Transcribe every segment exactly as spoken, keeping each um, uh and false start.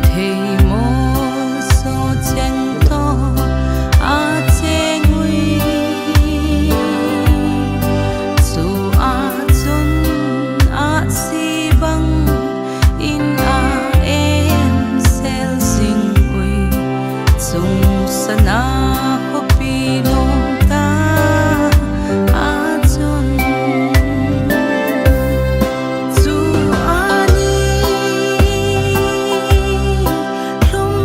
Thei mo so cheng to a cheng ui. Chu a chun a si bang in a em sel sing ui. Chung sana khopi nom ta a chun. Chu a ni lum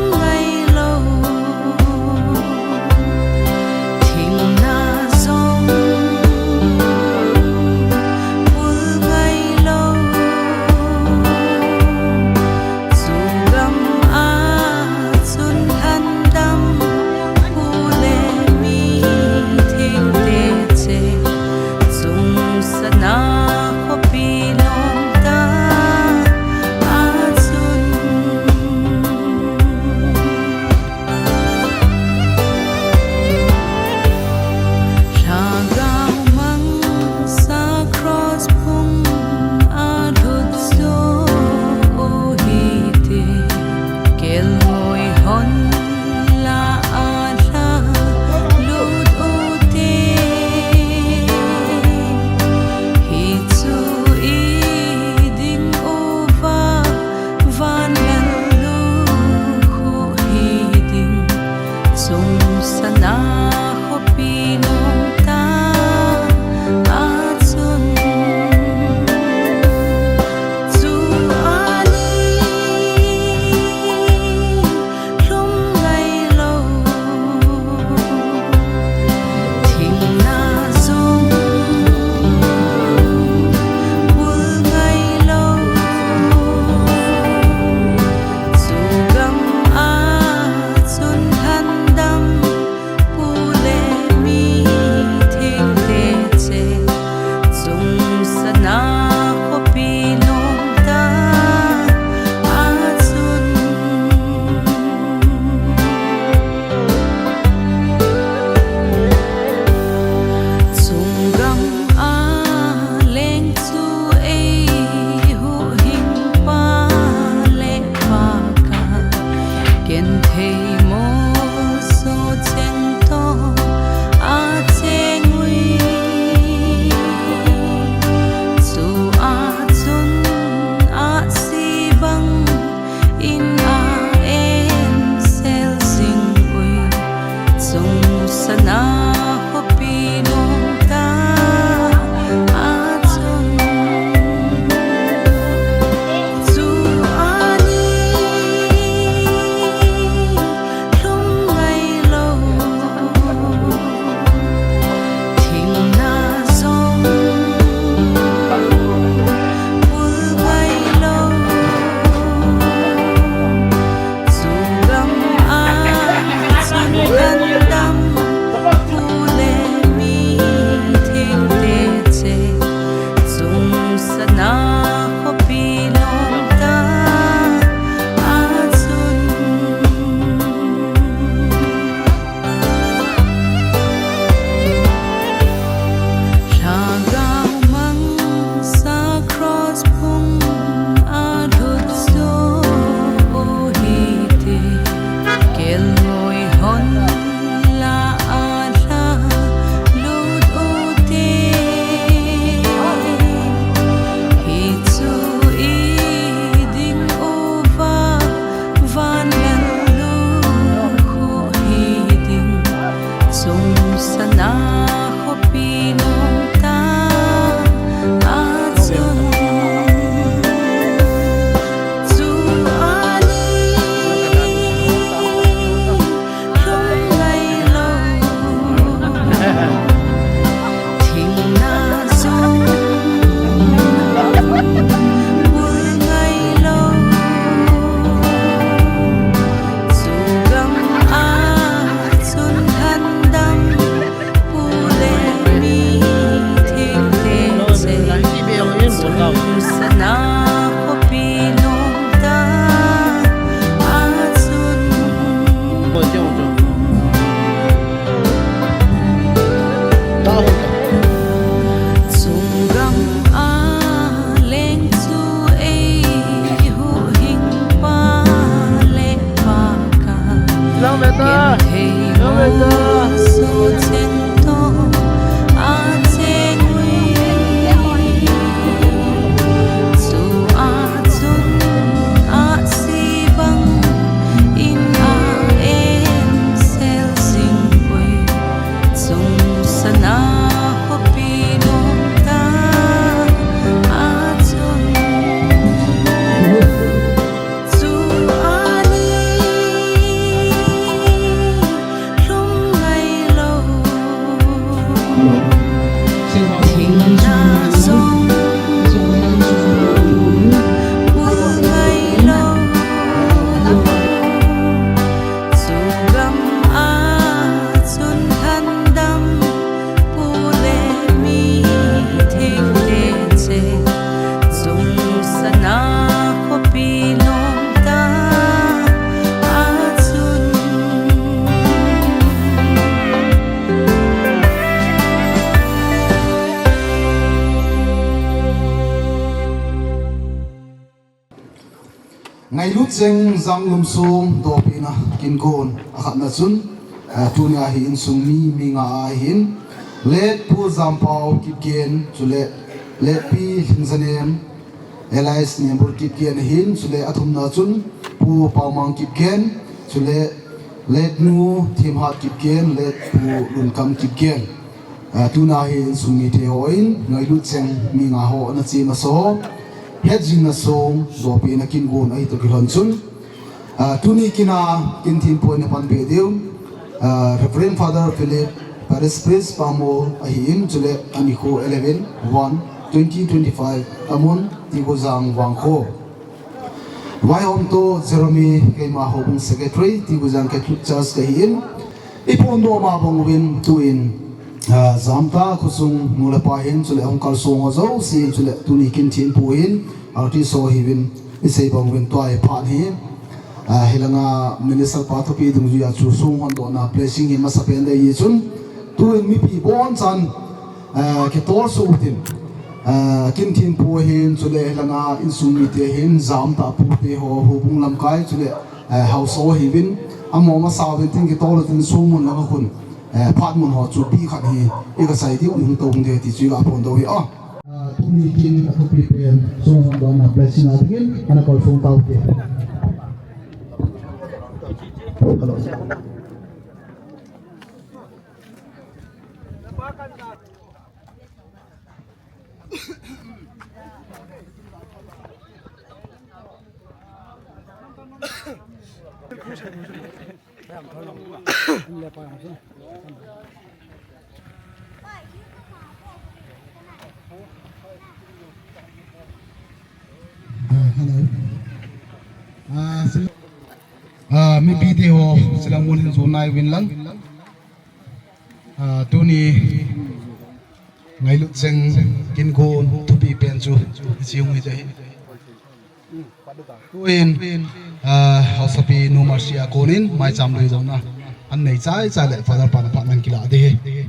Ngailut Cheng Janglum Song dopina kin kon akhatna chun, eh, tunia hi insung mi, mi nga ahin, Late Pu Jampao Kipgen, chule Late Pi Lhingzanem, Elias Niambur Kipgen ahin, chule athumna chun Pu Paomang Kipgen, chule Late Nu Themhat Kipgen, Late Pu Lunkam Kipgen. Ah, tuna hi insung mite hon, Ngailut Cheng mi nga ho ana che masa ho, hetjingna song dopina kin kon ahi toh kilhon chun, ah, tuni kina kin thempu ana panpi diu, ah, Reverend Father Philip, Parish Priest Pamol ahin, chule anikho eleven one twenty twenty-five, Amon Tigojang Vangkho. Vaihom toh Jeremy, keima Houbung Secretary, Tigojang Catholic Church kahin, iphondoh ma bang uvin tuin, ah, jamtah khosung nu le pa hin, chule hung kalsong ho jouse hin, chule tuni kin thempu hin, artist ho hiuvin, isei bang uvin tua hi phat hi, ah, hilanga Minister pa thupi dungjuia chu song hondohna blessing hi masapen dei hi chun, tuin mipi bonchan, ah, kitol soh utin, ah, kin thempu hin, chule hilanga insung mite hin, jamtah pute ho, Houbung lamkai, chule, ah, haosa ho hiuvin, amo masa uvin tin kitol utin song mun langa khun, eh, phat mun ho chu pi khat hi, i kasei diu, i hung tou hung diu ti chu i ga phondoh hi a. Ah, tuni kin athupi pen, song hondohna blessing a dingin, ana kalsong taute. Hello. Ah, hello. Ah, sil-, ah, mipi te ho, silang mun hin jon nai uvin lang. Ah, tuni Ngailut Cheng kin kon thupi pen chu, hiche hung hi jeh hin. Tuin, ah, Haosapi Nu Mercy a konin, maicham lui jona. An nei chai chai le, Father pan pan an kila ding ahi.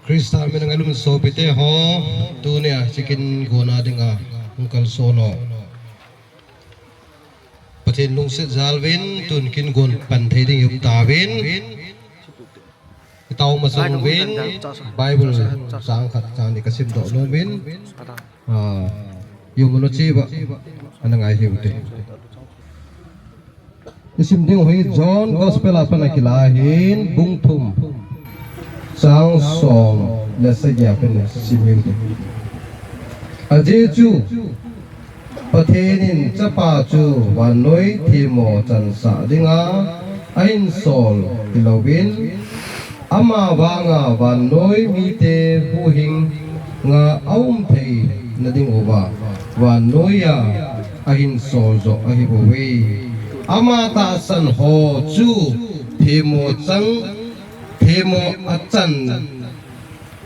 Christa mina ngailutna sopite ho, tunia hiche kin kona dinga, hung kalson ho. Pathen lungset jal uvin, tun kin kon pan thei ding i um tauvin. I tao masang uvin, Bible chang khat chang ni kasim doh nom uvin. Ah, i um u cheh uva, ana ngai hiu hite. I sim ding u hi John Gospel a pat a kila ahin, bung thum, chang som le sagi a pat sim hiu hite. Ajeh chu, Pathen in Chapa chu vannoi themmo chansah dinga ahin sol hilouvin, ama vanga vannoi mite huhhinga aum theina diuva vannoiya ahin sol joh ahibouve. Ama tahsan ho chu themmo chang, themmo achan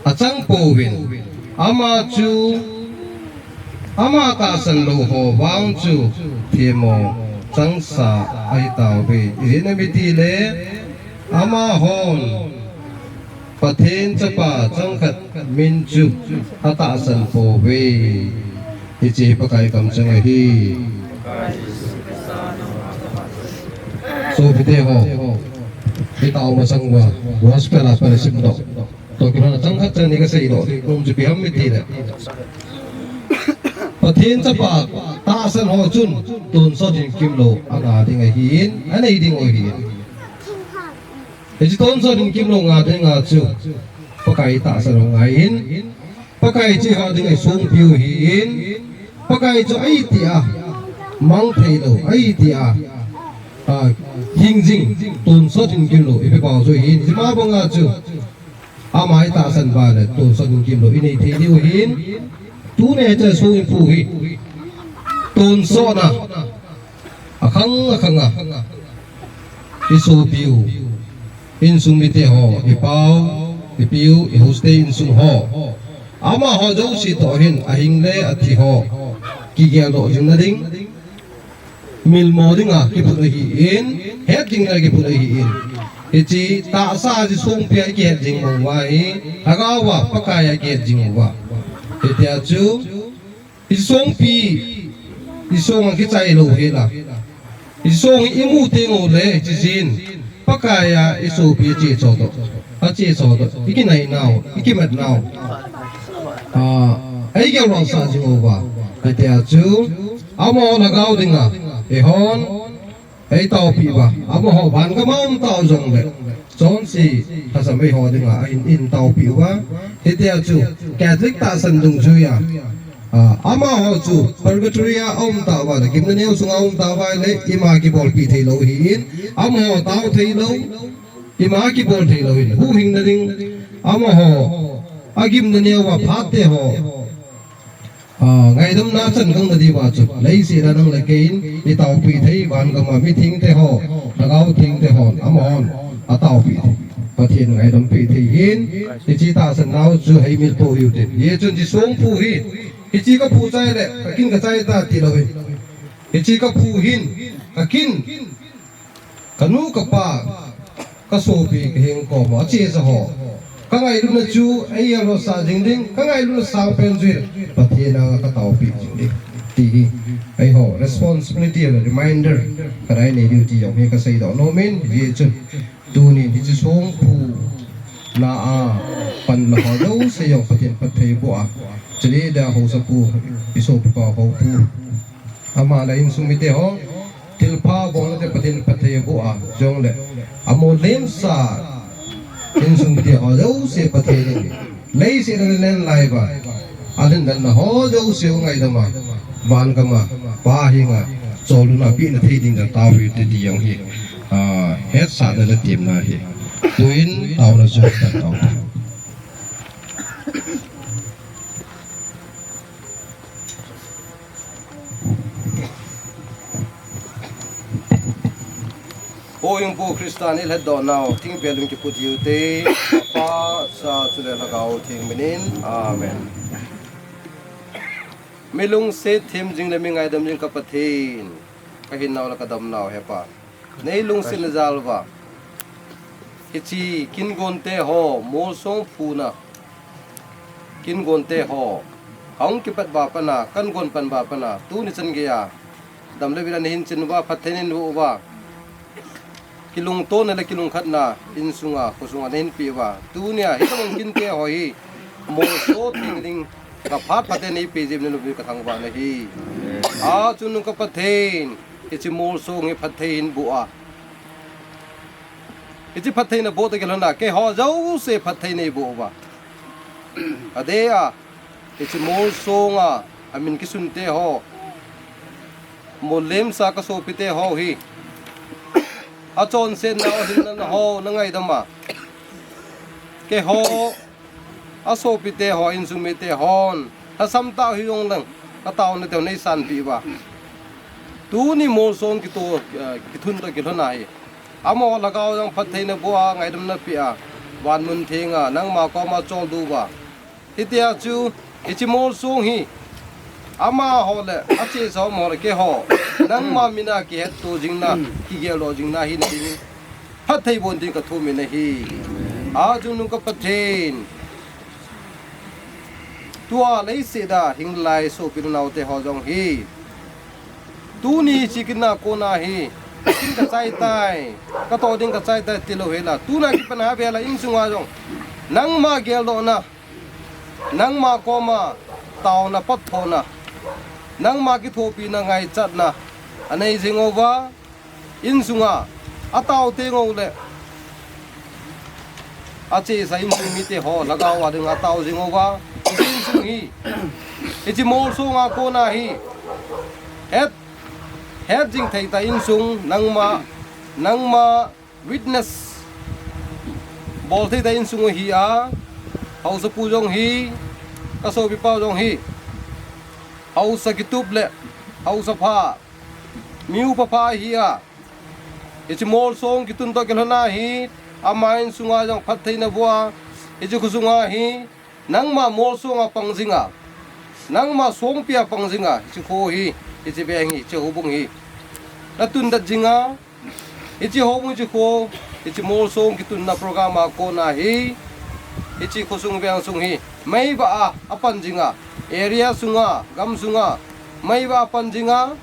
achang pouvin, ama chu, ama tahsan lou ho vang chu themmo changsa ahitauve. Ijeh inem itile, amahon Pathen Chapa changkhat min chu atahsan pouve. Hiche hi Pakai kamcheng ahi. Sopite ho, itao masang uva gospel a kasim doh. Toh kilhona changkhat chang ni kasei doh nom chu ipi ham itile, Pathen Chapa tahsan ho chun tonsot hinkimlou anga ding ahin, anei ding u ahin. Hiche tonsot hinkimlou nga dinga chu Pakai tahsan u angaiyin, Pakai chu eiho dinga eisongpiu ahin, Pakai chu ahitia mang theilou, ahitia hingjing, tonsot hinkimlou eipeh pau chu ahin. Hiche ma banga chu ama itahsan uva le tonsot hinkimlou inei thei diu ahin. Tunia chu song ipu hi tonsotna akhang akhanga isopiu, insung mite ho, ipau, ipiu, i host te insung ho, amaho jouse toh hin ahing le athi ho kigeldoh jing nading, milmo dinga kiphut ahin, hetjingna kiphut ahin. Hiche tahsa hiche songpia ikihet jing uva hi lhagao a Pakai a kihet jing uva, hitia chu isongpi, isong a kichai lou hela, isong imu tengule hiche jin Pakai a isopi achechodoh, achechodoh, ikinainau, ikimatnau, a, eigeldohsah jing uva, hitia chu amaho lhagao dinga eihon eitaopeh uva, amaho vangama um tau jongle chonse lhasam eiho dinga ahin, ahin taopeh uva. Hitia chu Catholic tahsan dungjuia, a, amaho chu purgatory a aum tauva le gimna neo sunga aum tauva le ima kibolpeh theilou ahin, amaho tao theilou, ima kibol theilou ahin, huhhingna ding, amaho agimna neova phat teho, a, ngaidamna chan gangna diuva chu leiset a nang le keiin itaopeh thei, vangama mithengte ho, lhagao thengte hon amahon ataopeh thei, Pathen ngaidam peh thei ahin. Hiche tahsan nau chu heimil pou hiute. Hichun hiche songphu hi, hiche kaphu chai le kakin kachai ta tilou ahi. Hiche kaphu hin kakin, kanu kapa, kasopi kaheng koma achecha ho, kangailutna chu eigeldohsah jing ding, kangailutna sangpen chu Pathen anga kataopeh jing ding, ti hi eiho responsibility le reminder khat inei diu ti jong hi kaseidoh nomin, hichun tunin hiche songphu na a panla ho jouse jong Pathen phattheiboh a, chule da haosapu, isopipa ho pu, ama le insung mite ho, thilpha bolnate Pathen phattheiboh a, jongle amolhemsa insung mite ho jouse Pathen in leiset a alen laiuva alhindanna ho jouse u ngaidama, vangama Pa henga cholna pehna thei dinga taopeh hite ti jong hi, a, hetsahna le temna ahi. Tuin taona chu pan tau. Huhhingpu Christa in ilhatdoh nau thingpel in kiphut hiute, Pa, Cha chule Lhagao Theng minin. Amen. Mi lungset them jing le mi ngaidam jing ka Pathen, kahinnau le kadamnau Hepa, nei lungsetna jal uva hiche kingonte ho molsong phuna, kingonte ho ahung kipat uva pat a, kangon pan uva pat a, tuni chan geiya dam le vei a nahin chin uva, phatthei nahin boh uva, kilungtona le kilungkhatna insunga, khosunga nahin peh uva, tunia hitabang kinte ho hi molso theina ding kaphat phatthei neipeh jeh in nalungvai kathangvah nahi. Achungnung ka Pathen, hiche molsong hi phatthei hin boh a, hiche phatthei naboh toh kilhona keiho jouse phatthei neiboh uva, adeh a hiche molsonga amin kisunte ho, molhemsa kasopite ho hi, achonsetnau, ahilnau ho nangaidam a, keiho asopite ho, insung mite hon lhasam tah hijongleng kataona teu neisanpeh uva, tuni molsong kitoh, eh, kithun toh kilhona hi, amaho lhagao jong phatthei naboh a, ngaidam napeh a, vanmun thenga nangma koma choldo uva, hitia chu hiche molsong hi amaho le achesa amaho le keiho nangma mina kihetto jingna, kigeldoh jingna hina dingin phatthei boh in tin kathum in ahi. A chungnung ka Pathen, tua leiset a hing lai sopi le naote ho jong hi, tuni chikit na kona hi, kin ka chai tai, ka toh ding ka chai tai tilou hela, tuna kipat na vela insunga jong nangma geldohna, nangma koma taona, patthona, nangma kithopina, ngaichatna anei jing uva, insunga atao teng uleh achesa insung mite ho lhagao a dinga atao jing uva, insung hi, hiche molsong a kona hi, het, het jing thei ta insung, nangma, nangma witness bol thei ta insung ahi a, haosapu jong hi, ka sopipa jong hi, haosa kitup le haosa pha, mi upa pha ahi a, hiche molsong kitun toh kilhon a hi, ama insunga jong phattheina boh a, hiche khosunga hi, nangma molsong a pang jinga, nangma songpi a pang jinga, hiche kho hi, hiche veng hi, hiche houbung hi natun det jinga, hiche houbung, hiche kho, hiche molsong kitunna program a kona hi, hiche khosung vengsung hi meivah a apan jinga, area sunga, gam sunga meivah a pan jinga,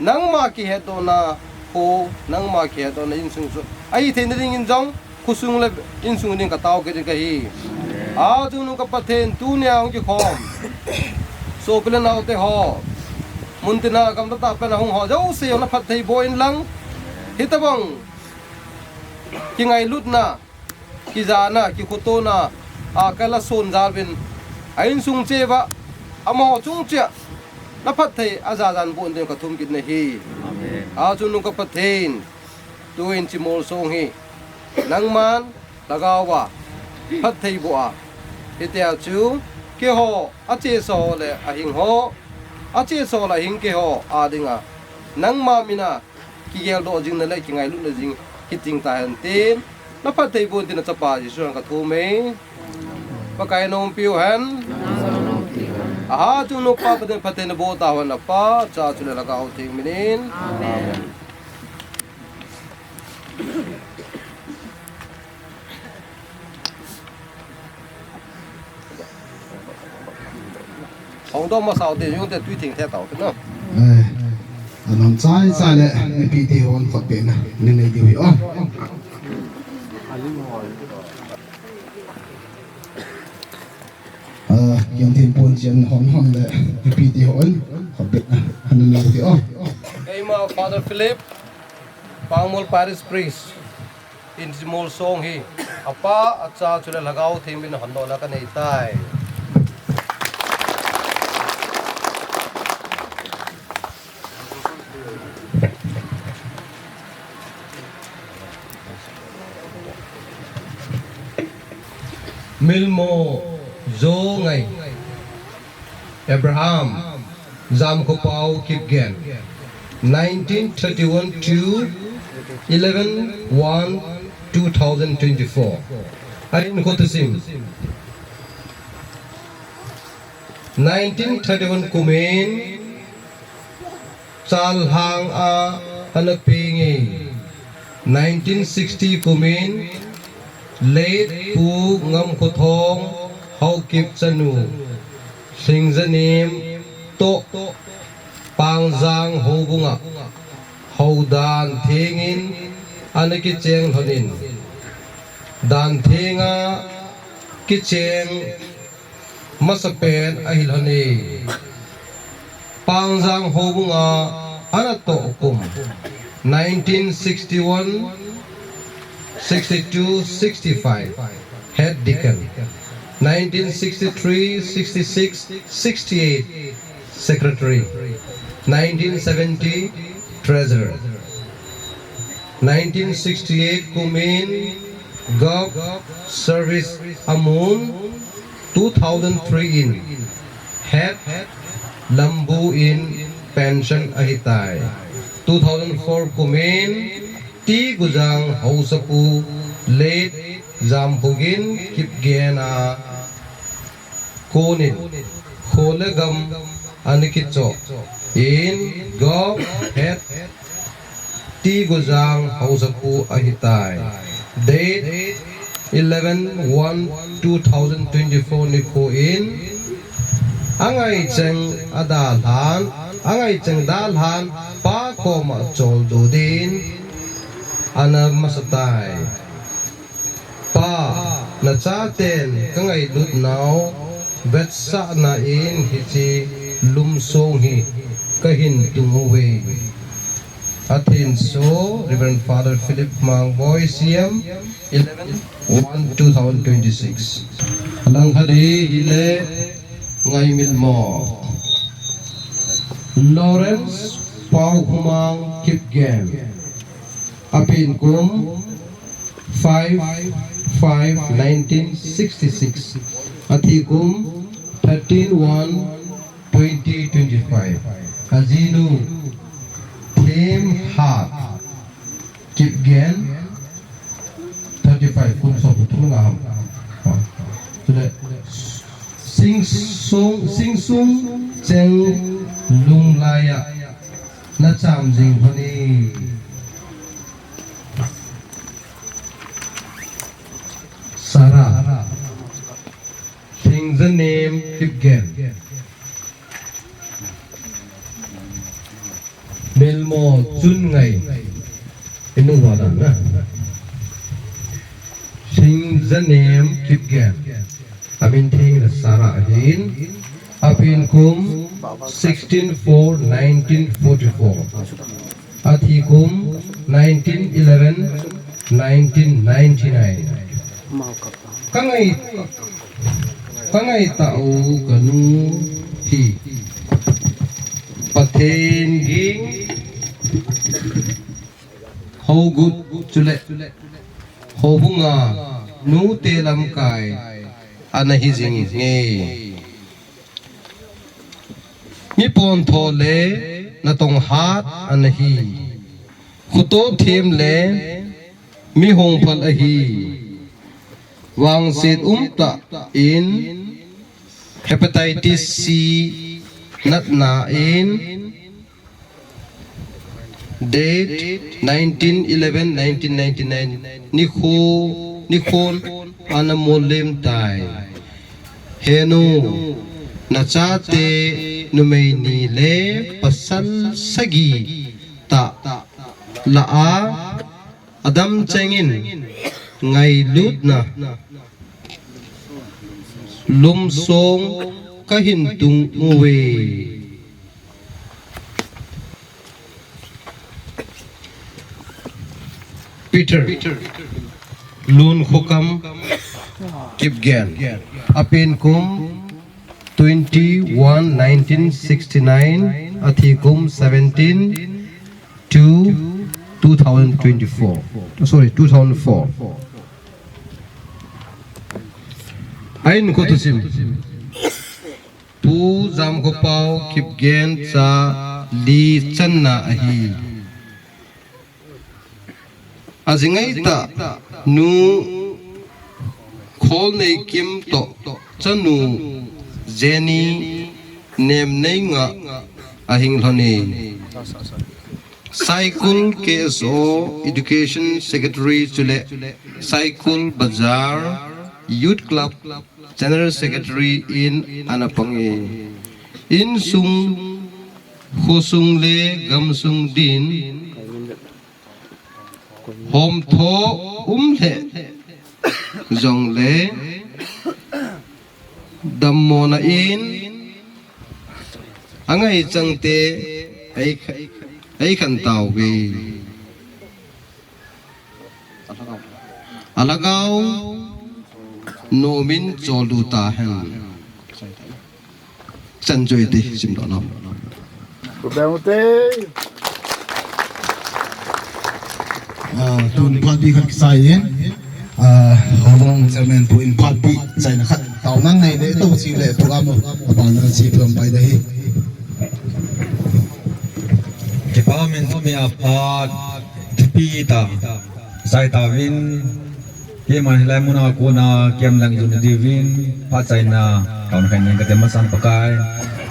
nangma kihetdohna kho, nangma kihetdohna insung chu ahi theina dingin jong, khosung le insung ding ka tao kit ding kahi. A chungnung ka Pathen, tunia hung kikhom sopi le naote ho, muntina gamtah tah pen a hung ho jouse jong na phatthei boh in lang, hitobang kingailutna, kijana, kikhotona a kala son jal uvin, a insung cheuva, amaho chung cheh a na phatthei ajajan boh in ding ka thum kit nahi. Amen. A chungnung ka Pathen, tuin hiche molsong hi nangman lhagao a phatthei boh a, hitia chu keiho achesa ho le ahing ho, achesa ho le ahing keiho a dinga, nangma mina kigeldoh jingna le kingailutna jing hiting tahen tin, na phatthei boh in tin, na Chapa Jesu min in ka thum e. Pakai in umpiu hen. Aha chungnung pa Pathen phatthei naboh tauhen, Apa, Cha chule Lhagao Theng minin. Amen. Hung dong masa ute, jong te tui theng the tau te na. Eh, anam chai chai le, mipite hon khut beh na, ni nei diu hi o. Ah, kin tin pon chian hon hon le, mipite hon khut beh na, ni nei diu hi o. Keima Father Philip, Pangmol Parish Priest. Hiche molsong hi, Apa, Acha chule Lhagao Theng min in hondohna ka nei tai. Milmo Zongai. Abraham Jamkhopao Kipgen, nineteen thirty-one to eleven one two thousand twenty-four. Ahin khotusim. Nineteen thirty-one kumin Chalhang a ana peng e. Nineteen sixty kumin late Pu Ngamkhothong Haokip chanu, Lhingzanem toh Pangjang houbunga houdan thengin ana kicheng lhonin, dan thenga kicheng masapen ahi lhon e. Pangjang houbunga ana toh kum, nineteen sixty-one, sixty-two, sixty-five, head deacon, nineteen sixty-three, sixty-six, sixty-eight, secretary, nineteen seventy, treasurer, nineteen sixty-eight kumin Gov service amun, two thousand three in head lambu in pension ahitai. Two thousand four kumin T Gujang Haosapu late Jamkhogin Kipgen a konin kho le gam ana kichoh in Gov head T Gujang Haosapu ahitai. Date eleven one two thousand twenty-four nikho in, angaicheng adalhan, angaicheng dalhan, Pa koma choldo din, ana masatai. Pa, nachaten kangailut nau, vetsahna in hiche lumsong hi kahin tung uve. Athenso, Reverend Father Philip Mangboi, C M, eleven one two thousand twenty-six. Alangkhat hi hile Ngaimilmo. Lawrence Paukhomang Kipgen. Apen kum five five nineteen sixty-six. Athi kum thirteen one twenty twenty-five. Ajinu Themhat Kipgen, thirty-five, kum som le thum nga ham. Chule Singsung, Singsung Cheng Lunglai a nacham jing honi. Sarah. Thingzanem Kipgen. Melmo Chun Ngai. Inu wala na. Thingzanem Kipgen. Amin theng le Sarah ahin. Apen kum sixteen four nineteen forty-four. Athi kum nineteen eleven nineteen ninety-nine. Kangai, kangai tau kanu thi. Pathen ging hogut chule houbunga nute lamkai ana hi jing nge. Mi pontho le natong hat ana hi. Khuto them le mi hongphal ahi. Vangset umtah in hepatitis C natna in date nineteen eleven nineteen ninety-nine nikho, nikhon ana molem tai. Henu, nachate numei ni le pasal sagi tah la a, adam chengin ngailutna lumsong kahin tung uve. Peter Lunkhokam Kipgen. Apen kum twenty-one nineteen sixty-nine, athi kum seventeen two two thousand twenty-four. Sorry, two thousand four. Ahin kothusim. Pu Jamkhopao Kipgen cha li channa ahi. Ajingai tah nu Kholneikim toh chanu Jenny Nemneingah ahing lhon e. Saikul K S O Education Secretary chule Saikul Bazar Youth Club General Secretary in ana pang e. Insung, khosung le gamsung din homtho um le jongle dammona in angai changte ei, ei khan tauve. Alhagao nomin choldo tahen. Chan choi te sim doh lou. Ku beng u te. Ah, tun phat bi khat kisai in. Ah, Hawlong Chairman pu in phat bi chaina khat. Tao nang nei le to si le program lo. Apa na si program pai da hi. Kipa min mi a phat kipi ta. Sai ta vin. Keima hilai muna kona kem lang jun diuvin, phat chaina, taona khat nin kate masang Pakai.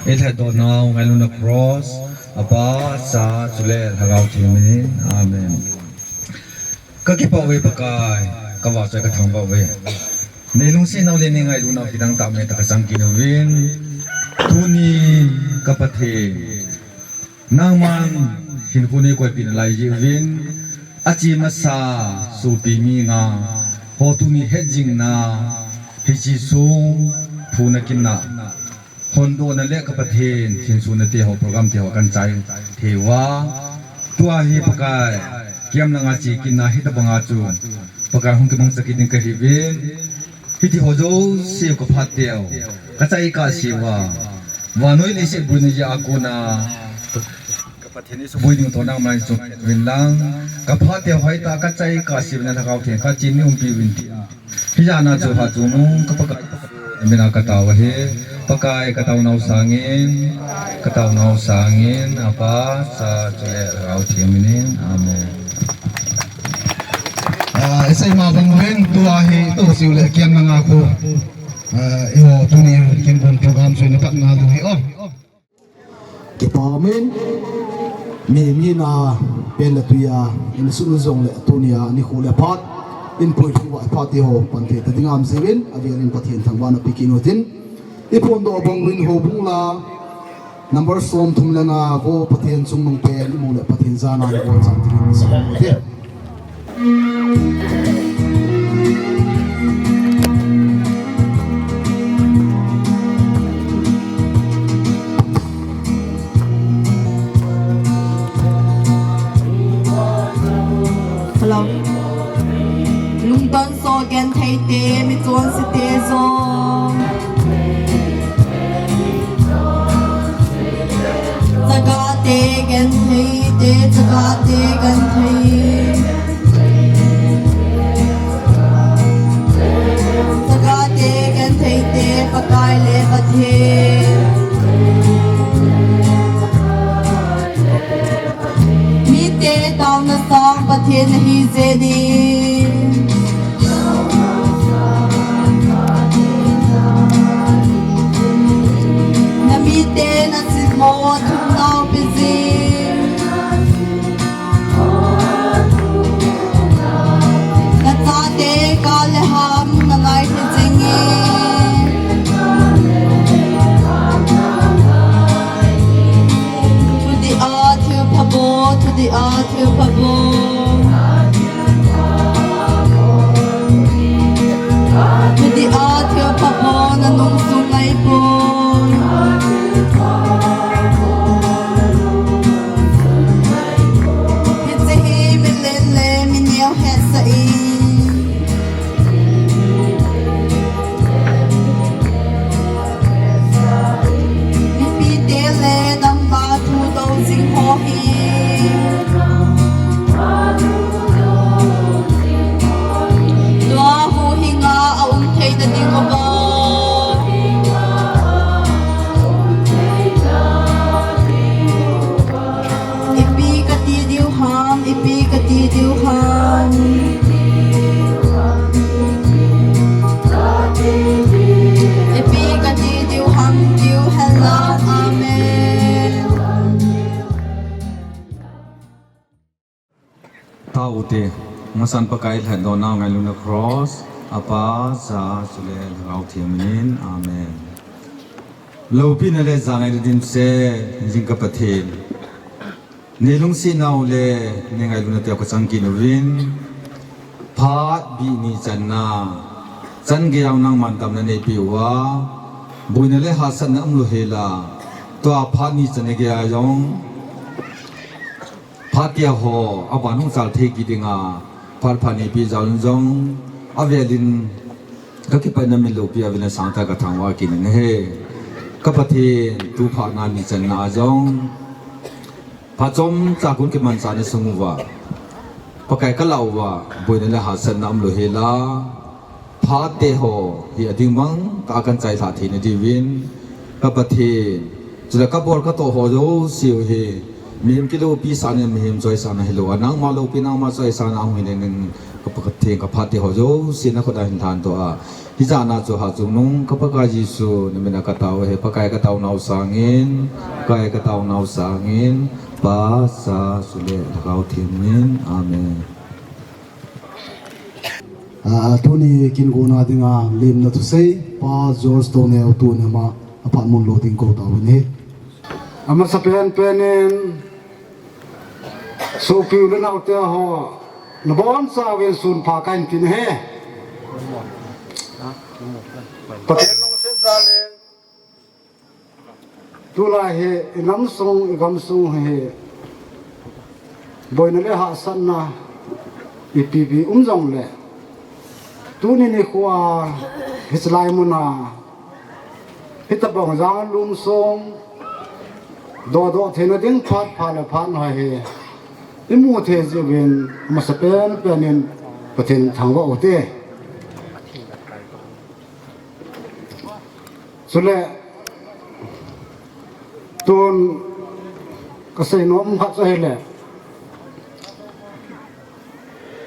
Eilhah doh nau ngailutna cross, Apa, Cha, chule Lhagao Theng minin. Amen. Kakipah uve Pakai. Kavahchoi kathangvah uve. Nei lungsetnau le nei ngailutnau kidang tah mei tah kachang kit uvin. Tuni ka Pathen, nangman hinkho neikoipeh nalai jeh uvin, ache masa sopi mi nga ho tuni hetjingna, hiche sung phuna kinna, hondohna le ka Pathen thinsunna te ho, program te ho kahin chai thei uva. Tua hi Pakai, kiam langa che kitna hitobanga chu Pakai hung kimangcha kit ding kahiuvin. Hiti ho jouse ka phat teu, kachai kahse uva, vannoi leiset boina jeh a kona ka Pathen Jesu boi ding toh nangman chun uvin lang, ka phat teu hoitah kachai kahse uva, na Lhagao Theng kachin nei umpi uvin tia. Hijeh a chu Hatchungnung ka Pakai, na mina katao ahi. Pakai kataonau sangin, kataonau sangin, Apa, Cha, chule Lhagao Theng minin. Amen. Ah, isei ma bang uvin, tua hi, tua siu le kiam langa khu. Ah, eiho tuni kin bun program sui na pat na lu hi, oh. Kipa umin, mi, mi na pen le tui a, in sun jong le tunia, nikho le phat, in pui thu va phat ti ho, pan thei ta ding ham jiuvin, avel in Pathen thangvahna pe kit utin, i phondoh bang uvin houbung la, number som thum le nga, vo Pathen chungnung pen, i mu le Pathen jana le vo chan ti in sa mo te. Hello. Lungdon so genthei te, michonse te jong. Chaga te genthei te, chaga te genthei. Chaga te genthei te, Pakai le Pathen. Mite taona sang Pathen nahi jeh in. Na mite na simo thum nau pe jing. Na chate ka le ham na ngai thei jing e. Thudih a thil pha bol, thudih a thil pha bol. Thudih a thil pha bol, na nung sung ngai poi. Hiche hi milen le mineo hetsah in. Mipite le damna thu do jing ho hi. Tua huhhing a aum theina ding uva. Ipi kati diu ham, ipi kati diu ham. Ipi kati diu ham, diu hen lang. Amen. Tao u te, masan Pakai lhatdoh nau ngailutna cross, Apa, Cha, chule Lhagao Theng minin. Amen. Loupina le jana i dimset jing ka Pathen. Nei lungsetnau le nei ngailutna teu kachang kit uvin. Phat bih ni channa, chan geiya nangman damna neipeh uva, boina le hahsatna umlou hela, tua phat ni channa geiya jong phat tia ho, avan hung chal thei kit dinga, phat pha neipeh jal un jong, avel in kakipatna min loupi a vin a sangtah kathangvah kit in ahi. Ka Pathen, tu phat na ni channa a jong, phat chomcha kon kimanchah na sung uva, Pakai kalah uva, boina le hahsatna umlou hela, phat te ho hi ading bang tah a kahin chailhah theina diuvin, ka Pathen, chule kabol katoh ho jouse u hi mihem kiloupi sahna, mihem choisahna hilou a, nangma loupi, nangma choisahna ahung hi leng in, ka Pathen, ka phat te ho jouse na khut a hin lhandoh a, hijat na chu Hatchungnung ka Pakai Jesu na min a katao ahi. Pakai kataonau sangin, Pakai kataonau sangin, Pa, Cha, chule Lhagao Theng min. Amen. Ah, tuni kin gona dinga limna thusei, Pa George Toneo tuni ama aphat mun lo ding kou tauvin ahi. Amasa pen penin, sopi u le naote ho, nabonchauvin sunpha kahin tin ahi. Pathen lungset jal in, tulai hi i namsung, i gamsung hi boina le hahsatna ipi ipi um jongle, tuni nikho a hiche lai muna hitabang jang lumsong dodoh theina ding phat pha le phat na hi imu thei jiuvin, amasa pen penin Pathen thangvah u hite. Chule, tun kasei nom khat chu ahile,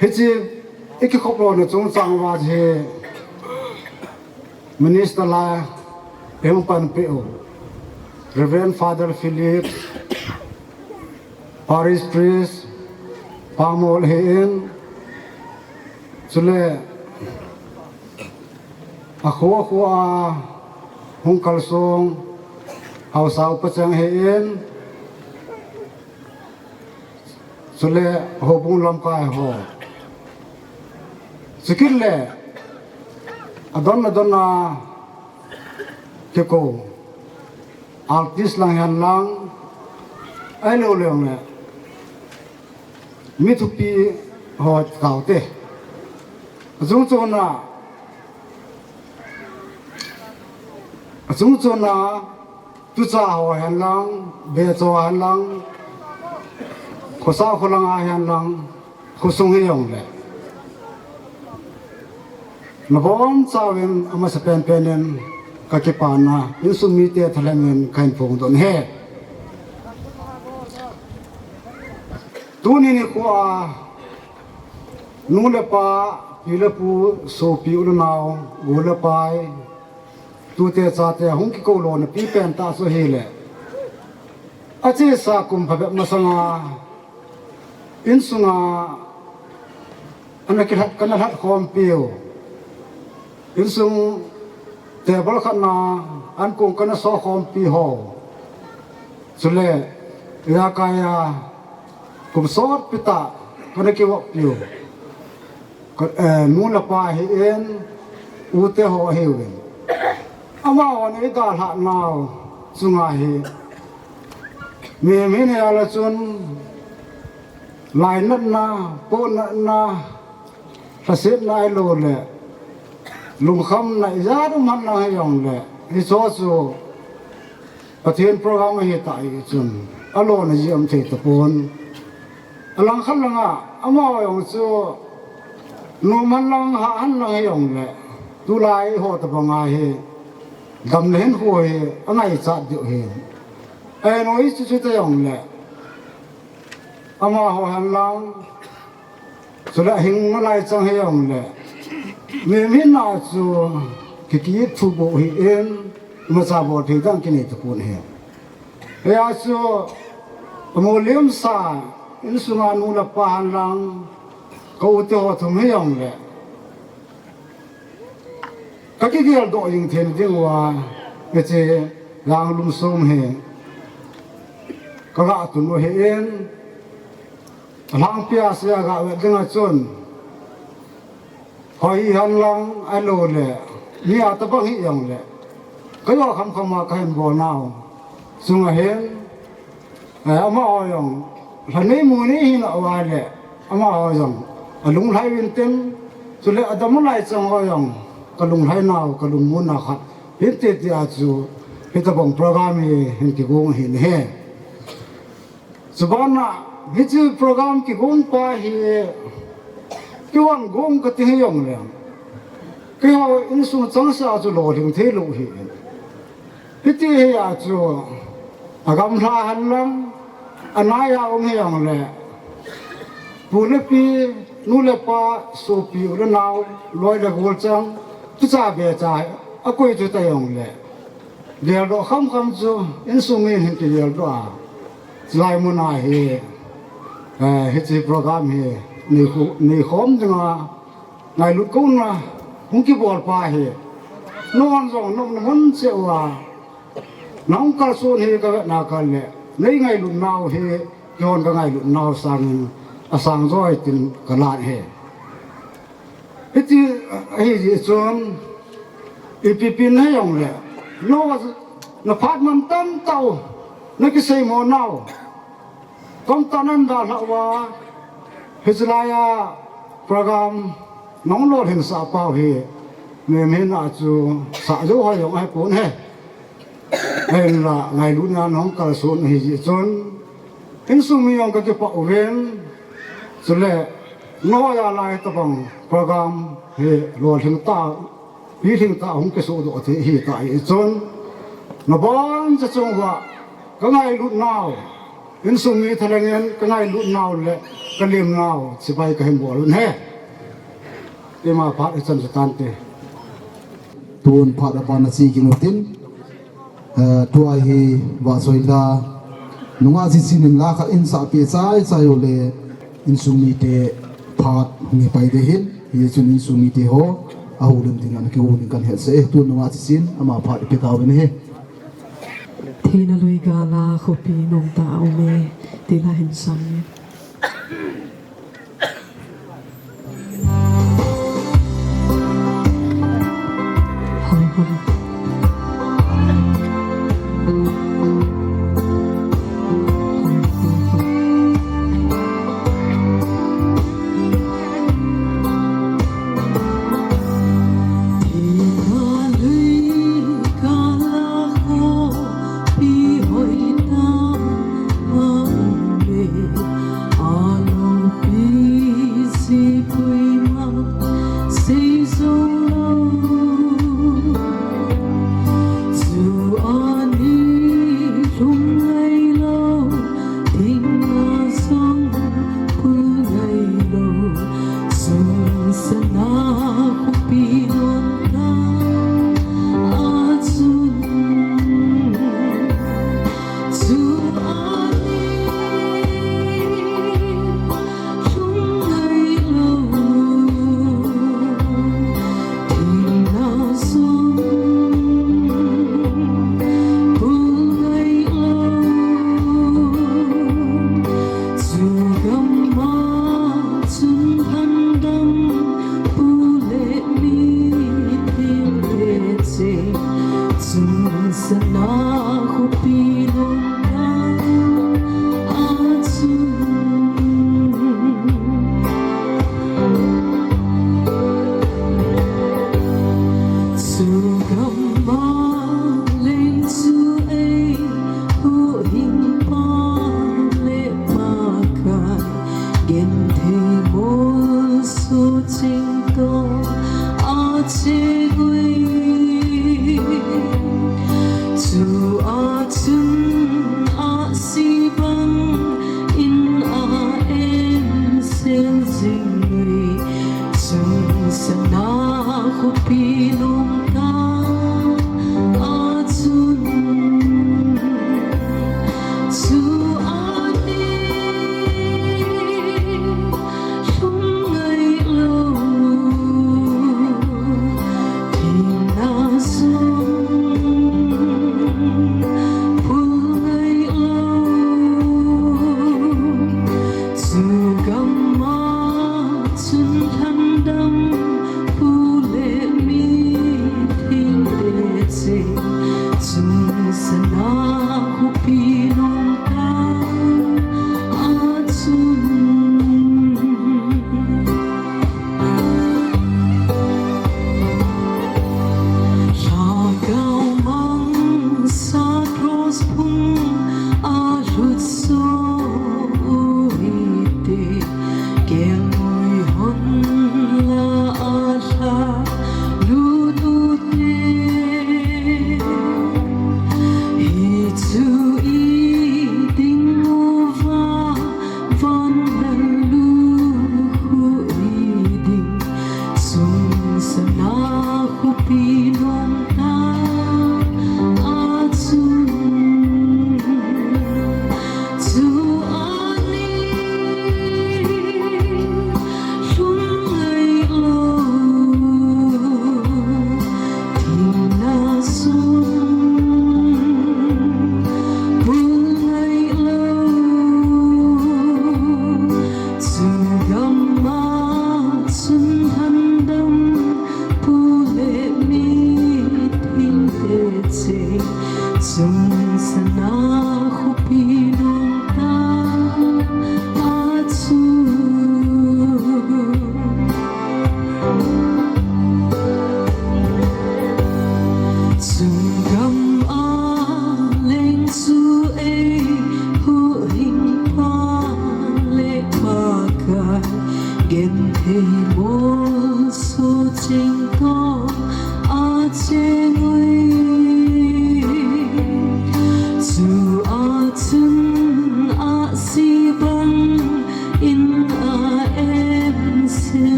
hiche i kikhop lona chungchang uva hi Minister la i hung panpi u Reverend Father Philip, Parish Priest, Pamol ahin, chule akho akho a hung kalsong haosa upa cheng ahin, chule houbung lamkai ho, chukit le adon adon a kikou artist lang hen lang, ahilou le mi thupi ho taute. Achung chuna, achung chuna tucha ho hen lang, becho hen lang, khosah kholang a hen lang, khosung hijongle, nabonchauvin amasa pen penin kakipana insung mite thalhengin kahin phongdoh e. Tuni nikho a nu le pa, pi le pu, sopi u le nao, u le pai, tute chate hung kikou lona pi pen tah chu ahile, achesa kum phabep masanga insunga ana kilhat, kana lhat khompiu, insung table khatna ankong kana so khompi ho, chule ijakai a kum sotpi tah kana kivoppiu, ka, eh, nu le pa ahin, ute ho ahiuvin, amahon eidalhah nau chunga hi mihem hina jal a chun lainatna, pohnatna, lhasetna ahilou le lungkhamna ijat um hen lang hijongle, hicheho chu Pathen program ahitah jeh chun alona ji um thei tapon. Alangkhat langa amaho jong chu nom hen lang, hah hen lang hijongle, tulai ho tobanga hi damna hinkho hi angaichat diu ahi. Ahinoi chuchu tajongle, amaho hen lang, chule ahing nalai chang hijongle, mihem hina chu kikit thu bou ahin, imacha bol thei dang kinei tapon ahi. Hijeh a chu amolemsa insunga nu le pa hen lang, ka ute ho thum hijongle, kakigeldoh jing theina dinguva hiche Janglum sum hi kaga tun u ahin, alhangpia sea gavet dinga chun, hoi hihen lang ahiloule mi a tobang hijongle, kajo khamkhama kahin bolnau chunga hin, eh, amaho jong lhanei munei hinauva le, amaho jong alunglhai uvin tin, chule adam nalai chang ho jong kalunglhainau, kalungmonna khat hinte tia chu hitobang program hi hin kigong ahin ahi. Chubana hiche program kigong pa hi, kihon gong kati hijongle, keiho insung changseh a chu lolhing theilou ahi. Hiti hia chu agamlha henlang, anaiya um hijongle, pu le pi, nu le pa, sopi u le nao, loi le gol chang, tucha becha akoi chu tajongle, geldoh khamkham chu insung in hin kigeldoh a, chulai muna hi, eh, hiche program hi nei khu-, neikhom dinga Ngailut kouna hung kibol pa hi, nahon jong nopna mun cheh uva nahung kalson hi kavetna kal le, nei ngailut nau hi keihon kangailut nau sangin asang joi tin kalan ahi. Hiti ahi jeh chun, ipi pi nahi jongle, nahon naphat man tamtah u, nakiseimo nau tamtah nadalhah uva, hiche laiya program nahung lolhinsah pau hi, mihem hina chu sah jou hoi jong ahipon ahi. Ahinla ngailutna nahung kalson ahi jeh chun, insung mi jong kakipah uvin, chule nahoi a lai tobang program hi lolhing tah, pilhing tah hung kisohdoh thei ahitah jeh chun, nabonchauva kangailut nau, insung mi thalhengin kangailut nau le kalim nau chibai kahin bol u ahi. Keima phat hichan chu tante. Tun phat aban a che kit utin, eh, tua hi Vahchoila nungah Chisin in la khat einsahpeh chaichai uleh, insung mite phat hung hi pai ding ahin, hijeh chun insung mite ho ahoulim dinga nakihou ding kahin hetsah e. Tun nungah Chisin ama phat ipe tauvin ahi. Thina lui gal a khopi nomtah a um e, ti la hin sam e.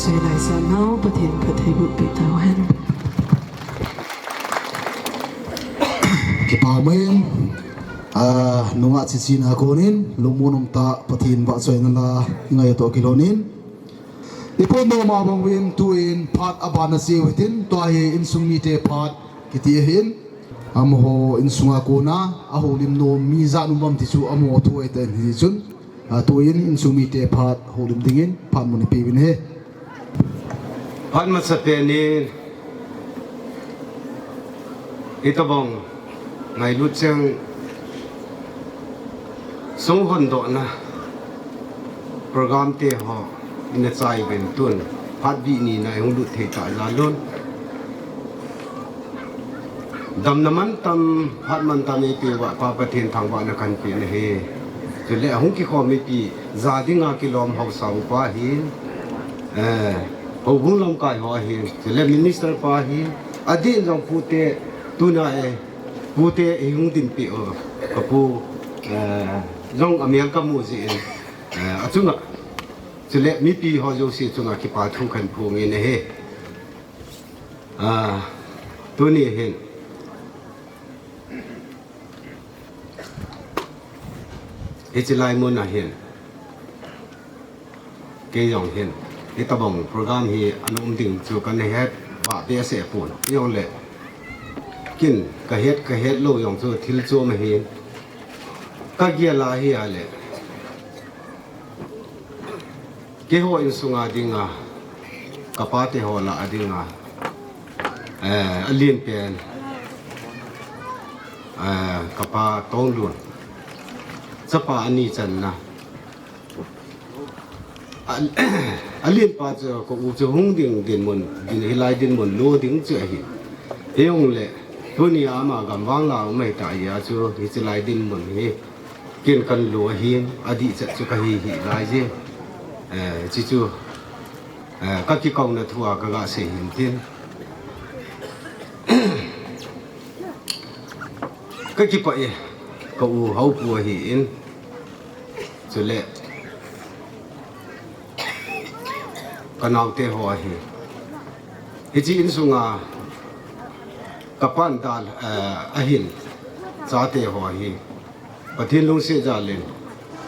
Laisah nau Pathen phattheiboh peh tauhen. Kipa umin, ah, nungah chichina konin, lungmon umtah Pathen vahchoina la, i ngai toh kilhonin. I pon noma bang uvin tuin phat abana seiu hitin, tua hi insung mite phat kiti ahin. Amaho insunga kona, ahoulim nom mi ijat um am ti chu amaho thu ahitan hichun. Ah, tuin insung mite phat houlim dingin phat mun ipeuvin ahi. Phat masapen in, itobang ngailut cheng sung hondohna program te ho ina chai uvin tun phat bih nina ihung lut thei ta jal un. Damna mantam, phat mantam eipeuva Pa Pathen thangvahna kahin pe ahi. Chule ahung kikhom mipi, ja dinga kilom haosa upa ahin, eh, houbung lamkai ho ahin, chule minister pa ahin, adeh in jong pute, tuna e, pute ihung dinpeh u, kapu, eh, jong amel kamu jeh in, eh, achunga, chule mipi ho jouse chunga kipa thu kahin phongin ahi. Ah, tuni hin, hiche lai mun ahin, kei jong hin, hitobang program hi ana um ding chu kana het, vah behseh pon, hijongle, kin kahet, kahet lou jong chu thil chom ahin, kagel a ahile, keiho insunga dinga, kapate ho lah a dinga, eh, alen pen, eh, kapa Tonglun, chapa ani channa. A, alen pa chu ka u chu hung ding dinmun, din hilai dinmun lo ding chu ahi. Hijongle, tunia ama gamvang la um ahitah jeh a chu hiche lai dinmun hi ken kan lo ahin, adih chet chu kahi hih laiye. Eh, hiche chu, eh, kakikouna thua kaga sei hin tin. Kakipah e, ka u Haopu ahin. Chule, kanaote ho ahi. Hiche insunga, kapan dal, eh, ahin, chate ho ahi. Pathen lungset jal in,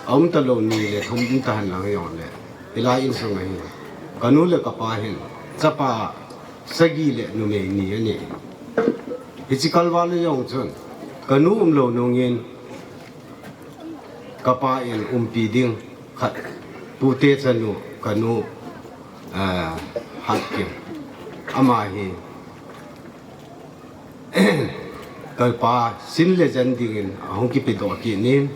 aum talou ni le thum um tahen lang hijongle, hilai insunga hin, kanu le kapa hin, chapa sagi le numei ni anei. Hiche kalval a jong chun, kanu umlou nungin, kapa in umpi ding khat, pute chanu, kanu, ah, Hatkim. Ama hi, kapa sin le jan dingin ahung kipedoh kit in,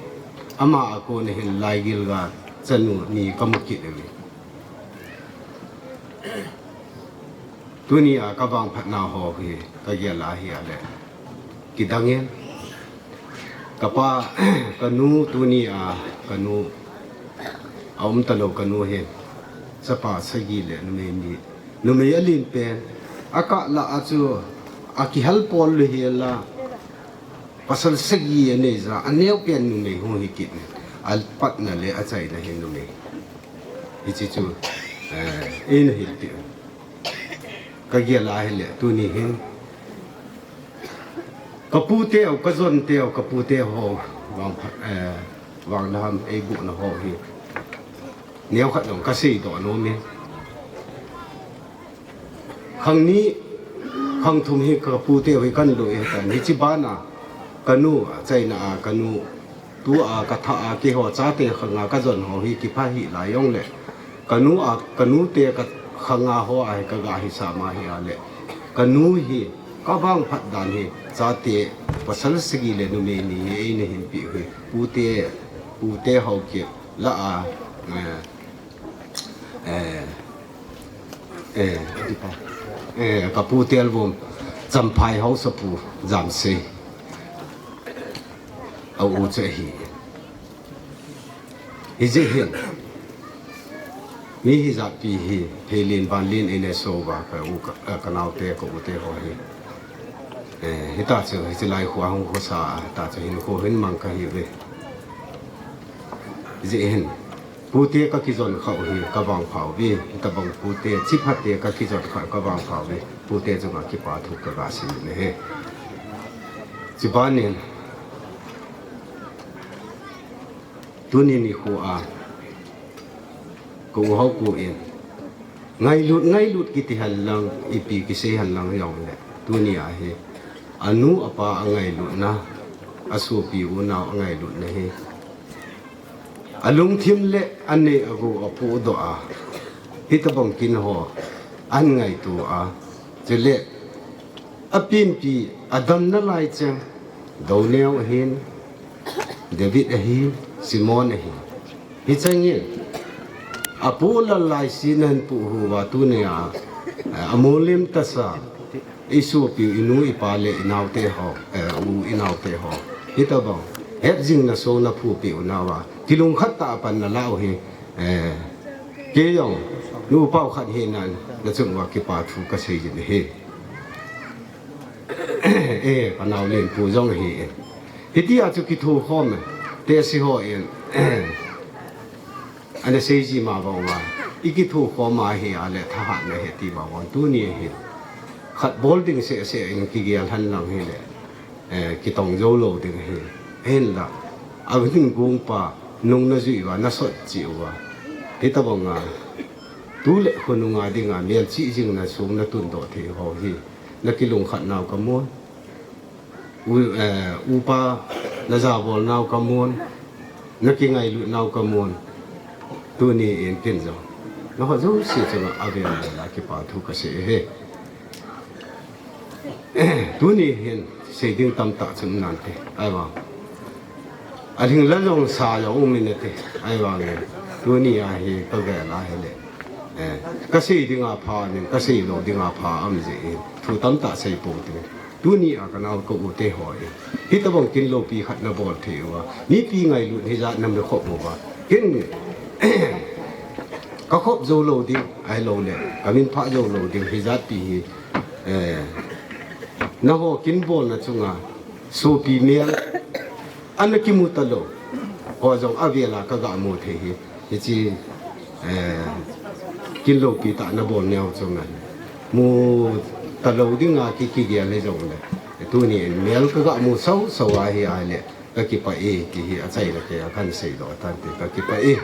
ama a kona hin Laigilgal chanu ni kamu kit uve. Tunia kavangphatna ho hi kagel a ahile, kidangin, kapa, kanu tunia, kanu, aum talou kanu hin, chapa sagi le numei ni, numei alen pen, akah lah a chu, akihal pol lou hel a, pasal sagi anei jeh a, aneo pen numei hung hi kit in, apatna le achaina hi numei. Hiche chu, eh, eina hilpeh u. Kagel a ahile, tuni hin, kaputeu, kajonteu, kapute ho, vang, eh, vang laham eibohna ho hi, neokhat jong kaseidoh nom in. Khang ni, khang thum hi kaputeu hi kan lo e tan. Hiche bana, kanu, achaina a, kanu, tua, kathah a, keiho chate khanga kajon ho hi kipha hih lai jongle, kanu a, kanute kakhanga ho a hi kaga hisah ma ahile, kanu hi, kavangphat dan hi, chate, pasal sagi le numei ni hi eina hinpeh u hi, pute, pute Haokip lah a, eh, eh, eh, eh, kapu Telvom, Champhai Haosapu Jamsei, a u chu ahi. Hijeh hin, mi hijat pi hi, pheilen vanlen eina so uva, ka u, ka, kanaote, ka ute ho hi, eh, hita chu, hiche lai khoa hung khosa, hita chu hinkho hin mang kahiuve. Hijeh hin, Pute ka kijon khah u hi ka vangpha uve, hitabang pute, chiphate ka kijon khah u ka vangpha uve, pute chunga kipa thu ka ga sei u ahi. Chubanin, tuni nikho a, ka u Haokip in, ngailut, ngailut kiti henlang, ipi kisei henlang jongle, tuni a hi, anu apa angailutna, asopi unau angailutna hi, alungthim le aneh agou apohdoh a, hitabang kin ho, ahin ngaito a, chule, apenpi, adamna lai cheng, Doneo ahin, David ahin, Simon ahin. Hichengin, apoh lal laise nahin poh uva tunia, amolim tasa, isopiu, inu, ipa le inaote ho, eh, u inaote ho. Hitabang, hetjingna song naphopeh unauva, kilungkhat tah a pan nalah u hi, eh, kei jong, nu pao khat hinan, nachung uva kipa thu kasei jin ahi. Eh, ka naolen pu jong ahi. Hitia chu kithokhom, tesi hon, ana seiji ma bang uva, ikithokhom ahi a le thahatna ahi ti bang uva, tuni hin khat bol ding sehseh in kigel henlang hile, eh, kitong jou lou ding ahi. Ahinla, ahin gongpa nung najui uva, nasot cheh uva, hitabanga, tu le khonunga dinga melchih jingna song natundoh thei ho hi, nakilungkhat nau kamun. U, eh, upa najabol nau kamun, nakingailut nau kamun, tuni in ken jong, naho jouse chunga avel vel a kipa thu kasei ahi. Tuni hin sei ding tamtah chu um nante, ahivang, alhing la jong sa jong um in ate, ahivangin, tuni a hi kavel a hile, eh, kasei dinga pha in, kasei lou dinga pha aum jeh in, thu tamtah sei ponte. Tuni a ka nao ka u te ho hi, hitabang kin loupi khat nabol thei uva, mipi ngailut hijat nami khop uva, ken kakhop jou lou ding, ahilouleh kamin phah jou lou ding hijat pi hi, eh, naho kin bolna chunga sopi mel ana kimu talou ho jong avel a kaga mu thei hi, hiche, eh, kin loupi tah nabol neo chunga mu talou dinga ki, kigel hijongle, tuni in mel kaga mu sau sau ahi a le, kakipah e ti hi achaina keiya kahin seidoh tante, kakipah e.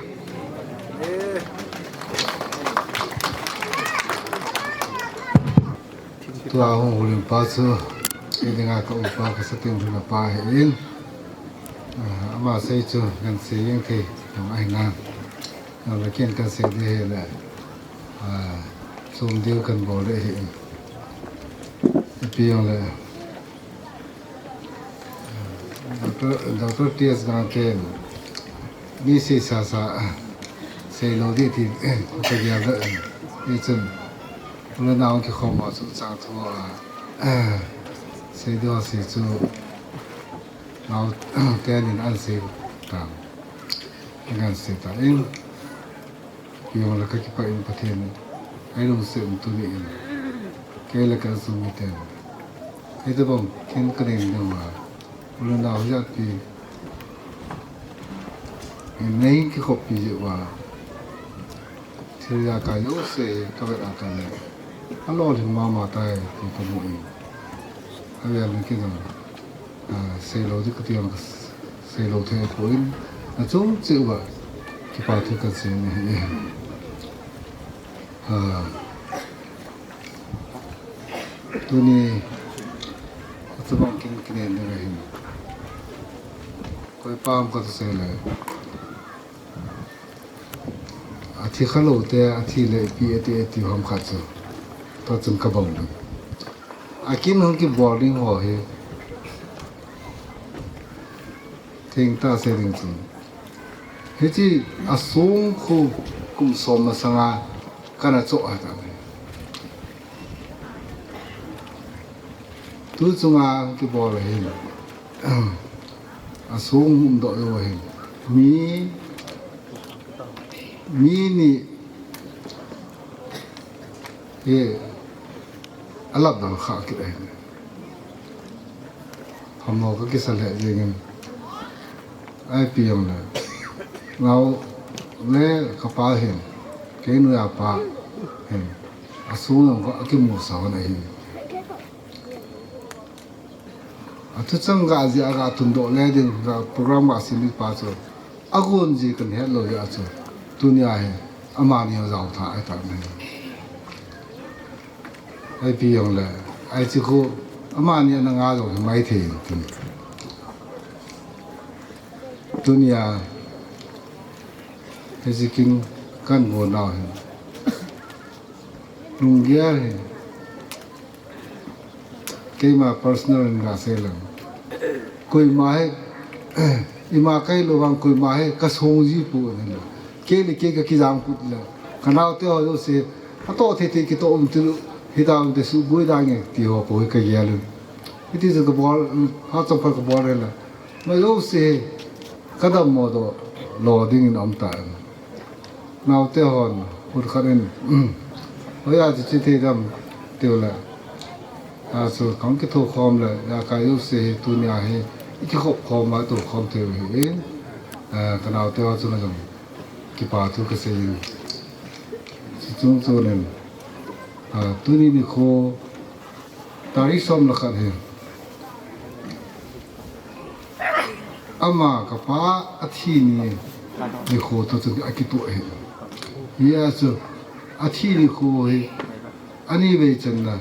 Tua hung houlim pa chu, kei dinga ka upa, ka satin lhunna pa ahin, ah, ama sei chu kahin sei jeng thei jong ahinan. Ahinla ken kahin sei ding hile, ah, chom diu kahin bol ding ahin. Ipi jongle, Doctor, Doctor T S Gangte in, mi seisasa, seilou ding ti, kagel ding, hichun, u le nao kikhom ho chungchang thu a, sei ding ho sei chu, naote nin ahin sei tan, ahin sei tan, in, Ipi jongle kakipah in Pathen in eilungset in tuni in, kei le ka insung miten, hitabang kin kanen dinguva, u le nao hijat pi in neihin kikhoppi jeh uva, thil ijakai jouse kavet a kale, alolhing mama tai ti kamu in, avel in ken jong, ah, seilou ding kati jong, seilou thei poi, nachung cheh uva kipa thu kahin sei in ahi. Ah, tuni, hitabang kin kinen ding ahin, koi pa ham kati seile, athi khalou te, athi le ipi ati, ati ham khat chu, tua chun kabang ding. Akin hung kibol ding ho hi, thengtah sei ding chun, hiche asong khu kum som masanga kana choh a tah. Tu chunga kibol ahin, asong umdoh jou ahin, mi, mi ni hi alap dal kha kit ahin. Hamlo kakisa lheh jengin, ipi jongle, nao, Le kapa hin, kei noiya pa hin, asung jong akimusa hon ahi. Athuchang ga jeh a ga tundoh le ding, ga program ga sem ding pa chu, agon ji kahet lou jeh a chu, tunia hi, amani jao tha ahi tan ahi. Ipi jongle, hiche khu, amani ana nga jong hi maithei in tin. Tunia, hiche kin kagon nau hin. Lunggel hi. Keima personal in gasei leng. Koima hi, ima kahi lou vang koima hi kasong ji poi. Kei le kei kakijang put le. Kanaote ho jouse, atoh thei thei kitoh um til, hita um te suboi da nge ti ho po hi kagel in. Hiti jeh a kabol, ha chom pha kabol le. Ama jouse, kadammo doh lou ding in aum tan. Naote hon, put khat in, hoiya chu chi thei dem, tiu le. Achu, kahung kitho khom le, ijakai jouse hi, tunia hi, ikikhop khom a, tou khom thei u ahi in, eh, kanaote ho chunga jong, kipa thu kasei in. Chuche chung chun in, ah, tuni nikho, tarik som le khat hi. Ama kapa athi ni nikho toh chu akitoh ahi. Hijeh a chu athi nikho hi ani vei channa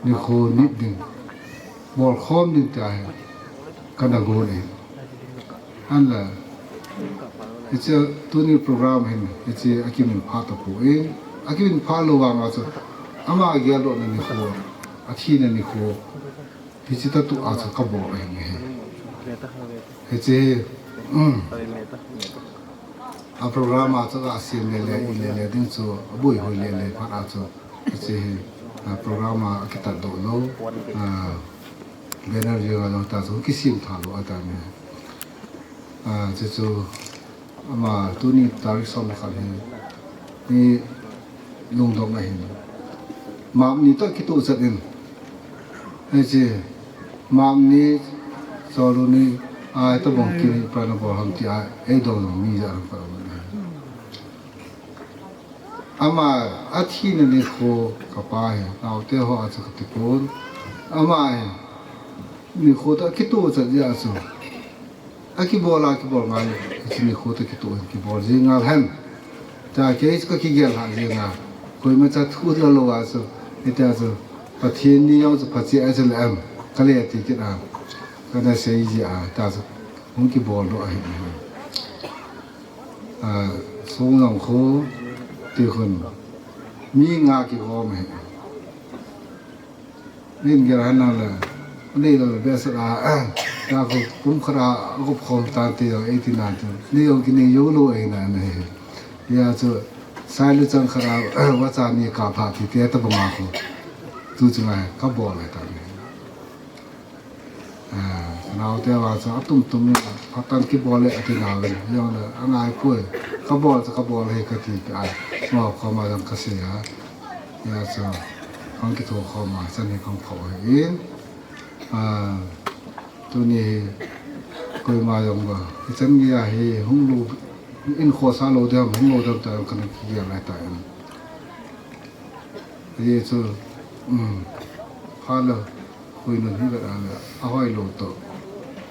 nikho nit ding, bolkhom ding tia hi kana gon ahi. Ahinla, hiche tuni program hin, hiche akimin pha tapoi. Akimin pha lou vanga chu, ama geldohna nikho, athina nikho, hiche tah tua chu kabol ahi. Hiche, um, a program a chu asem le le, i le le ding chu, aboi hoi le le phat a chu, hiche hi, a program a akitat doh lou, a, banner jeng a jong ta chu kisem tha lou atan ahi. A, chuchu, ama tuni tarik som le khat hi, ni lungdong ahin. Map ni toh kitoh chet in. Hiche, map ni, cholu ni, a, tabang kini prana bol ham tia, eidong mi ja ram pa. Ama athina nikho kapa hi, naote ho a chu kati pon. Ama hi, nikho toh kitoh chet jeh a chu. Akibol a, kibol ngal, hiche nikho toh kitoh hin kibol jing ngal hen. Tia kei chu kakigel lhah jing a. Koima cha thu la lou a chu. Hitia chu. Pathen ni jong chu phache a chu le em. Kale ti kit a. Kana sei jeh a. Tia chu. Hung kibol doh ahi. A, song jong khu, ti khun, mi nga kigom ahi. Min gel han nang le, anei lou le behseh a, a, ya khu kum khat a, agop khom tan ti jong, eighty nine ti. Ni jong kinei jou lou ahi na ahi. Ya chu, sai lu chang khat a, a, vacha ni kap pha ti te tabang a khu. Tu chu ngai, kabol le tan. A, naote vang chu atum tum in, phat tan kibol le ati nau le, jong le, angai poi, kabol chu kabol hi kati, a, mo khom a jong kasei a, ya chu, kahung kitho khom a, chan hi kahung pho hi in, a, tuni hi, koima jong ba, hichan gei a hi, hung lou, in khosa lou dem, hung lou dem ta jong kana kigel lai ta in. Hichu, um, pha le, Khuinun hi vet a le, ahoi lou toh.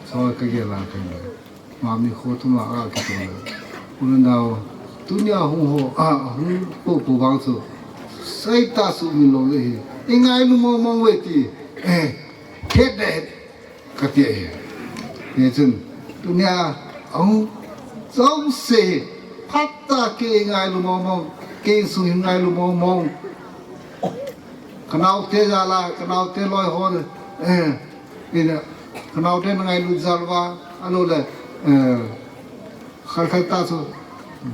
Soi kagel a kahin le. Mami kho thum a akitoh le. Unau, tunia hung ho, a, hung po po vang chu. Seita sumil lou le hi. I ngailu mong mong ve ti. Eh, het de het. Kati ahi. Hichun, tunia, ahung, jouse, phat a kei ngailu mong mong, kei sung hin ngailu mong mong. Kanaote jal a, kanaote loi hon, eh, ina, kanaote na ngailut jal uva, ahilou le, eh, khat khat ta chu,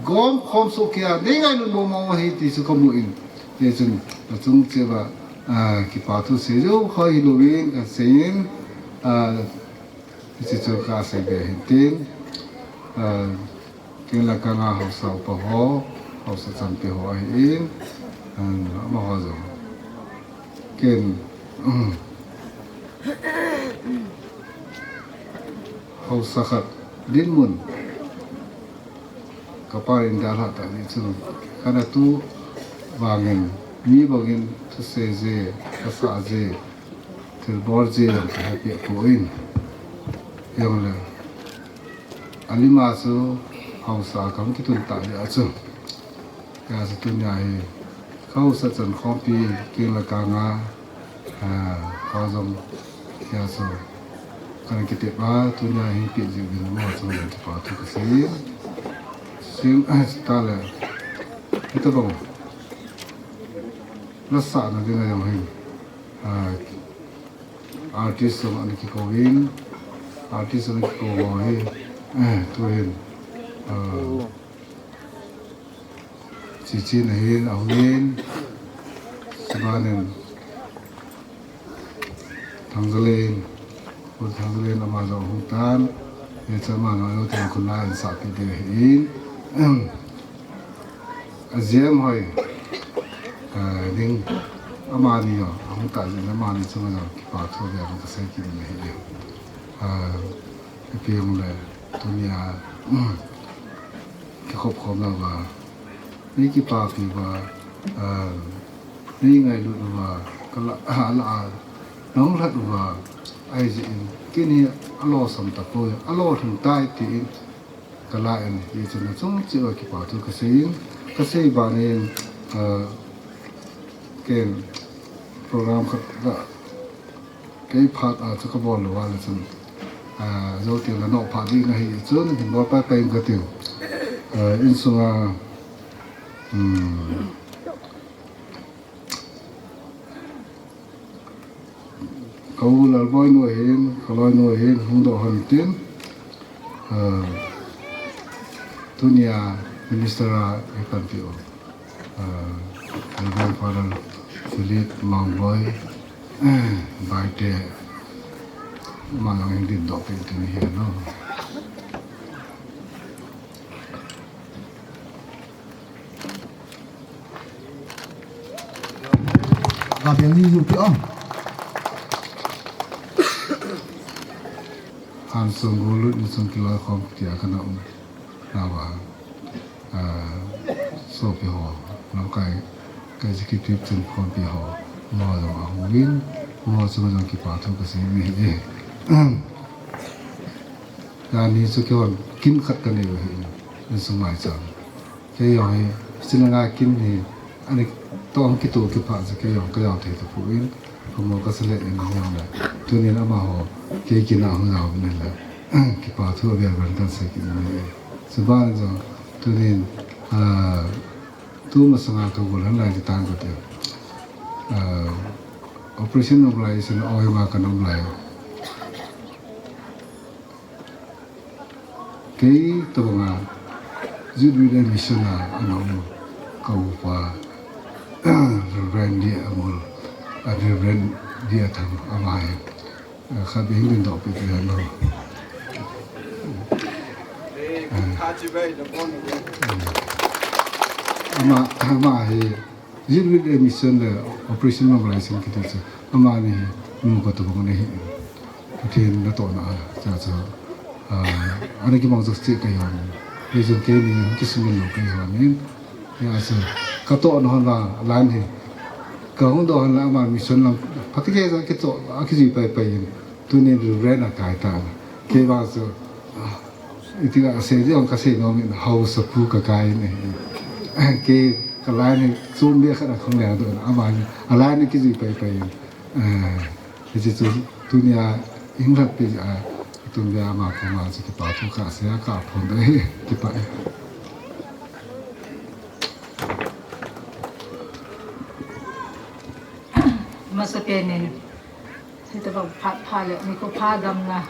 gom khom soh kei a, nei ngailut mong mong ahi ti chu kamu in. Hichun, achung cheh uva, ah, kipa thu sei jou, hoi hilou vin, kasei in, ah, Hiche chu kasei be hin tin, ah, ken la kanga haosa upa ho, haosa chanpi ho ahin, ah, amaho jong. Ken, um, haosa khat dinmun. Kapa in dalha ta ni chu. Kana tu vangin, mi bangin thusei je, thasa je, thilbol je, ka happy po in. Yong le. Alima chu, hausa kam kitun ta le a chu. Ka sa tu nya hi. Khausa chan khompi, king la ka nga. Ah, ka jong, ya so. Kana kiti pa, tunia hin pi ji bin mo so le pa tu kasi. Sim, ah, ta le. Ito bang. Nasa na din na yung hin. Ah, artist so ana ki ko hin. Artist so ana ki ko hin. Eh, tu hin. Ah, Chichi na hin, a hungin, Sibanin, Thangzalen, Pu Thangzalen ama jong hung tan, ye chama no yo te kun la in sa pi de hin. A jiem hoi, eh, ding ama ni yo, hung ta jin ama ni chama jong kipa thu de ka sei ki ni hi. Ah, ipi hung le, tunia, kikhop khom lou va, nei kipapi va, ah, nei ngailut uva, ka la, ah, la, ah, nahung lhat uva, ahi jeh in, kei ni alosam tapoi, alolhing tai tin, ka la in, hiche na chung cheh uva kipa thu ka sei in, ka sei ban in, ah, ken program khat la, Kei phat a chu ka bol lou a le chun, ah, zo ti la no phat ding ahi chun, hin bol pai pai ka tiu. Ah, insunga, um, ka u Lalboi nu hin, ka loi nu hin, hung doh hon tin, ah, tunia minister a hi pan tiu. Ah, Reverend Father Philip Mangboi, eh, Baite, ama jong hin din doh peh tin hi no. Ka beng ni ju pi o. Han sung gulut ni sung kiloi khom tia kana um. Nava, ah, sopi ho, lamkai, ka executive chun khompi ho, mo jong ahung in, mo chunga jong kipa thu ka sei mi hi. Jani chu kihon kin khat ka nei u hi, insung maicham. Kei jong hi, silanga kin hi, ani tong kitu kipa chu kei jong ka jao thei tapon, Ka mo ka sele in hiam le. Tunin amaho, kei kin a hung jao in le. Kipa thu a bel bel kan sei kin le. Chuban jong, tunin, ah, tu masanga ka gol han lai ti tan ko te. Ah, operation of lai sin oi ma kan um lai. Kei tabanga Youth with a Mission a ana um ka upa, Reverend D. Amol, a Reverend D. Athang ama hi, a, khat beh hin din doh peh te lo. Ama, ama hi, Youth with a Mission le Operation Mobilization kiti chu, amani hi, mi ko tabang ahi. Pathen natohna a, cha cha, ah, ana kimang jok cheh kahi hon. Hijeh chun keini kisumil lou kahi hon in. Hijeh chun, katohna hon a, lan hi. Kahung doh hon la ama mission lam, phatechan kitoh, akijui pai pai in. Tunin Reverend a kai ta. Kei vang chu, ah, Iti a sei jong ka sei nom in haosapu ka kai in ahi. Kei ka line hi chom beh khat a khang leng doh in ama hi a line hi kijui pai pai in. Eh, hiche chu tunia hung lhat pi a tun beh ama koma chu kipa thu ka sei a ka phong doh e, kipa e. Masapen in Hitabang phat pha le nikho pha damna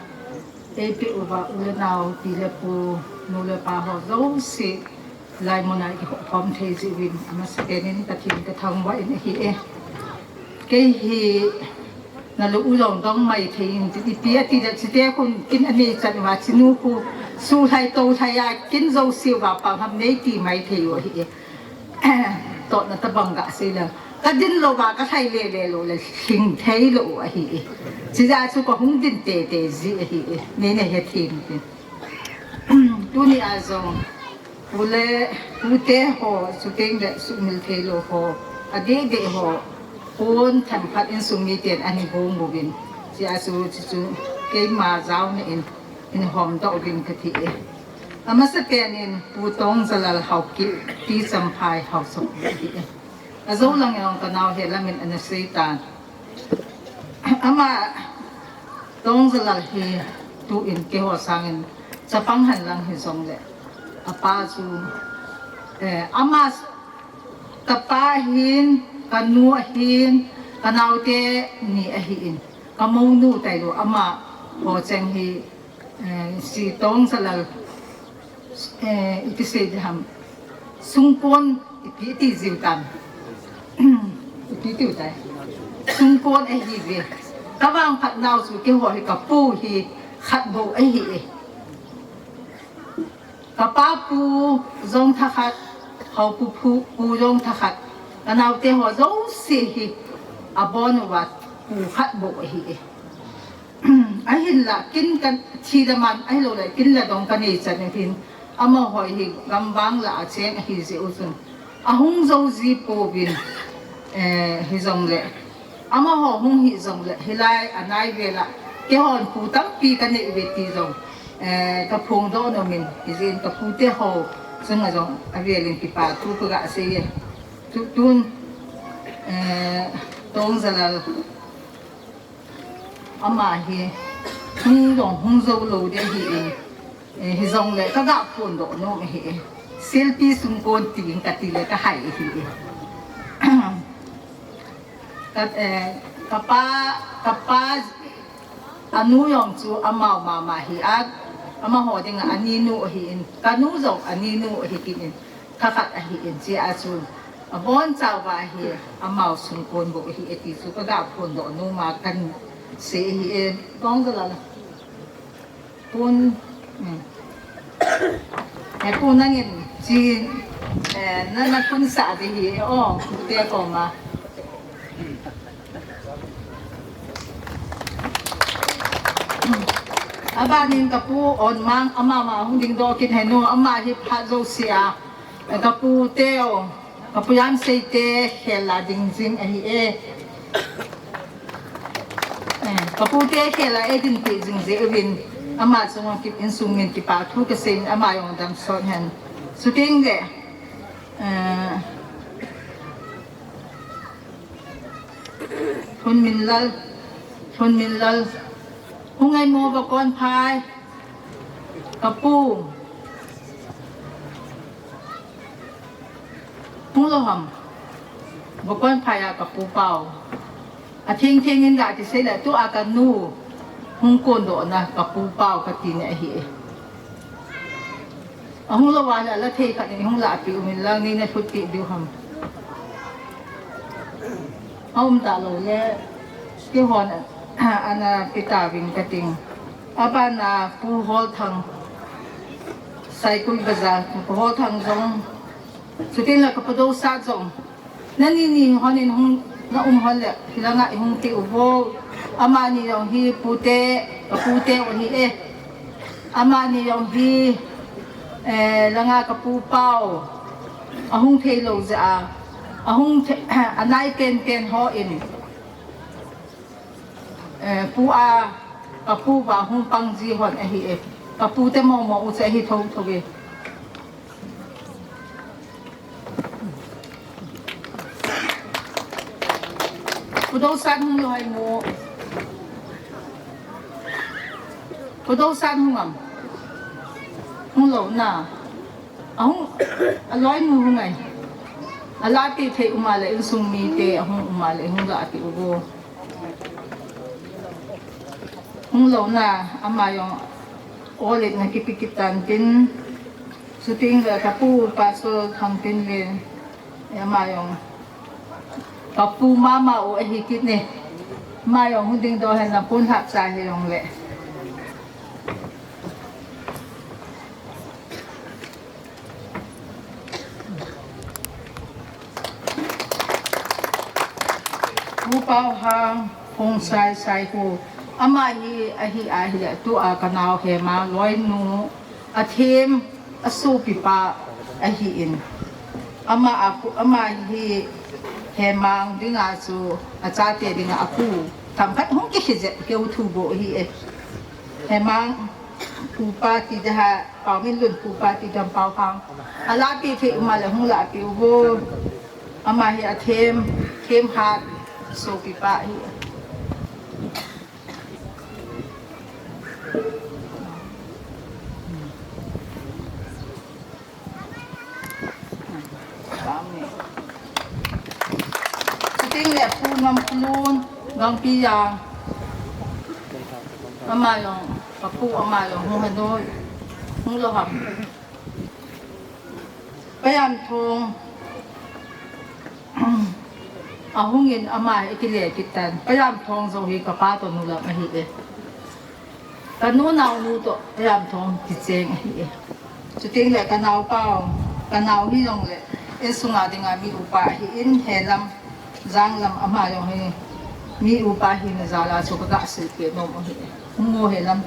eipeh uva u le nao, pi le pu, nu le pa ho jouse lai muna i kikhop khom thei jeh uvin amasapen in Pathen ka thangvah in ahi e. Kei hi nalou u jong dong mai thei in ti, ipi ati le chite khun kin anei chan uva chinu khu suhlhai tohlhai a kin jouse uva pangham nei ti mai thei u ahi e. Tohna tabang ga sei le. Ka din louva, ka lhai le le lou le, lhing thei lou ahi e. Chijeh chu ka hung din tete ji ahi e. Nei na hethem tin. Tuni a jong, Pu le, pute ho, chuteng le sumil thei lou ho, adeh deh ho, pon themkhat insung miten ahin gong uvin. Chea chu, chu, chu, keima jaona in, in hom doh uvin kati e. Amasapen in Pu Tongjalal Haokip, T. Champhai Haosa Pu ahi e. Ajou lang in kanao he lam in ana sei tan. Ama Tongjalal hi tu in keiho sangin chapang hen lang hijongle, apa chu, eh, ama, kapa ahin, kanu ahin, kanaote ni ahin, kamounu tailou, amaho cheng hi, eh, Pu Tongjalal, eh, iti sei ding ham, sungkon, ipi ti jiu tam. Ipi tiu tai. Sungkon ahi ve. Kavangphat nau chu keiho hi kapu hi khat bou ahi e. Kapa pu jong thakhat, Haopu pu, pu jong thakhat. Kanaote ho jouse hi abon uva pu khat bou ahi e. Ahinla, kin kathi daman, ahilou le, kin le dong kanei chan u hin, amaho hi gamvang lah a cheng ahi jeh u chun, ahung jou ji pouvin, eh, hijongle, amaho hung hijongle, hilai anai vel a, keihon pu tampi kanei uve ti jong, eh, kaphongdoh nom in, hijeh in kapute ho chunga jong avel in kipa thu kaga sei e. Tu, tun, eh, Tongjalal Ama hi, hung jong, hung jou lou ding ahi e. Eh, hijongle, kaga phondoh nom ahi e. Silpi sungkon ting kati le kahai ahi e. Ka, eh, kapa, kapa, anu jong chu amau mama hi a, amaho dinga aninu ahin, kanu jong aninu ahi kit in. Thakhat ahi in, chea chu abonchauva hi amau sungkon bou ahi e ti chu kaga phondoh nom a kasei ahi e. Tongjalal. Pun, hmm. Eh, pu nangin chi, eh, na, na punsah ding ahi e, o, pute koma. Abanin kapu Onmang, ama ma hung dingdoh kit hen o, ama hi phat jouse a, eh, kapu Teo, kapu Jamseite khel a ding jing ahi e. Eh, kapu te khel a eidin peh jing jeh uvin, ama chunga kip insung min kipa thu kasei in, ama jong damsot hen. Chuteng le, eh, Lhunminlal, Lhunminlal. Hung ngai mo Vakonphai. Kapu. Hung lou ham. Vakonphai a kapu pau. Atheng theng in ga ti sei le tua kanu. Hung kondoh na kapu pau kati na ahi e. Ahung lou a le, ala thei khat in hung lahpeh uvin lang, nei na lhutpeh diu ham. Aum talou le, keihon, ana pe tauvin kating. Abana Pu Holthang, Saikul Bazar, Pu Holthang jong, chuteng le ka Pu Dousat jong. Nani ni hon in hung, na um hon le, hilanga i hung ti uvo. Amani jong hi pute, ka pute u ahi e. Amani jong hi, eh, langa ka pu pau. Ahung thei lou jeh a. Ahung thei, anai pen pen ho in. Eh, pu a, ka pu va hung pang ji hon ahi e. Ka pute momo u chu ahi thotho e. Pu Dousat hung lou ham. Pu Dousat hung am. Hung lou na. Ahung, aloinu hung ai. Alahpeh thei um a le insung mite, ahung um a le hung lahpeh uvo. Hung lou na, ama jong olet na kipi kit tan tin. Chuteng le ka pu Pastor Thangtinlen, ama jong. Ka pu mama u ahi kit ne. Ama jong hung ding doh hen na pun hap cha he jong le. Pu Pauhang, Khongsai Saiho, ama hi, ahi, ahi le, tua ka nao he ma, loinu, athem, asopipa, ahi in. Ama a khu, ama hi Hemang dinga chu achate dinga apu tamkhat hung kihi jep keu thu bou ahi e. Hemang pupa ti daha, Paominlun pupa ti dam pao hang. Alapi thei uma le hung lapi uvo. Ama hi athem, themhat sopipa hi. Amen. Chuting le Pu Ngamkholun, Gangpijang. Ama jong, kapu ama jong, hung hanoi. Hung lou ham. Payamthong. Ahungin ama hi ikile kit tan. Payamthong jong hi kapa toh nulam ahi e. Kanu naonu toh Payamthong kicheng ahi e. Chuting le kanaopa jong, kanao hi jong le insunga dinga mi upa ahi in, helam, janglam ama jong hi mi upa hina jal a chu kaga silpeh nom ahi e. Hung o helam.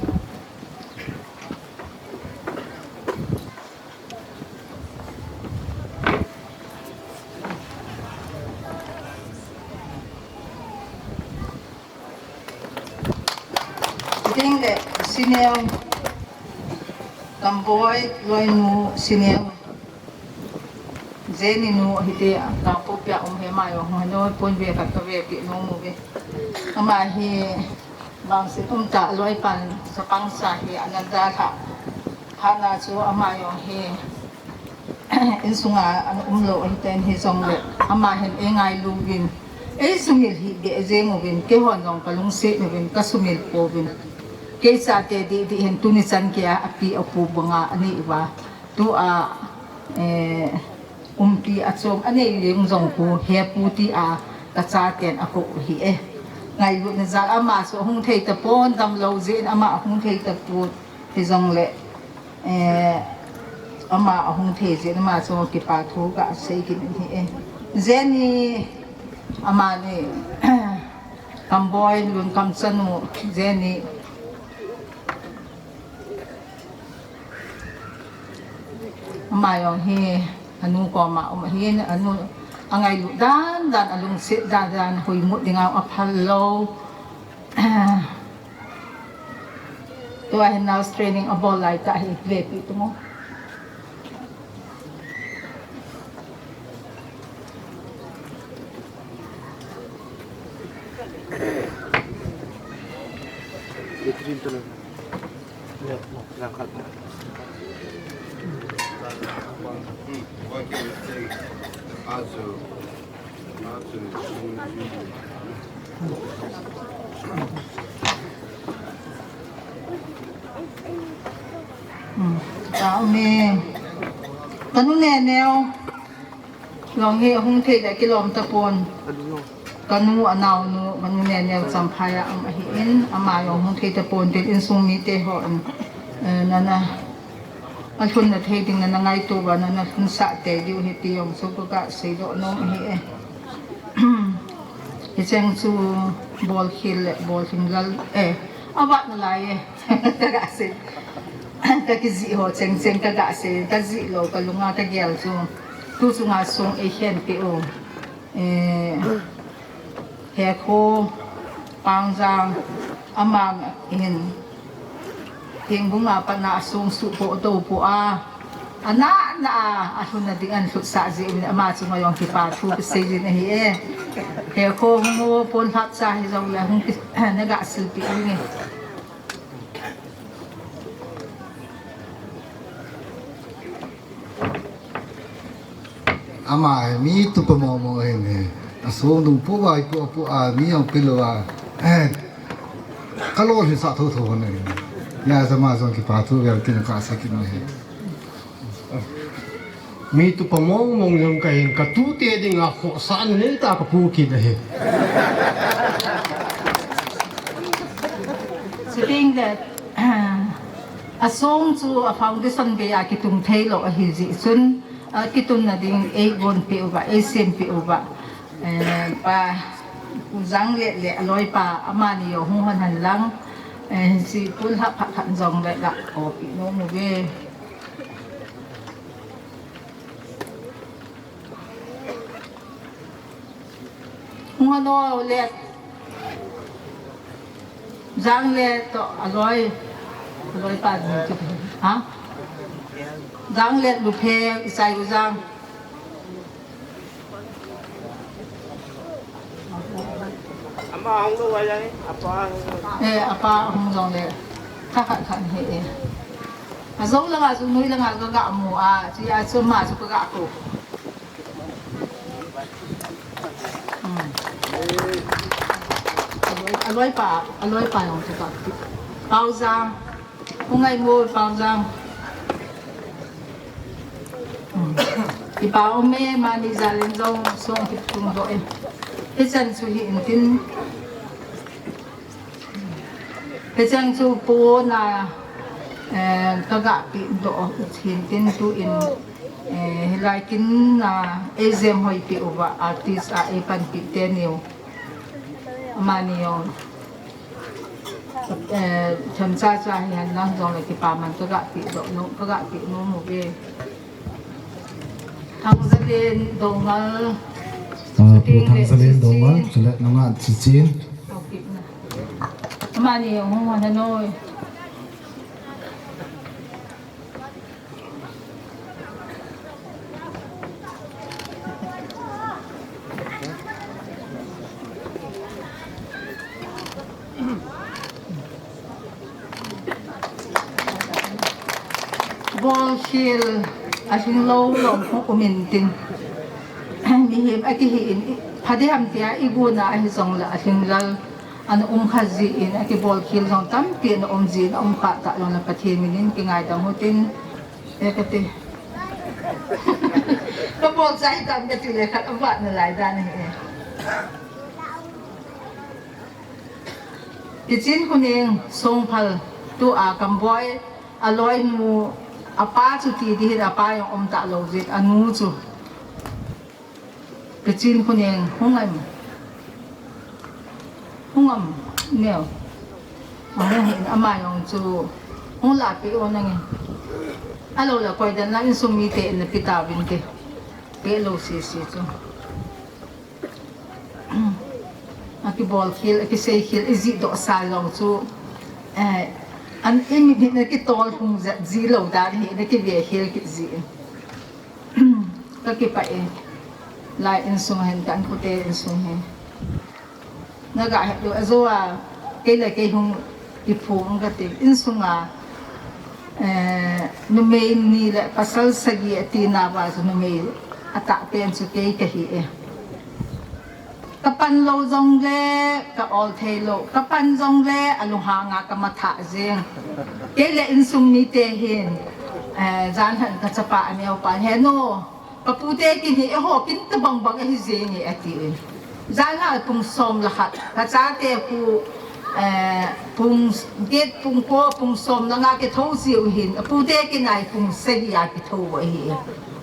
Chuting le Sineo, Kamboi loinu Sineo, Jenny nu hiti a, Kangpokpi a um hi ama jong hung hanoi, pon ve khat kave pi nom uve. Ama hi vangset umtah a loipan chapang sa hi ana dalha. Hana chu ama jong hi insunga ana umlou ahi ten, hijongle ama hin eingailuvin, eisumil hih beh jeng uvin, keihon jong kalungset uvin, kasumil pouvin. Kei chate didi hin tuni chan keiya api apu banga anei uva. Tua, eh, umpi achom anei leng jong khu, he pu tia kachaten akou ahi e. Ngailutna jal ama chu ahung thei tapon, damlou jeh in ama ahung thei tapon, hijongle, eh, ama ahung thei jeh in ama chu kipa thu kasei kit in ahi e. Jenny, amani, Kamboi Lunkam chanu, Jenny. Ama jong hi anu koma um ahin, anu angailut dan dan, alungset dan dan, huimut dinga aphal lou. Tua hin nurse training abol lai tah hi, vepi tu mo. Latrine tu na. Hmm. Tao me. Kanu Neneo. Long hi ahung thei le kilom tapon. Kanu anaonu, Kanu Neneo Champhai a um ahin, ama jong hung thei tapon tin insung mite hon, eh, nana, alhunna thei ding nana ngaito uva, nana lhunsah tei diu ahi ti jong chu kaga seidoh nom ahi e. Hicheng chu bolkhel le bolhing lal, eh, avat nalai e. Kaga sei. Kakijih ho cheng cheng kaga sei, kajih lou, kalunga kagel chu. Tu chunga song eikhenpeh u. Eh, Hekho, Pangjang, amang hin. Thingbung a pat na asong suhpoh toupoh a. Ana, ana, alhunna ding ahin lhutsah jeh in ama chunga jong kipa thu kasei jin ahi e. Hekho hung o, pon lhap cha hijongle hung ki, naga silpeh inge. Ama hi mi tupa mong mong ahin, asong dung pu vai pu apu a mi jong pilou a. Eh, kalolhinsah thotho hon ahi. Hijeh a ama jong kipa thu vel tin kasei kit in ahi. Mi tupa mong mong jong kahin, katute dinga khohsahna neitah a kapu kit ahi. Sitting that, asong chu a foundation geiya kitung theilou ahi jeh chun, akitunna ding eigonpeh uva, eisempeh uva. Eh, Pa Pu Janglet le aloipa amani jong hung hon hen lang, eh, hiche pon lhap phat khat jongle ga kopi nom uve. Hung ano let. Jang let to aloi. Aloi pa ni chu. Ha? Jang let lu phe isai u jang. Ama hung lo wa jang, apa hung lo. Eh, apa hung jong le. Kha kha kha ni he eh. A jong la nga ju nui la nga ga ga mu a, chi a chu ma chu ga ga ko. Aloi, aloi pa, aloi pa jong chu ka. Pau jang. Hung ngai mo pau jang. Kipa um e, mani jal in jong song kitung doh e. Hichan chu hi in tin. Hichan chu po na, eh, ka ga pi doh u hin tin tu in, eh, hilai kin na ei jem hoi pi uva artist a ei pan pi te niu. Mani jong. Eh, themcha cha hi hen lang jong le kipa man ka ga pi doh nu, ka ga pi nu mu ve. Thangzalen Dongal. Ah, Pu Thangzalen Dongal, chule nunga Chichin. Mani jong hung hon noi. Bolkhel ahing lou lou khu um in tin. Mihem akihi in, pha diham tia i guna ahi jong le ahing lal. Ana um kha jin, akibolkhel jong tampi ana um jin, aum kha ta jong le Pathen min in kingaidam u tin, e kati. Ka bol chai tam kati le khat avat nalai dan ahi e. Kichin Khoneng Songphal tua Kamboi aloinu apa chu ti ding hin apa jong um ta lou jeh anu chu. Kichin Khoneng hung am. Hung am neo. Ahung hin ama jong chu hung la pe o nangin. Alou la koi dan la insung mite in na pe tauvin te. Pe lou sese chu. Akibolkhel, akiseikhel, iji doh sa jong chu. Eh, an i mit hi na kitol hung jat ji lou dan hi na kive khel kit ji. Ka kipah e. Lai insung hin, ka inkote insung hin. Na ga het lou, ajo a, kei le kei hung kiphong kati. Insung a, eh, numei ni le pasal sagi ati nauva chu numei atah pen chu kei kahi e. Ka pan lou jong le, ka ol thei lou. Ka pan jong le, alunghang a ka matha jeng. Kei le insung mite hin, eh, jan han ka chapa aneo pa hin, he nu, ka pute kin hi, eiho kin tabang bang ahi jeng e, ati in. Jan a pung som le khat, ka chate khu, eh, pung get, pung ko, pung som le nga kithou jiu hin, apute kin a hi pung sagi a kithou ahi e.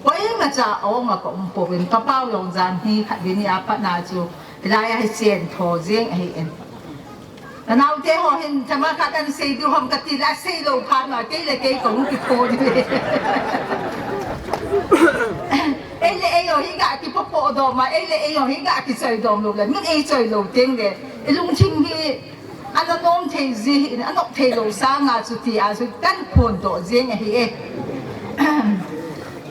Koima cha ong a ka um pouvin, ka pau jong jan hi khat vin a pat na chu, hilai a hi chen tho jeng ahi in. Ka naote ho hin, thema khat an sei diu ham kati le, sei lou phat na, kei le kei ka hung kithou ni. Ei le ei ho hi ga kipopo dom a, ei le ei ho hi ga kichoi dom lou le, min ei choi lou teng le, i lungthim hi, ana nom thei ji hin, anop thei lou sanga chu ti a chu kan phondoh jeng ahi e.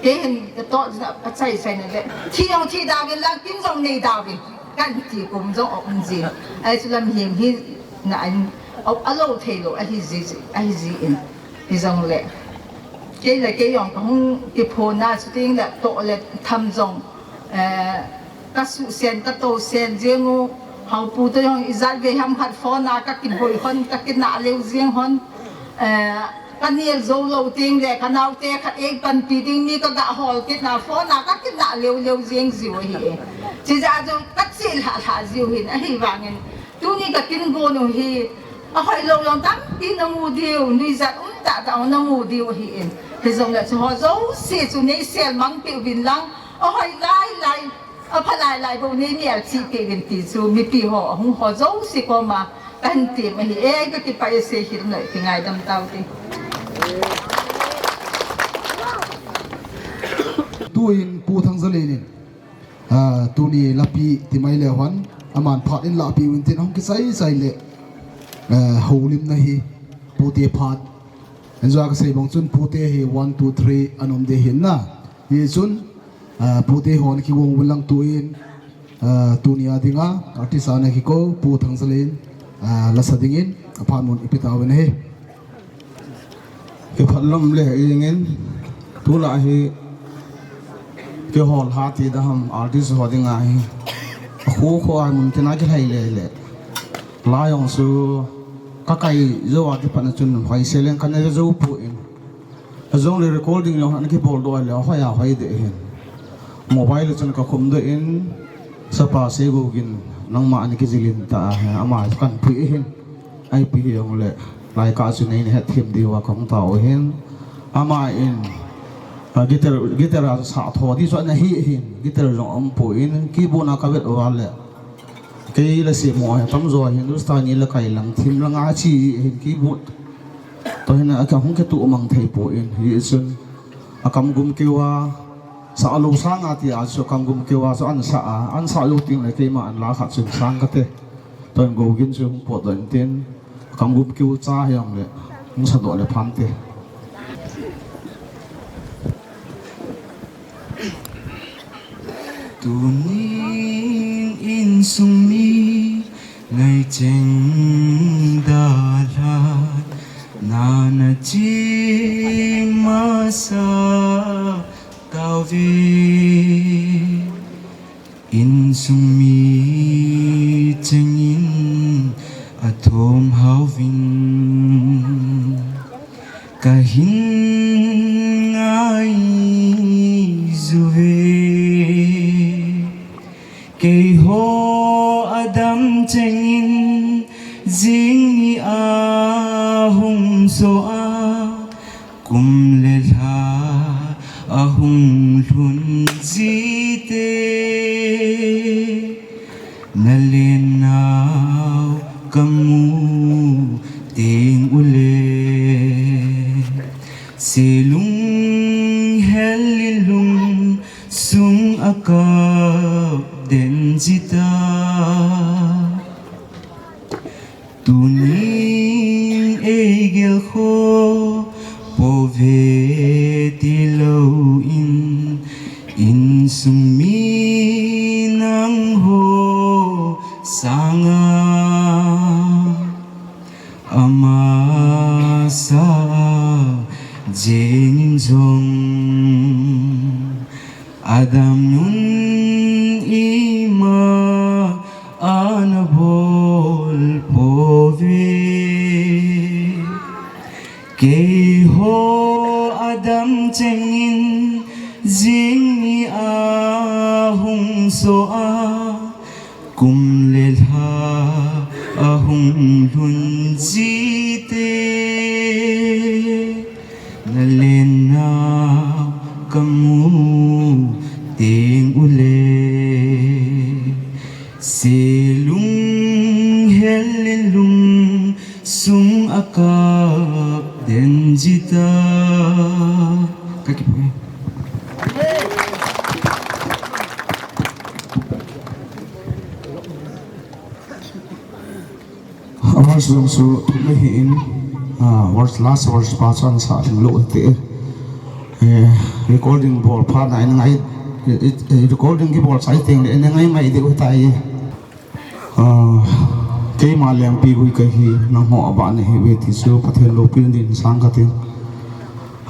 Kei hin ka toh jin a chai chai na le. Thi jong thi dauvin lang, kin jong nei dauvin. Kan ti kum jong um jin. Ahi chu lam him hi na an, a, alou thei lou ahi ji, ahi ji in. Hijong le. Kei le kei jong ka hung kiphon a chu ting le toh le tham jong. Eh, ka suhsen, ka tousen jeng u, haopu toh jong ijat vei ham khat phone a ka kiboi hon, ka kinah leu jeng hon. Eh, ka nel jou lou teng le, ka naote khat ei panpi ding mi ka ga hol kit na, phone a ka kinah leu leu jeng jiu ahi e. Chijeh a chu ka chih lhah lhah jiu hin, ahivangin tuni ka kin gon u hi, ahoi lou jong tampi na mu diu, nuijat um tah tah na mu diu ahi in. Hijong le chu ho jouse chu nei sel mang peh uvin lang, ahoi lai lai. Apha lai lai bou nei mial chi kei vin ti chu mipi ho, ahung ho jouse koma kahin tem ahi e, ka kipah e, sei hil noi, kingaidam tau te. Tuin Pu Thangzalen in, ah, tuni lapi ti mai le hon, Aman phat in lahpeh uvin tin, ahung kichai chai le, eh, houlimna hi pute phat. Enjoy kasei bang chun pute hi one, two, three anom ding ahin na. Hichun, eh, pute hon kigong uvin lang tuin, eh, tunia dinga artist ana kikou Pu Thangzalin, eh, lasa dingin aphat mun ipi tauvin ahi. Kiphalam le ingin, tulai hi kihol hati daham artist ho dinga hi. Khu khu a mun tina kilhai le le. Lai jong chu kakai jou a kipat na chun hoi seleng kana jou poi. Ajong le recording jong ana kibol doh le hoi a hoi ding ahin. Mobile chun kakhum doh in, Sapa Seigougin, nangma ana kijilin ta ahi, ama kan pui ahin. Ipi hijongle, lai kah chu neina hetthem diuva kahung tao ahin. Aman, a, guitar, guitar a sa tho di chu ana hi ahin, guitar jong aumpoi, keyboard na kavet uva le. Kei la semo ahi, tamjo Hindustani la kai lang, thim langa chi ahin keyboard. Toh hin a kahung kituh mang thei poi, hichun. Akam gum keuva, sa lou sanga tia chu akam gum keuva chu ana sa a, ana sa jou teng le keima ana la khat chun sang kate. Toh hin Gougin chu hung potdoh intin, akam gum keu cha hijongle, hung sadoh le phante. Tunin insung mi ngaicheng dalhan, nana chi masa tauve. Insung mi chengin athom hauvin, kahin ngaijuve. Keiho adam chengin jing ni ahung soh a, kum le lha ahung lhun jite. Nalennau kamu teng ule, selung hel in lungsung akap den jita. Tunin eigel kho pouve tilou in, insung mi nangho sanga amasa jengin jong, adam nun ima ana bol pouve. Keiho adam chengin jing ni ahung soh a, kum le lha ahung lhun jite. Nalennau kamu teng ule, selung hel in lungsung akap den jita. Kakipui. A verse jong chu thum ahin, a, verse, last verse pa chu ana sa lhing lou hite. Eh, recording bol phat na in ngai, eh, eh, recording kibol chai teng le in ngai mai diu tai. A, keima Lengpigui kahi, nangho abana hiuve ti chu Pathen loupina din sang kating.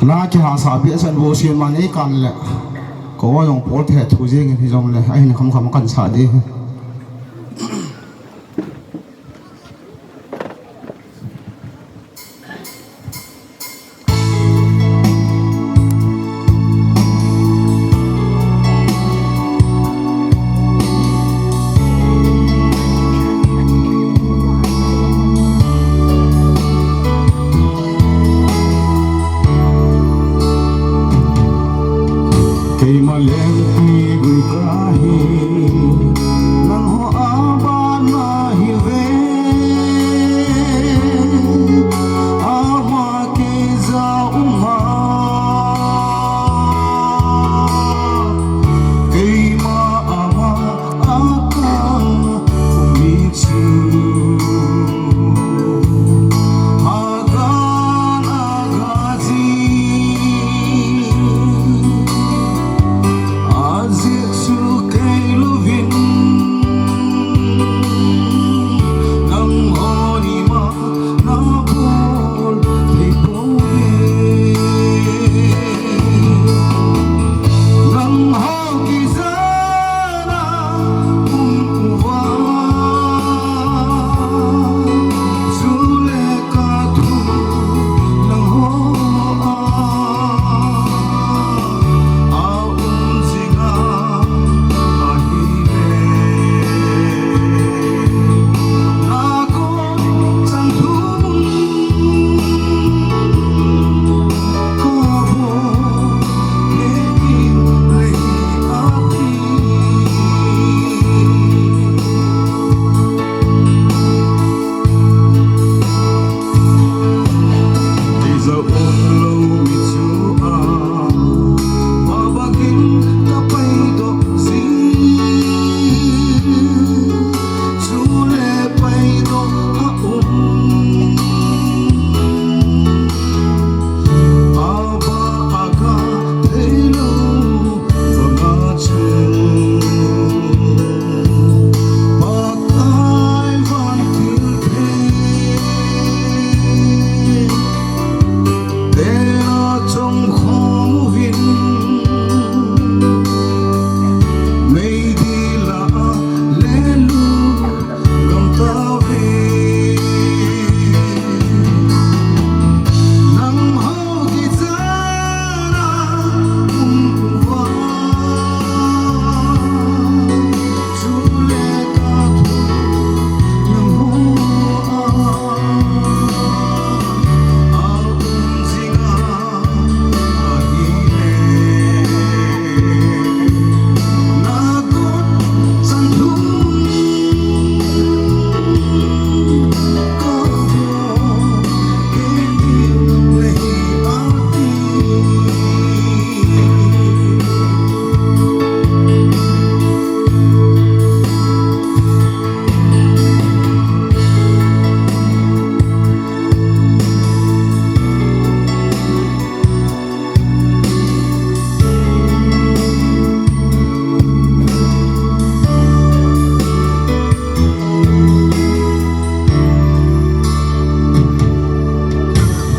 La kihahsa behseh in bou siem man ei kan le. Ka o jong pol the thu jeng in hijongle, ahin kham kham kan sa ding. Keima Lengpigui kahi,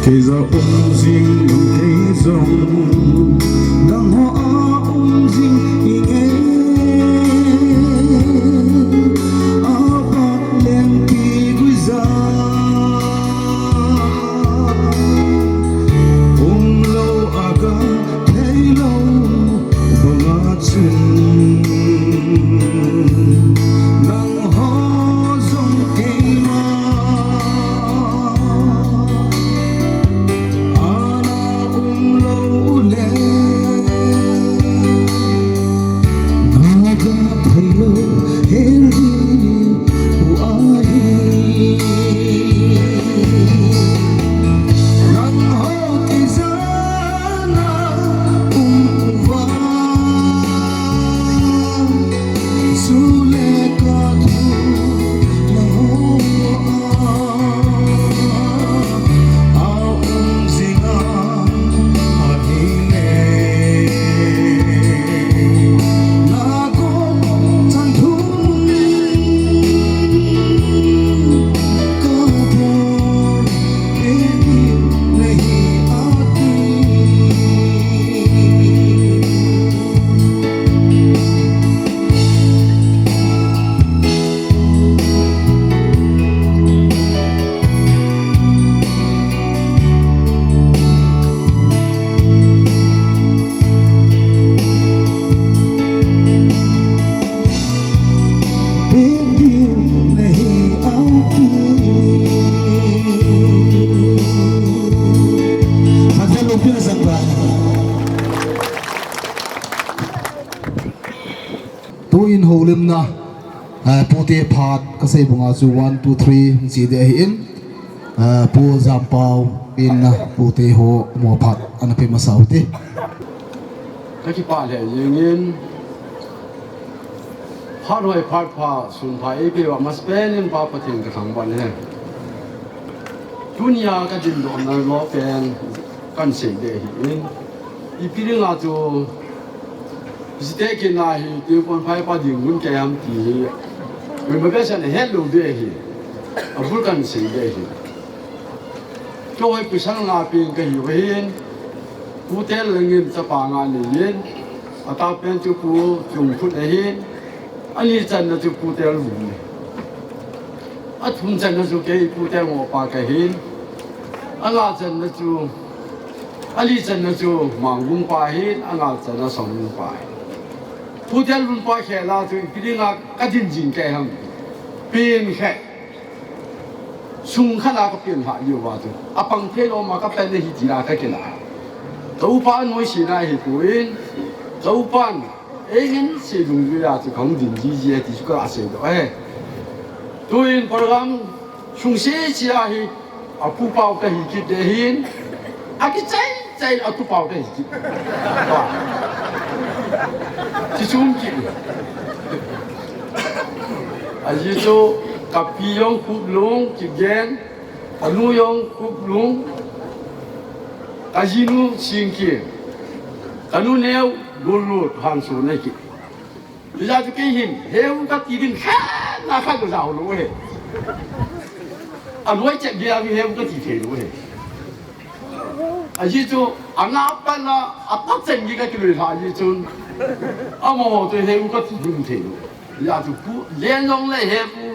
Kei ja um jing, kei jong nangho a um jing inge. A bat leng pi guija umlou a ka theilou banga chun nangho jong keima ana umlou le na ga theilou hel ding u ahi. Nangho kei ja na um uva chule ka thu nangho a a um jinga ahile na ko chan thu ka thu Tuin houlimna, eh, pute phat kasei banga chu one, two, three, chi de ahin, eh, Pu Jampau in pute ho mo phat ana pe masa u te. Ka kipah lheh jengin, phat hoi phat pha, sun pha eipeu a masapen in Pa Pathen ka thangvah e. Tunia ka dindohna lou pen kan sei de ahin, ipi dinga chu jite kina hi, tin pon phai pa ding gun ke ham ti hi, mi ma be san het lou de ahi, abul kan sei de ahi. Kei hi Pu Sanglapi kahiu ahin, Pu Tellangin chapa nga nei in, atapen chu Pu Chungphut ahin, ani channa chu Pu Tellvum ahi. Athum channa chu kei Pu Tellngol pa kahin, anga channa chu, ali channa chu Mangvum pa ahin, anga channa Songvum pa ahin. Pu Tellvum pa khela chu ipi dinga ka din jing ke ham, pen khe. Sung khat a ka pian hah diu va chu, apang thei lou ma ka pen hi ti la ka kila. Ka upa noise na hi tuin, ka upan, ei ngen se lung ju ya chu ka hung din ji ji e ti chu ka sei doh e. Tuin program sung se se a hi, apu pau ka hi kit de hin, akichai chai atu pau ka hi kit. Ba. Chi sum kit. Aji chu ka pi jong khup lung kigen, ka nu jong khup lung, ka jinu sing ki, ka nu neo gul lut han su nei ki. Hijeh chun kei hin, heu ka ti ding khat na khat ka jao lou e. Aloi chet gei a mi heu ka ti thei lou e. Ajeh chu, anga pat la, atah chen gei ka kilui lha jeh chun, amaho toh heu ka ti ding thei lou. Hijeh chun pu, len jong le he pu,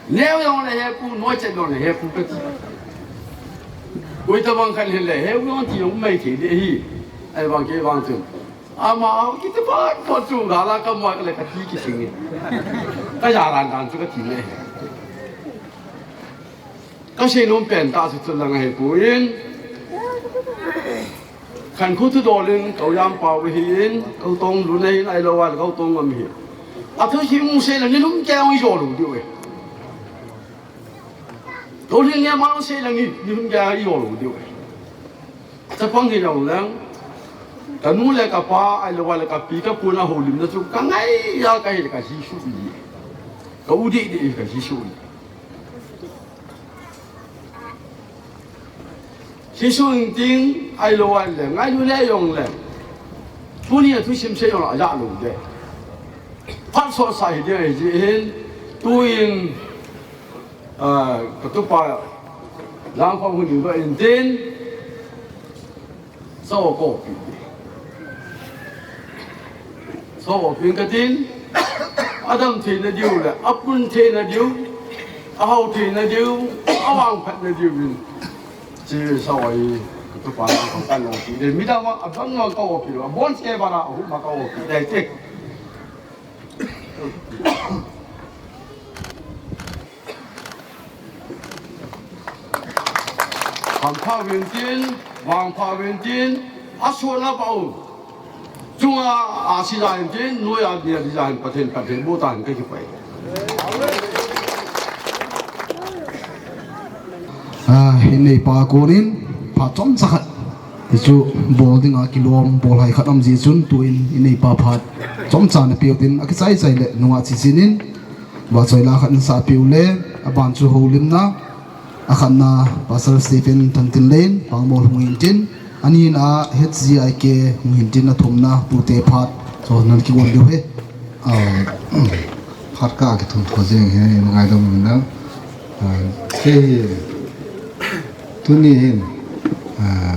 neo jong le he pu, noi chet jong le he pu ka ti. Koi tabang khat hin le heu jong ti jong mai thei ding ahi. Ahivang kei vang chun, ama, kiti phat phat chu gal a ka moi ka le ka ti kising e. Ka ja ran ran chu ka ti le. Ka sei nom pen tah chu chu lang ahi poi. Khankho thudol in, ka u Jampau ahin, ka u Tonglun ahin, ahilou le ka u Tongngam ahin. Athu hing sei le ni lum kei hung i jo lou diu e. Ka u Lhingneo ma sei le ni, ni lum kei hung i jo lou diu e. Chapang hi jong leng, ka nu le ka pa, ahilou le ka pi ka puna houlimna chu ka ngai a ka hi le ka ji suh ji. Ka u dih dih ka ji suh ji. Ji suh jing ting, ahilou le, ngailu le jong le. Tuni a thusim sei jong a ja lou de. Phat sot sa hi ding ahi jeh hin, tuin, Ah, ka tupa, Langkhong hun in ba in tin, Sao ko pi. Sao pi katin. Adam theina diu le, apun theina diu, ahao theina diu, avangphatna diu in. Chi sao ai, tu pa na ko kan pi. De mi da ma, abang ma ko pi, abon se ba na, ahu ma ko pi. Dai te. Hampha uvin tin, vangpha uvin tin, asona pau. Chunga asija hin tin, noiya dia dija hin Pathen, Pathen bo ta hin ka kipai. Ah, in neipa konin, phat chomcha khat. Hichu bol dinga kilom, bol hai khat um jeh chun, tuin in neipa phat chomcha na peutin, akichai chai le, nunga chichinin, vahchoi la khat in sa peu le, aban chu houlimna, akhatna, Pastor Stephen Thangtinlen, Pangmol hung hin tin, anina, H G I K hung hin tin, athumna, tute phat, so nan kigon diu he. Ah, phat ka kithum tho jeng he, ngaidam na. Ah, kei hi tuni hin, ah,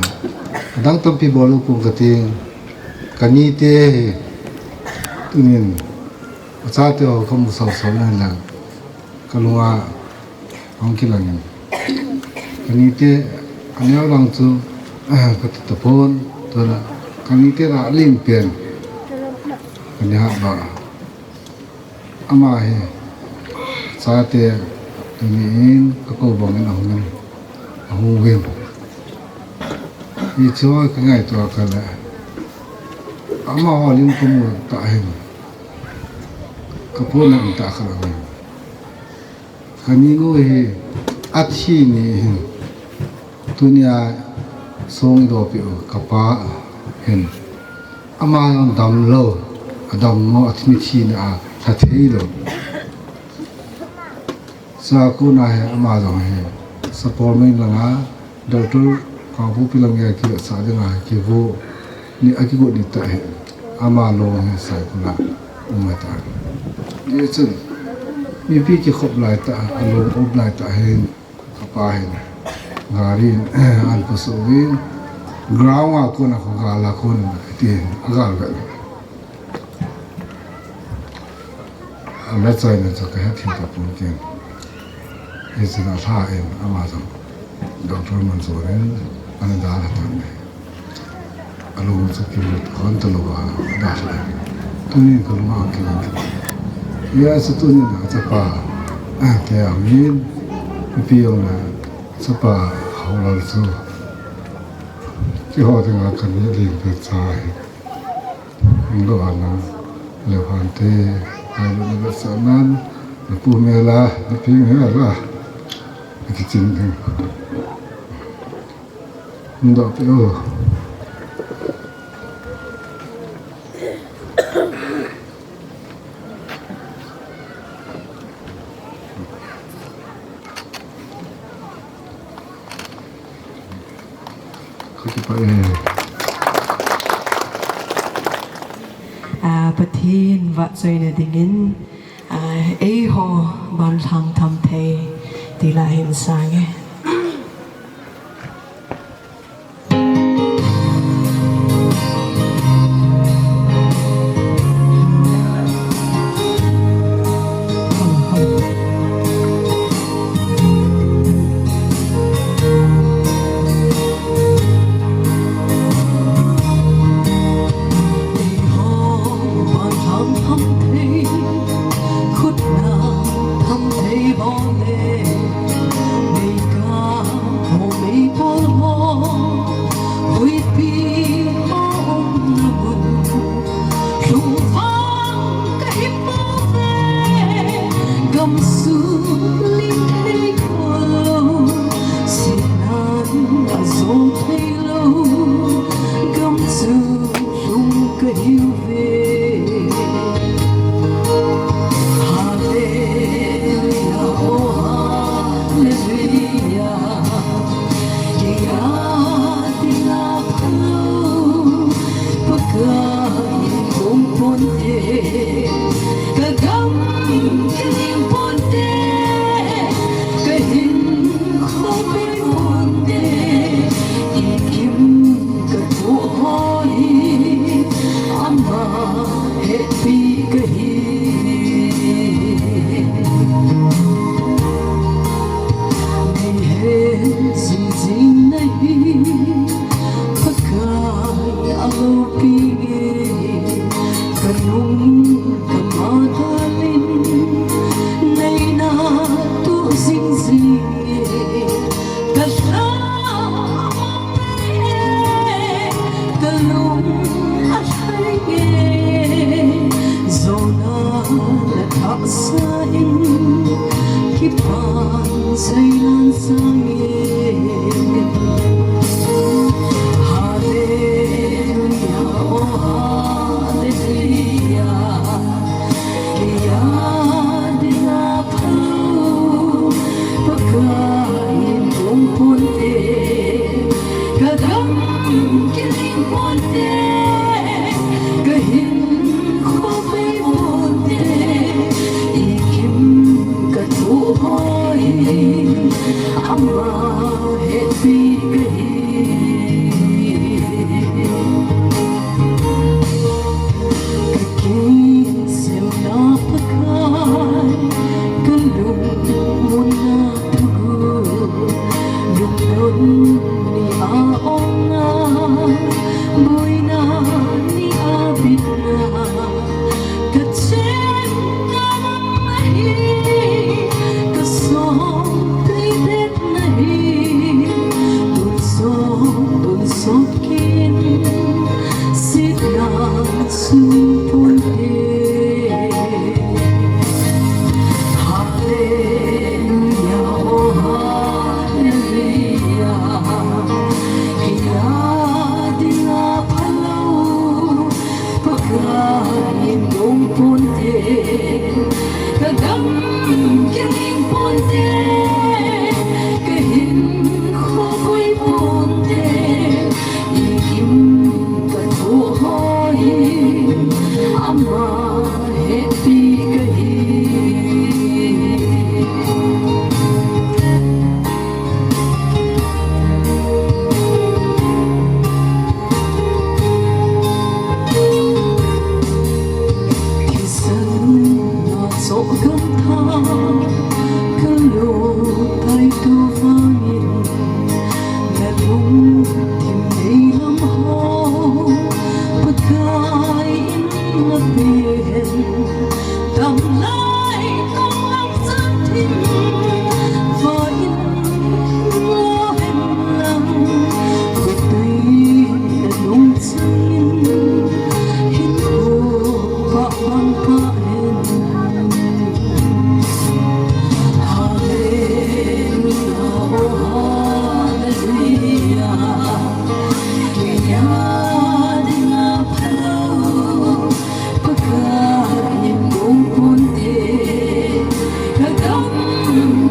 adang tampi bol u kung kating, kanite hi tunin achate ho kamu sau sau na lang kalunga hung kilangin. Kanite aneo lang chu, ah, kati tapon, tuna kanite la lim pen. Kani ha ba. Ama hi, chate, tuniin, kakou bangin ahungin, ahung uvin. Hichu ka ngaito kha le, amaho lim kamu ta hin, kapu na um ta kha le. Kani nu hi, athi ni hin, tunia song idopi u kapa hin. Ama jong damlou, adammo, athi, mithi na a, lha theilou. Chua kona hi ama jong hi, Sapormeilanga, Doctor Kangpokpi lang a kivetsah dinga kigo, ni akigo ni ta hi, ama lou hi Saikul a, um ta. Hichun, mipi kikhop lai ta, alou um lai ta hi, Kapa hin, gari in, an pasou vin, ground a kona kho gal a kona, tin, agal vel. Ana chaina chu kahe thei tapon tin. Hichun alha in, ama jong, Doctor Mansour in, ana dalha tan. Alung chu kilut hon talou a, adalha. Tunin kalung a kilut. Hijeh chun tunin achapa, ah, te amin, ipi jong le, chapa Haolal chu. Keiho dinga kani lim pet cha hi. Hung doh ana, le hante, ai lo na sa nan, na pu mela, na pi mela, na kichin ding. Ndoh peh o. Ka kipah e. Ah, Pathen vahchoina dingin, ah, eiho banlhang tham thei ti la hin sang e. Kipan seilan sangin. Hallelujah, oh hallelujah. Kei a dinga phalou, Pakai in gong ponte. Ka gam kiling ponte, ka hinkho bei ponte, i kim ka thoh hoi, ama hetpi ka hi. Ka kisemna Pakai, ka lungmonna thuguh, lungdon ni a omna, boina ni a bitna, ka chenna ahi, ka songtui betna hi, tonsot, tonsot kin, sitna sung ponte. Hallelujah, oh hallelujah. Kei a dinga phalou, Pakai in gong ponte. Ka gam kiling ponte, ka hinkho koi ponte. I kim ka thoh hoi, ama hetpi ka hi. Thisan na choh gam tha, ka lo tai tu vangin, na lungthim nei lam ho, Pakai in na pen, tam lai tong lam chan thim, va in lo hen lang, ka tui na lung chan in, hin ko pa bang pa hen. Hallelujah, oh hallelujah. Kei a dinga phalou, Pakai in gong ponte. Ka gam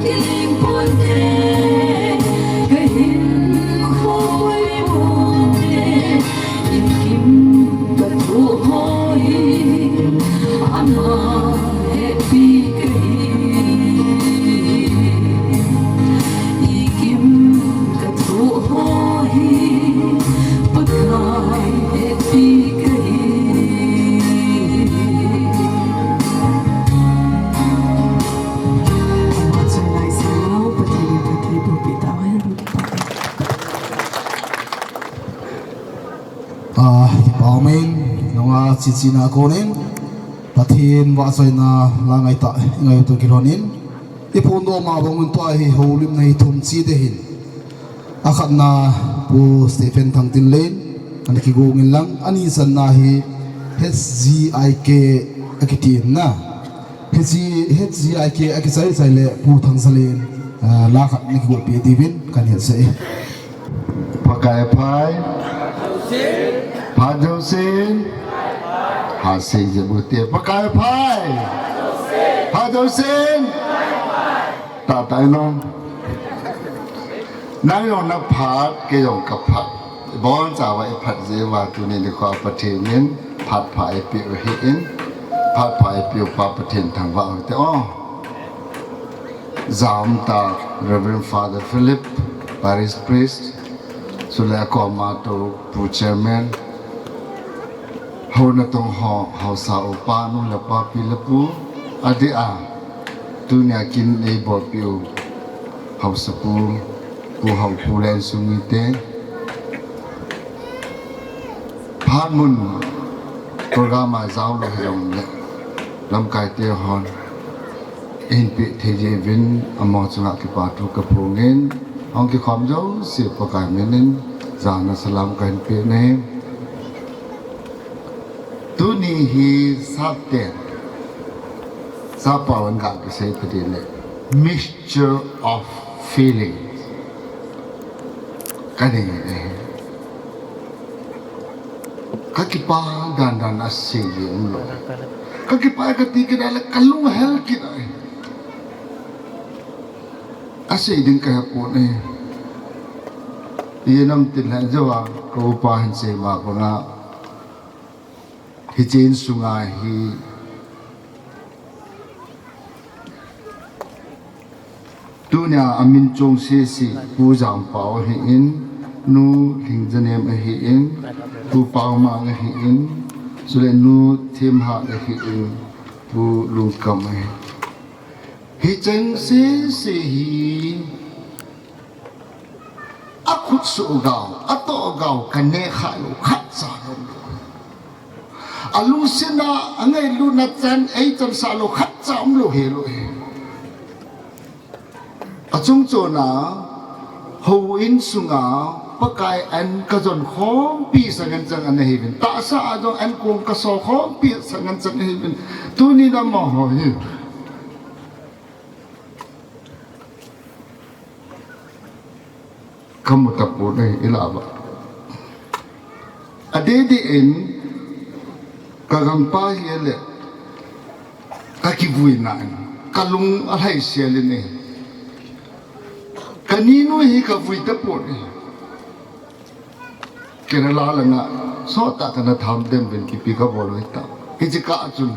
kiling ponte, ka hinkho koi ponte. I kim ka thoh hoi, ama hetpi ka hi. I kim ka thoh hoi, Pakai hetpi ka hi. Ama chun lai sa lo, Pathen in phatthei boh peh tahen. Ah, kipa umin, nunga chichina konin, Pathen vahchoina la ngai ta, ngai tu kilhonin, i phun do ma bang un tua hi houlimna hi thum chi te hin. A khatna Pu Stephen Thangtinlen, ana kigong in lang, ani channa hi H G I K a kiti in na. H G I K a kichai chai le Pu Thangzalen, ah, la khat na kigolpi diuvin kan hetsah e. Pakai phai. Phat jousen. Ha sei je bu te. Pakai phai. Phat jousen. Ta tai no. Nang jong na phat, kei jong ka phat. Bonchauva i phat jeh uva tuni nikho Pathen in phat pha eipeh u ahin, phat pha eipeh u pa Pathen thangvah u hite o. Jamta Reverend Father Philip, Parish Priest, chule akoma tou Pu Chairman, hou natong ho, haosa upa, nu le pa, pi le pu, adeh a, tunia kin eibolpeh u, haosapu, Pu Haopu le insung mite, phat mun, program a jao lou hijongle, lamkaite hon, eihin peh thei jeh uvin, amaho chunga kipa thu kaphongin, hung kikhom jouse Pakai minin, jana salam kahin peh nahi. Tuni hi sapten, sappao in ga kisei tadin le. Mixture of feelings. Ka nei e. Ka kipah dandan a sei ding umlou. Ka kipah e kati kit a le ka lung hel kit ahi. A sei ding ka hepon e. Ijeh inem itile jouva ka upa hin sei ma banga. Hiche insunga hi tunia amin chong sese Pu Jampao ahin, Nu Lhingjanem ahin, Pu Paomang ahin, chule Nu Themhat ahin, Pu Lungkam ahin. Hicheng sese hi akhut suhgao, atohgao, kaneh khalou khatcha umlou. Alungsetna, angailutna chan eichansah lou khatcha umlou helou hi. Achungchona, houin sunga Pakai an kajon khompi sangen chang ana hiuvin. Tahsa a jong an kong kaso khompi sangen chang ahiuvin. Tuni amaho hi kamu tapon ahi, ilaba. Adeh deh in, kagangpa hi le, kakivuina in, kalung alhaisel in ahi. Kaninu hi kavui tapon ahi. Kerala langa, sot a kana tham dem uvin kipe kabol u hita. Hiche kah chun,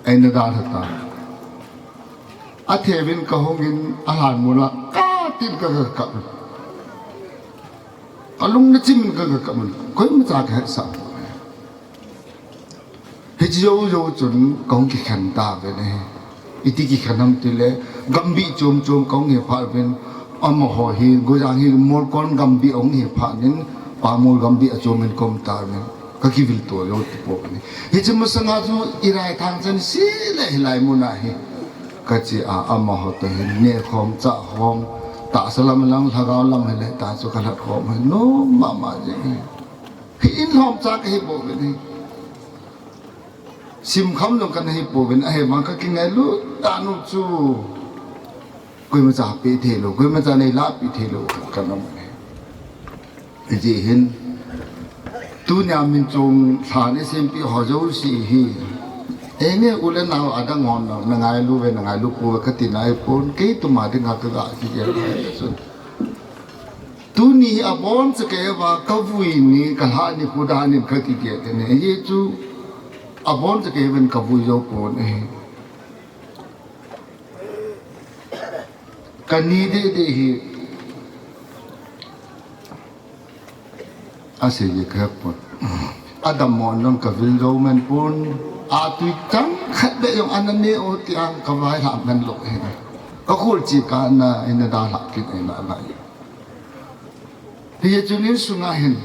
eina dalha ta. Atheuvin kahungin alhan mula, katin ka, ka, ka. Alung nachimin ka, ka, ka mun. Koimacha kahetsah. Hiche jou jou chun kahung kikhen tauvin ahi. Iti kikhen ham itile, gambih chom chom kahung hephat uvin, amaho hi, Gojang hi Molkon gambih ahung hephat in, Pamol gambih achomin kaum tauvin. Kakivil to jou tapon ahi. Hiche masanga chu Iraithang chan sele hilai muna hi. Kache a, amaho toh hin nehkhom, chahkhom, tahsa lam lang, lhagao lam hile tah chu kalhat khom hi nom mama jeng hi. Hi in lhomcha kahi pouvin ahi. Simkham jong kana hi pouvin, ahivang kakingailut tah u chu koimacha peh theilou, koimacha neilah peh theilou kana um ahi. Hijeh hin, tunia min chong lhan isempeh ho jouse hi, eini u le nao adang hon nangailu uve, nangailu pouve kati naipon, kei tuma dinga kaga kigel ahi chu. Tuni hi aboncha kei uva kavui ni, kalhah ni, khuda ni kakigel teni. Hijeh chu aboncha kei uvin kavui jou pon ahi. Kani deh deh hi asei ji kahepon. Adammo jong kavil jou men pon. Atui chang khat beh jong ana neh u tiang kavailhah men lou hi. Kakhol cheh kana eina dalhah kit eina ngai. Hijeh chun insunga hin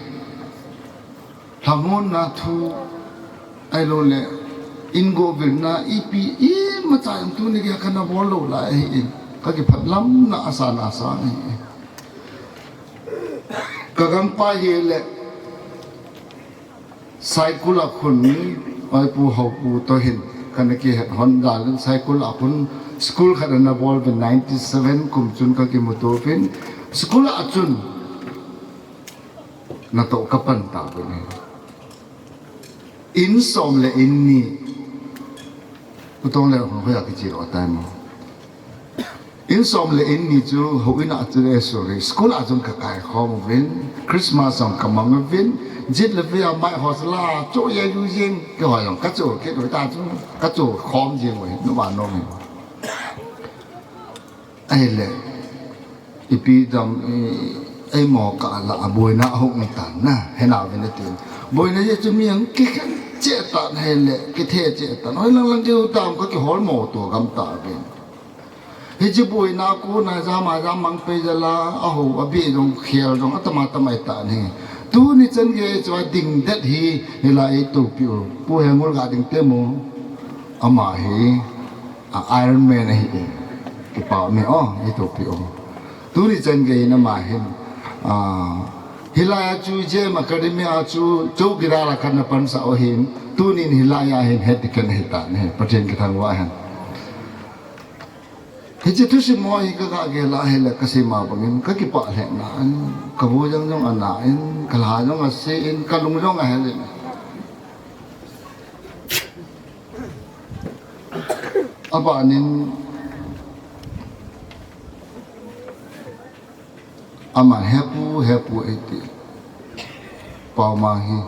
lhamonna thu, ahiloule, in govilna, ipi, imacha jong tuni geiya kana bol lou lai ahin, kakiphatlamna asan asan ahi. Kagangpa hile, Saikul a khun, Oipu Haopu toh hin, kana kihet hon dalin, Saikul a khun, school khat ana bol uvin ninety seven kum chun kakimuto uvin, school a chun, natoh kapan tauvin ahi. In som le in ni. Pu Tong le hung hoiya kiche lou atai mo. In som le in ni chu houin a chu le sorry. School a chun kakai khom uvin. Christmas jong kamang uvin. Jet le vea mai hos la chu ye ju jing. Keiho jong kachu kit u ta chu. Kachu khom jing u hi. Numa nom hi. Ahile, ipi dam, i, eimo kah lah a boina ahung tan na, hena uvin atin. Boina jeh chu mi ahung kikhen cheh tan ahile, kithe cheh tan. Hoilang lang keu tam kakihol mo to gam tauvin. Hiche boina kona jama jam mang pei jal a, aho, abeh jong, khel jong, atama tama ahitan ahi. Tuni chan gei chu ading det hi, hilai eitopi u. Pu Hengul ga ding te mo. Ama hi, a, Iron Man ahi e. Kipa me o, eitopi o. Tuni chan gei in ama hin, a, hilai a chu J M Academy a chu chowkidar a kana pansah u ahin, tunin hilai a hin head deacon ahitan ahi, Pathen kathangvah hen. Hiche thusim ho hi ka, ka gel a hile ka sei ma bangin ka kipah lheh nan, ka bu jong jong ana in, ka lha jong ase in, ka lung jong ahel in. Abanin, aman hepu, hepu eiti. Paomang hi.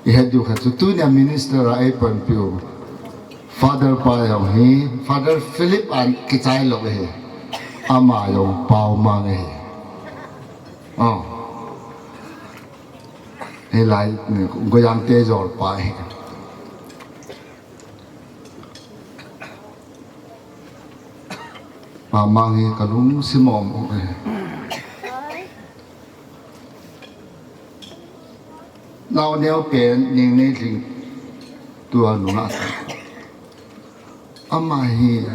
I het diu khat chu tunia minister a ei panpiu Father pa jong hi, Father Philip an kichai lou hi. Ama jong Paomang hi. Oh. Hilai ni Goyang te jol pa hi. Paomang hi ka lungsim um um e. Nao neo pen Ningneiling tua nunga. Ama hi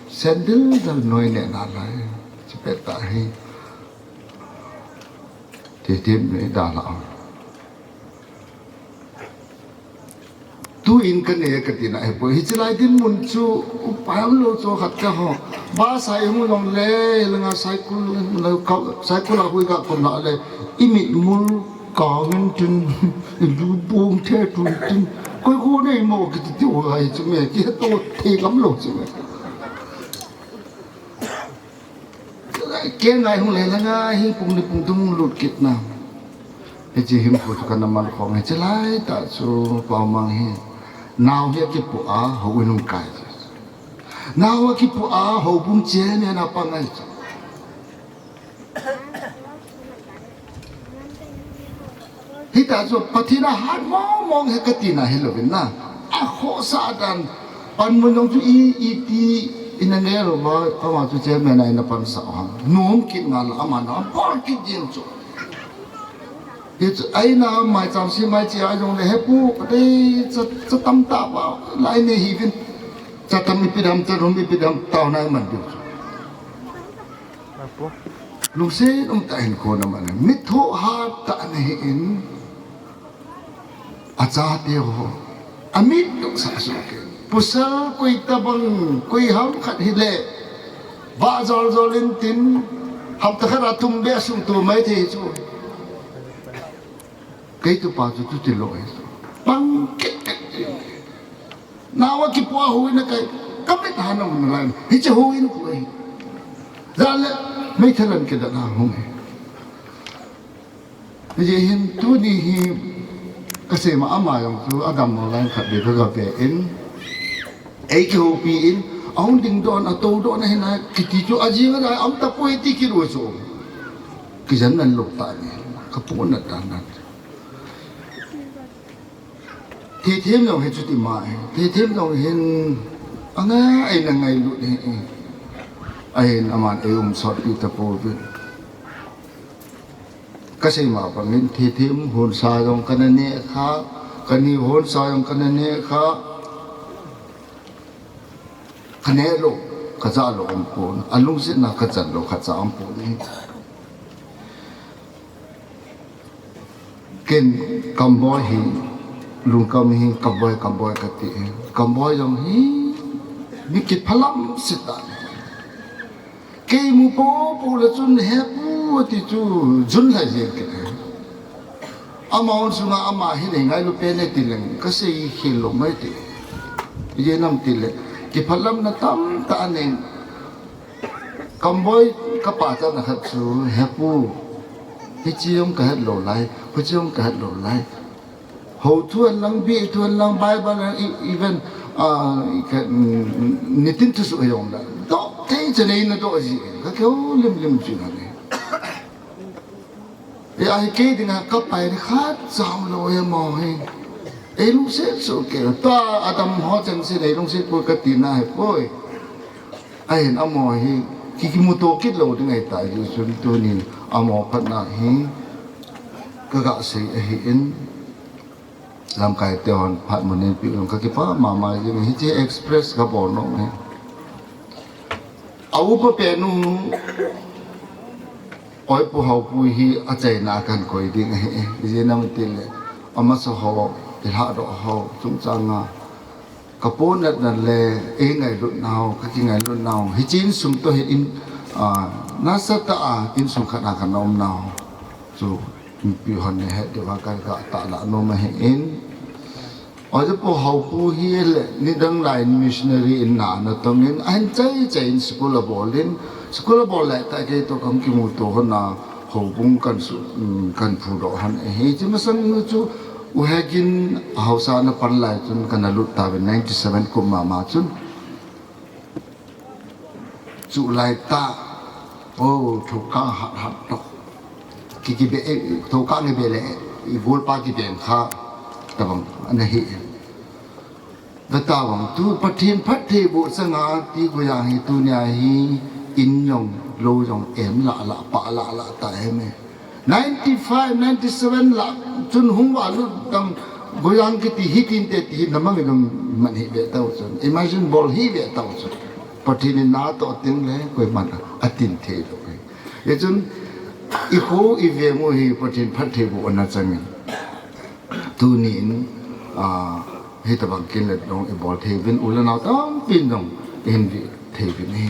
sandal dal noi ne nalai. Chipet ta hi. Ti tim ni dalha. Tuin ka nei ka tina ahipoi. Hiche lai dinmun chu upai umlou chu khat ka ho. Bus a i hung jong le, langa cycle, cycle a hui ka kon la le. I mit mul kang in tin, i lu bung the tun tin. Koi ko nei mo kiti ti u lai chu me, kiheto thei gam lou chu me. Kei ngai hung le langa hi pung ni pung thum hung lut kit na. Hiche him khu chu kana man khong hiche lai tah chu Paomang hi. Nao hi akipu a, houin hung kai. Nao akipu a, houbung chairman a pang ahi chu. Hita chu Pathen a hat mong mong hi ka tina hilou vin na. A khohsah dan. Panmun jong chu i, iti, ina ngel uva, ama chu chairman a ina pansah u ham. Nom kit ngal a ama na, bol kit jeng chu. Hichu, aina maicham si mai chi a jong le hepu, kati, cha, cha tam tah va, lai nei hi vin. Cha tam ipi dam, cha rum ipi dam, taona iman diu chu. Lungset umtah in kona man, mit thoh hat tah ana hi in, achate ho, amit dong sah sah ke. Pasal koi tabang, koi ham khat hile, va jol jol in tin, hapta khat a thum beh sung tu mai thei chu. Kei tupa chu tuti lou ahi chu. Pang kit kit. Nao akipu a houin a kai, ka mit hana mun lai. Hiche houin khu ahi. Jan le, meithal an kidan a hung ahi. Hiche hin tuni hi, ka sei ma ama jong chu, adammo lai khat beh ka ga ve in. Ei kihoupi in, ahung ding don, atou don ahi na, kiti chu, ajing a dai, um tapoi ti kit u chu. Kijen nan lou tah ni, ka pu na ta na. Thithem jong hi chuti ma e. Thithem jong hin angai, eina ngailut hi e. Ahin aman ei um sotpi tapouvin. Ka sei ma bangin thithem hunsa jong kana neh kha, ka ni hunsa jong kana neh kha. Ka neh lou, ka jah lou umpon. Alungsetna ka chan lou, ka cha umpon. Ken Kamboi hi, Lungkam hi, Kamboi, Kamboi kati. Kamboi jong hi, mi kiphalam sita. Kei mu popo le chun hepu ati chu, jun lai jeng kit. Ama hon sunga ama hi nei ngailu pen e ti leng, ka sei khel lou mai ti. Ijeh inem ti le, kiphalamna tamtah anei. Kamboi ka pachatna khat chu, hepu, hiche jong ka het lou lai, huche jong ka het lou lai. Hou thu hen lang, bih thu hen lang, Bible hen, e-, even, ah, i ka, mm, nitin thusoh jong la. Doh thei chu nei na doh ji, ka kihou lim lim chu na nei. E, ahi kei dinga ka pai ni khat jong lou e mo hi. Ei lungset soh kei, tua adam ho chengse nei lungset poi ka tina ahipoi. Ahin amaho hi, ki, kimuto kit lou ding ahitai, Jesu tuni amaho phatna hi, ka ga sei ahin. Lamkai te hon phat mun in pi jong ka kipah mama jing, hiche express ka bol nom e. A upa pen u, Oipu Haopu hi achaina kan koi ding ahi e. Ijeh inem ti le, amasa ho, i lhadoh ho, chungchang a. Ka ponat na le, ei ngailut nau, ka kingailut nau. Hiche insung toh hi in, ah, nasatah a insung khat a kana um nau. Chu, mipi hon nei het diu va ka, ka tahlang nom ahin. Aja po Haopu hi le, nidang lai in missionary in na, natong in, ahin chai chai in school abol in, school abol lai tah kei toh kakimuto hon a, houbung kan su, um, kan phudoh hon ahi. Hiche masang nu chu, U Hegin haosa ana pan lai chun kana lut tauvin ninety seven kum mama chun. Chu lai tah, o, thokang hat hat toh. Ki, kibe, eh, thokang ibe le, i golpa kibeng kha, tabang, ana hi. Ka tabang, tu Pathen phattheiboh changa ti koiya hi tunia hi, in jong, lou jong, em lah lah, pah lah lah ta em e. Ninety five, ninety seven lah, chun hung valut tang, Goyang kiti hitin te ti hi namang idong man hi ve tau chun. Imagine bol hi ve tau chun. Pathen in na toh teng le, koiman atin thei lou hi. Hichun, i kho i veng u hi Pathen phattheiboh ana changin. Tunin, ah, hitabang kin le dong i bol thei uvin u le nao tampin dong i hin vi thei uvin hi.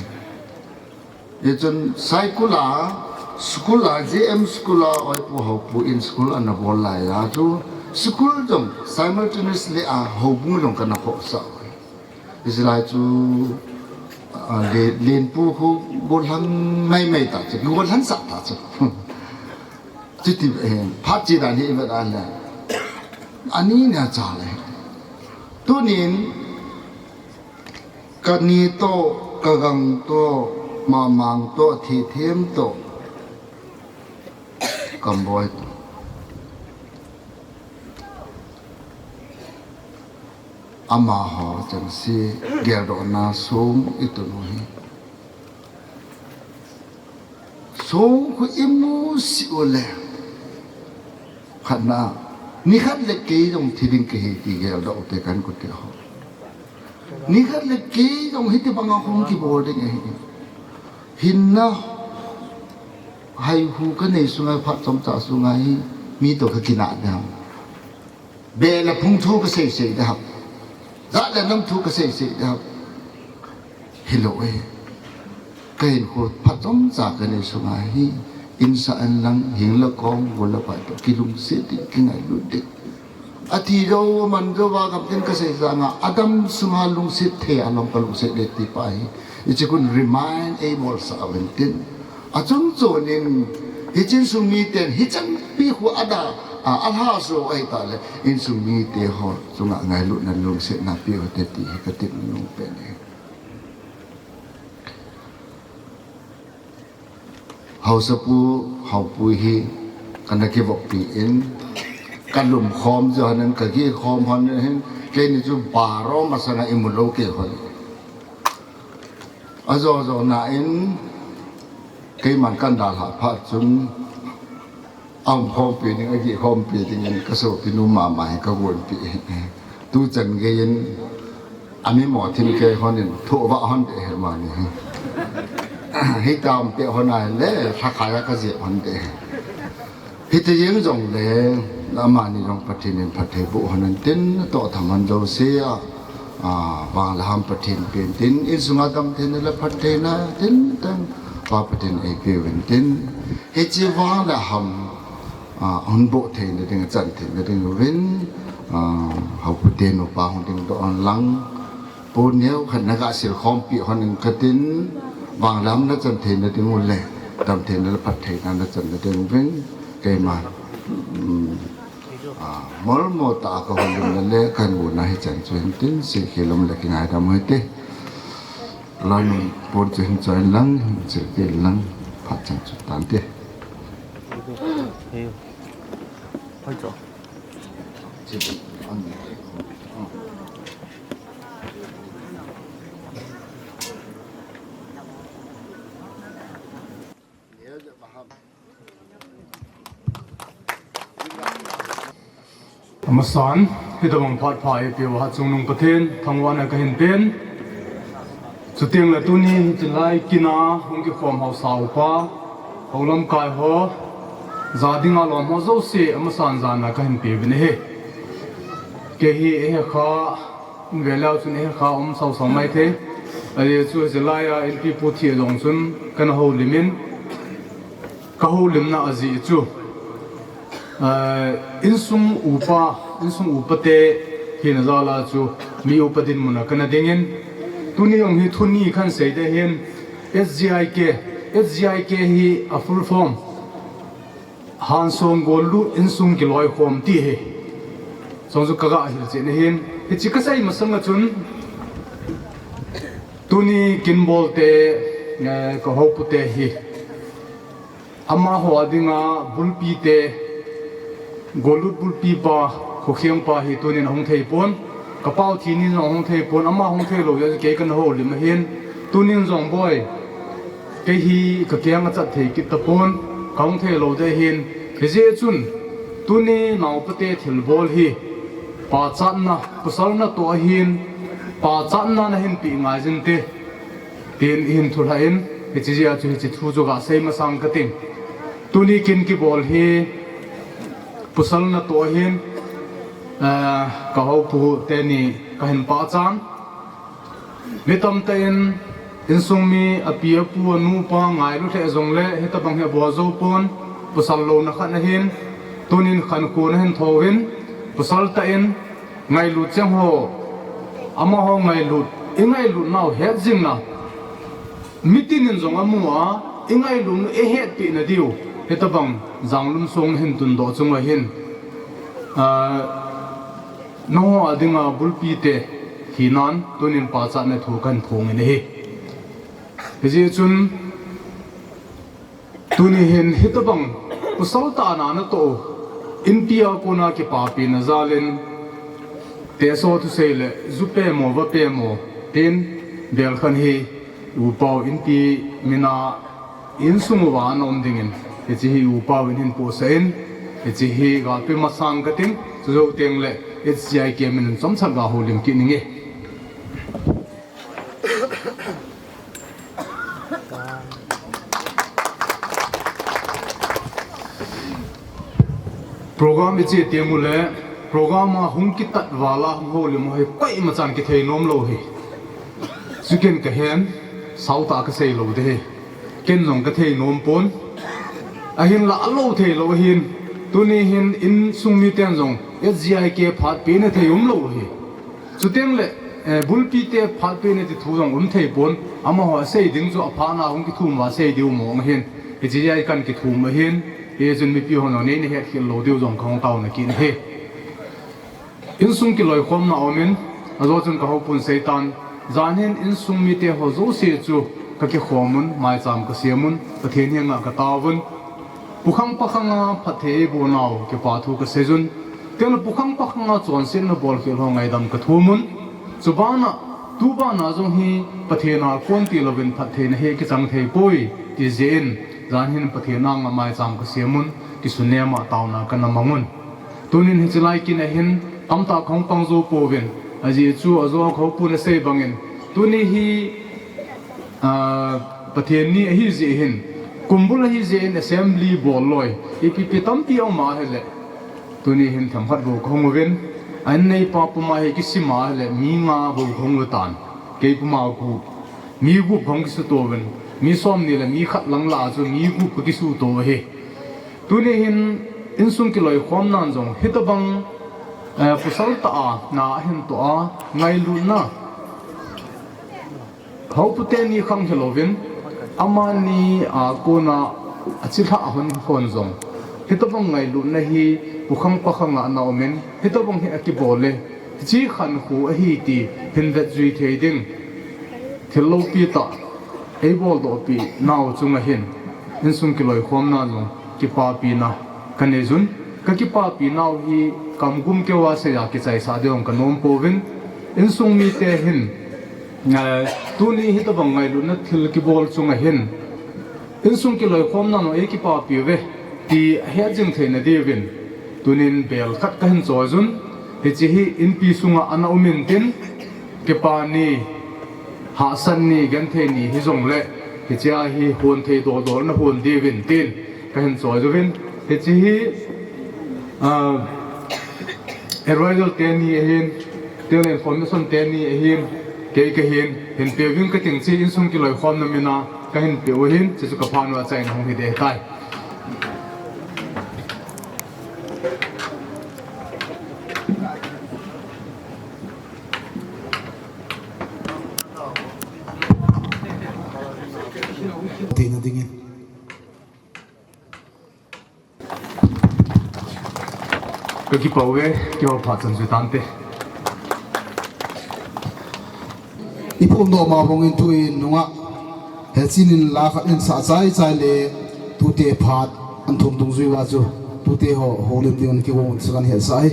Hichun Saikul a, school a, J M school a, Oipu Haopu in school ana bol laiya chu, school jong simultaneously a houbung jong kana khohsah u. Hiche lai chu, ah, le, lenpu khu gollhang mai mai ta chu, gollhang sah ta chu. Chuti, eh, phat chi dan hi i vet a le. Ani nia cha le. Tunin, Ka ni toh, ka gang toh, Mamang toh, Thithem toh, Kamboi toh. Amaho chengse geldohna song i tun u hi. Song khu i musit u le. Khatna, nikhat le kei jong thi ding kahi ti geldoh u te kan kut te ho. Nikhat le kei jong hiti banga hung kibol ding ahi. Hinna, haihu kanei sunga phat chomcha sunga hi, mi toh ka kinah ding ham. Beh le phung thu kasei sei ding ham. Jat le nam thu kasei sei ding ham. Hilou e. Ka hinkho phat chomcha kanei sunga hi, in sah in lang, hing le kong, gol le pai toh, kilungset ding, kingailut ding. Athi jou, aman jou va gam tin kasei sanga, adam sunga lungset thei a lam kalungset ding ti pa hi. Hiche khun remind eibosah uvin tin. Achung chon in, hiche insung miten, hichan pi khu ada, a, alha so ahi ta le, insung mite ho chunga ngailutna lungsetna pe u hite ti hi ka tin nung pen e. Haosapu, Haopu hi kana kivoppi in, ka lumkhom jo hon in, ka gikhom hon in, keini chu baro masanga imu lou kei hon. Ajo jo na in, keiman kan dalha phat chun, Aumkhompi ding, agikhompi ding in ka sopinu mama hi ka gonpi. Tuchan gei in ami mo thim kei hon in thoh vah hon ding ahi mani hi. Hitam pe hon ahile, lhakhai a ka jep hon ding ahi. Hiti jeng jongle, amani jong Pathen in phatthei boh hon in tin, toh tham hon jouse a, a, vang le ham Pathen pen tin, insunga damtheina le phattheina tin, tin, Pa Pathen eipe uvin tin, Hiche vang le ham, a, hung boh theina ding, chan theina ding uvin, a, Haopu te nupa hung dingdoh hon lang, Pu Neo khat na ga silkhompi hon in katin, vang le ham na chan theina ding u le, damtheina le phattheina na channa ding uvin, keima, um, a, molmo tah a ka houlimna le ka hungna hichan chu hin tin, seikhel um le kingaidam u hite. Loi nun pon chu hin choi lang, hin chilpeh lang, phat chan chu tante. Amasan, hitabang phat pha eipeuva Hatchungnung Pathen, thangvahna kahin pen. Chuteng le tuni hiche lai kin a hung kikhom haosa upa, houlamkai ho, ja dinga lom ho jouse, amasan jana kahin peuvin ahi. Kei hi eihekha, Veleu chun ehe kha um sau sau mai thei. Ajeh chu hilai a inpi pu thi jong chun kana houlim in, ka houlimna ajeh chu, ah, insung upa, insung upa te hina jal a chu mi upa dinmun a kana ding in, tuni jong hi thu ni kahin sei ding ahin, H G I K, H G I K hi a full form Hansong Gollut Insung Kiloikhom ti ahi. Chong chu kaga hil cheh ahin, hiche kasei masang a chun, tuni kin bol te, eh, ka houpu te hi, amaho a dinga bulpi te, Gollut bulpi pa, Khokheng pa hi tunin ahung thei pon. Ka pau thi nin jong ahung thei pon, ama hung thei lou jeh a kei kana houlim ahin. Tunin jong boi, kei hi ka keng a chat thei kit tapon, ka hung thei lou ding ahin. Hijeh chun, tuni naopa te thilbol hi, pachatna, pasal natoh ahin, pachatna nahin pe ngai jin te, tin ihin thulha in, hiche jeh a chu hiche thu chu ga sei masang kating. Tuni kin kibol hi, pasal natoh ahin, eh, ka houpu teni kahin pachat. Mi tamtah in, insung mi, api apu, anu apa ngailu lheh jongle, hitabang hi abol jou pon, pasal louna khat ahin, tunin khankho nahin thou vin, pasal tah in, ngailut cheng ho, amaho ngailut, ingailut nau het jing na, mitin in jong amu a, ingailut nu eihet peh na diu, hitabang, janglum song nahin tundoh chung ahin, ah, nangho a dinga bulpi te hinan, tunin pachatna thu kahin phongin ahi. Hijeh chun, tuni hin hitabang, pasal tah a natoh u, inpi a kona kipapina jal in, teso thusei le, ju pemo, va pemo, tin, bel khan hi, upa u inpi min a, insung uva ana um dingin, hiche hi upa u in hin pohsah in, hiche hi ga pe masang kating, chujou teng le, H G I K min in chomcha ga houlim kit inge. Program iche teng ule, program a hung kitat val a hung houlim u hi koima chan kithei nom lou hi. Chuken kahen, sao tah a kasei lou ding ahi. Ken jong kathei nom pon. Ahinla alou thei lou ahin. Tuni hin insung miten jong H G I K phat peh na thei um lou ahi. Chuteng le, eh, bulpi te phat peh na ti thu jong um thei pon. Amaho asei ding chu aphat na hung kithum uva sei diu mong ahin. Hiche jeh a kahin kithum ahin. Hichun mipi hon jong neina het khel lou diu jong kahung taona kit ahi. Insung kiloikhomna aumin, ajo chun ka houpun seitan, jan hin insung mite ho jouse chu ka kikhom un, maicham ka sem un, Pathen henga ka taovun. Pukhang pakhanga phatthei eiboh nau kipa thu ka seiyun. Tengle pukhang pakhanga chonsetna bolkhel ho ngaidam ka thumun. Chubana, tubana jong hi Pathen a kon tilouvin phattheina hi kichang thei poi, ti jeh in, jan hin Pathen anga maicham ka sem un, kisunema taona kana mang un. Tunin hiche lai kin a hin tamtah kahung pang jou pouvin, ajeh chu ajo a ka houpun asei bangin, tuni hi, ah, Pathen ni ahi jeh hin, kumbul ahi jeh in assembly bol loi, ipi ipi tampi aum ahile, tuni hin themkhat bou kahung uvin, a inneipa puma hi kisim ahile, mi nga bou kahung utan, kei puma gup, mi gup kahung kisuto uvin, mi somni le mi khat lang lah a chu mi gup ka kisuto u ahi. Tuni hin insung kiloikhomnan jong hitabang, eh, pasal tah a na ahin toh a, ngailutna. Houpu teni khang hilouvin, amani a kona achilhah hon hon jong hitabang ngailutna hi pukhang pakhanga ana umin, hitabang hi akibol e, hiche khankho ahi ti hin vetjui thei ding thil loupi tah eiboldohpi nau chunga hin insung kiloikhomna jong kipapina ka neiyun. Ka kipapi nau hi kamgum keuva seiya kichaisah ding jong ka nom pouvin, insung mite hin, eh, tuni hitabang ngailutna thil kibol chunga hin insung kiloikhomna jong eikipapi uve ti ahet jing theina diuvin, tunin bel khat kahin choiyun. Hiche hi inpi sunga ana umin tin, kipa ni, hahsat ni, genthei ni hijongle, hichea hi hon thei doldol nahon diuvin tin kahin choiyuvin. Hiche hi, ah, advisor teni ahin, Teng le information teni ahin, kei kahin, hin pe ving kating chi insung kiloikhomna mina kahin pe u ahin, chuchu kapha nua chaina hung hi ding tai. Tina dingin. Kakipah uve, kihou phat chan jui tante. Iphongdoh ma bangin tuin nungah, hechinin la khat in sah chai chai le tute phat an thum dungjui uva chu tute ho houlim dingin kihou sakan hetsah hi.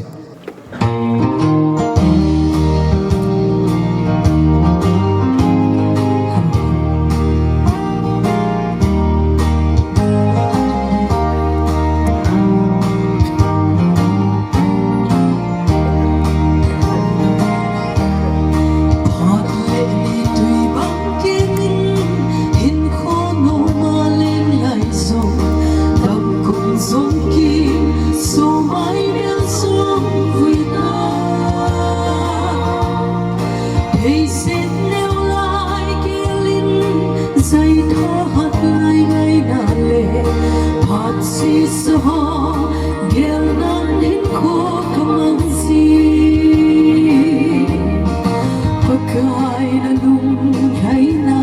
Pakai na lunglhaina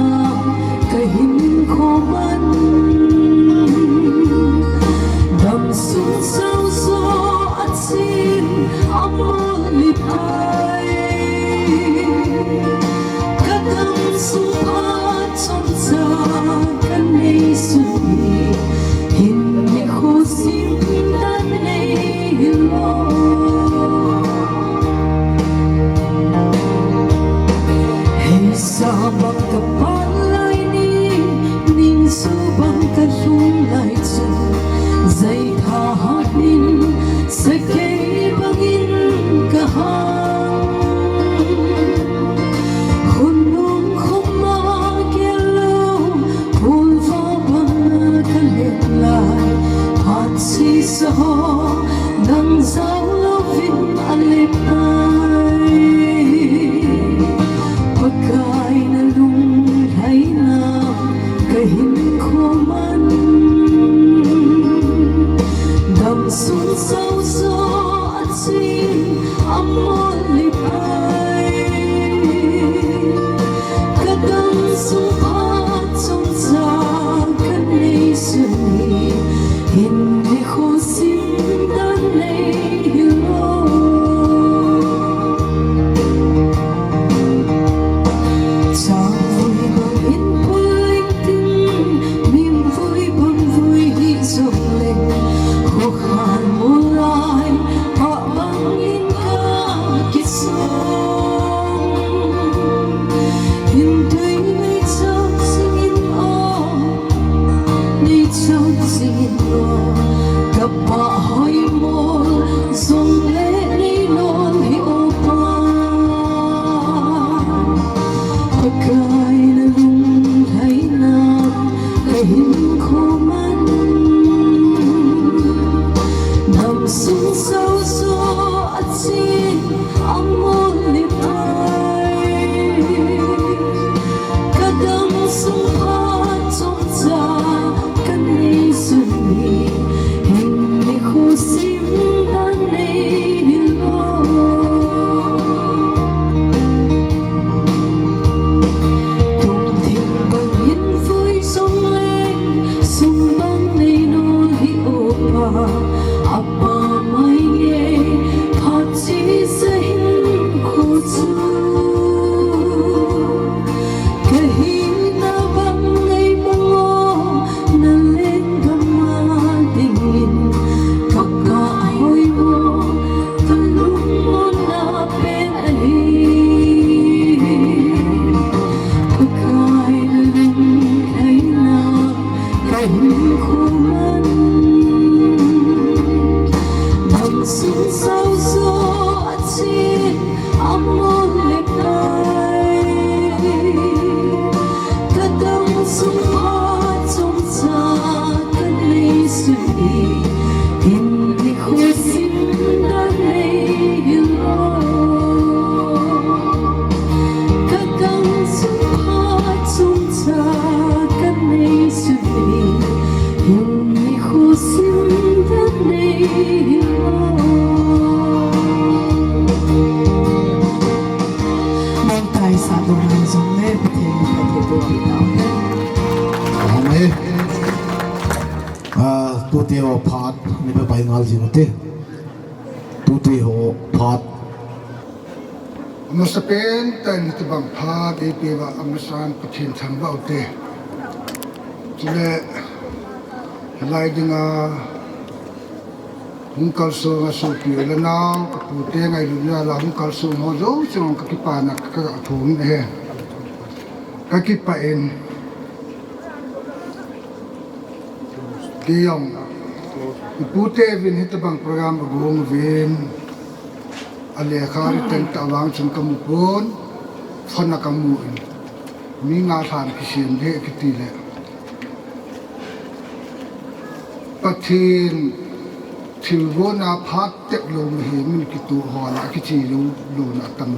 kahin khoman, damsung saojo achen amol le pai. Kadamsung phat chomcha kanei sun hi, hin nikho simdan nei hilou. Heisa bang kapan lai ni, ningsu bang kalhung lai chu, jai thahat nin, sakei bangin kahang. Khonung khoma gellou, khonung banga kalen lai, phat sisa ho, nang jao louvin alen nai. Pakai na lunglhaina kahin khoman, damsung saojo achen amol le pai. Kadamsung phat chomcha kanei sun hi, hin nikho simdan nei hilou. Chang vui bangin pui ting, mim vui bang vui hijong leng, khokhan mol lai, pha bangin kakisong. Hintui nei chang jingin o, nei chang jingin o, kapah hoi mol jongle nei lol hih o Pa. Pakai na lunglhaina kahin khoman, damsung saojo achen amol le pai. Kadamsung phat chomcha kanei sun hi, hin nikho simdan nei hilou. Tum thim bangin vui jong leng, Tute ho phat, ni pe pai ngal jing ute. Tute ho phat. Amasapen tah in hitobang phat eipeuva amasan Pathen thangvah ute. Chule, hilai dinga hung kalsong a sopi u le nao, ka pute ngailutna a hung kalsong ho jouse chunga kakipana ka, kaphong e. Kakipah in. Kei jong, i pute uvin hitobang program agong uvin, alekha written tah vang chun kamu pon, phone a kamu in. Mi nga lhan kisem ding kiti le. Pathen thilgon a phat tep lou mihem in kitoh ho la kiche lou, louna atam.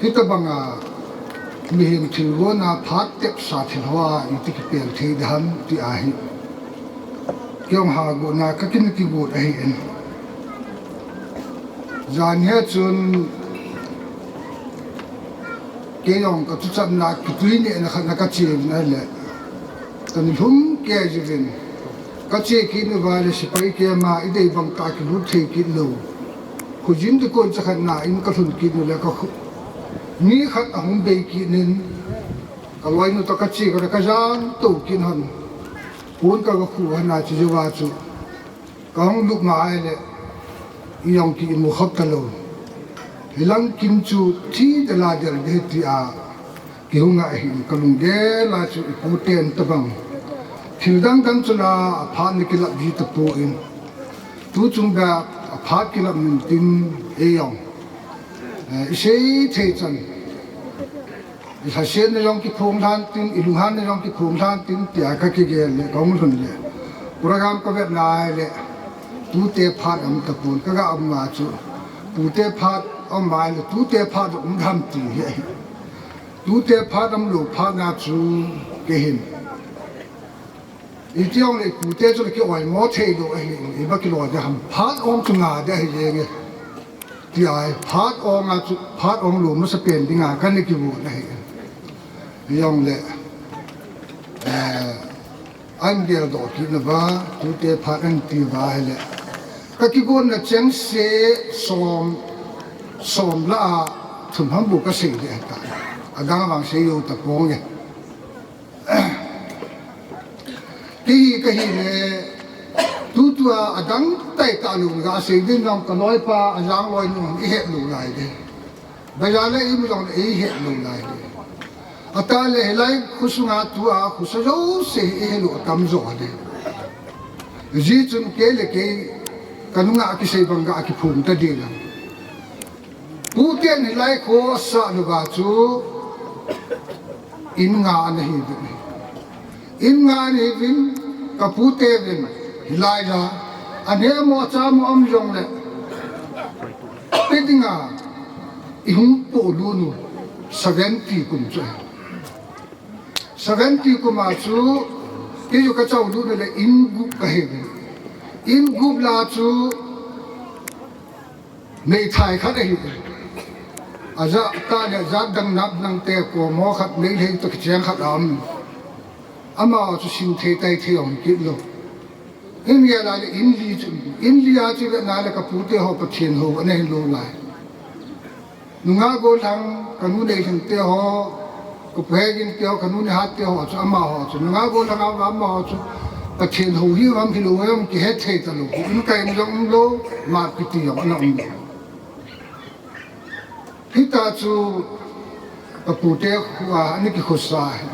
Hitobanga mihem thilgon a phat tepsa thil hoa iti kipel thei ding ham ti ahi. Kei jong hagotna kakin kigot ahi in. Jan hi chun kei jong katuchatna kituinehna khat na kache uvin ahile. Kani lhum kei jeh uvin. Kache kit uva le sepai camp a idei bang tah kilut thei kit lou. Khojin ding kon chakhat na in kalhun kit u le ka khu-, mi khat ahung bei kit in, kaloinu toh kache kona kajan tou kit hon. Pon ka, kakhu hon a chu jouva chu. Kahung lut ma ahile, i jong ki imu khop talou. Hilang kin chu thi dela del ding tia. Kihung ahi, kalunggel a chu i puten tobang. Thil dang dang chu la aphat na kilap ji tapon. Tu chung bep aphat kilap min tin ei jong. Eh, i sei thei chan. I lhasetna jong kiphong lhan tin, i lunghanna jong kiphong lhan tin, tia kakigel le, kahung lhun le. Program kavet nai le, tute phat aum tapon, kaga um a chu. Tute phat aum mai le, tute phat um ding ham ti hi ahi. Tute phat aum lou phat na chu kei hin. Iti jong le i pute chu le ki-oimo thei lou ahi, iba kiloi ding ham, phat ong chu nga ding ahi jenge. Ti ahi, phat ong a chu, phat ong lou masapen dinga kana kigon ahi. Ijong le, eh, ahin geldoh kit nauva, tute phat ahin ti uva ahile. Kakigonna chengse som, som lah a thum ham bou kasei ding ahitai. Adang vang sei jou taponge. Kei hi kahi le, tutua adang tai talou gasei ding jong kaloipa, ajang loinu ihet lou lai ding. Baja le imu jong le ihet lou lai ding. Atah le hilai khosunga tua khosa jouse ihet lou atam jo ding. Hijeh chun kei le kei kanunga kisei banga kiphong ta ding lang. Puten hilai kho asah louva chu in nga ana hiuvin. In nga ana hiuvin, kapute uvin hilai la. Anemo achamo um jongle. Pe dinga ihung polut u seventy kum chu. Seventy kum a chu, kei chu kachao lut le in gup kahiuvin. In gup la chu, meithai khat ahi. Ajat tah le jat dang nap dang te komo khat Meitei toh kicheng khat aum. Amaho chu sim thei tai thei um kit lou. Hin gel a le in li chu, in li a chu ve na le kapute ho Pathen hou ana hilou lai. Nungah gollhang, kanu Neilhing te ho, kapu Hegin te ho, kanu Nihat te ho chu amaho chu. Nungah gollhang a amaho chu Pathen hou hiuvam hilou hiuvam kihet thei talou. In kai jong umlou, map kiti jong ana umlou. Hitia chu kapute khu a ana kikhosa hi.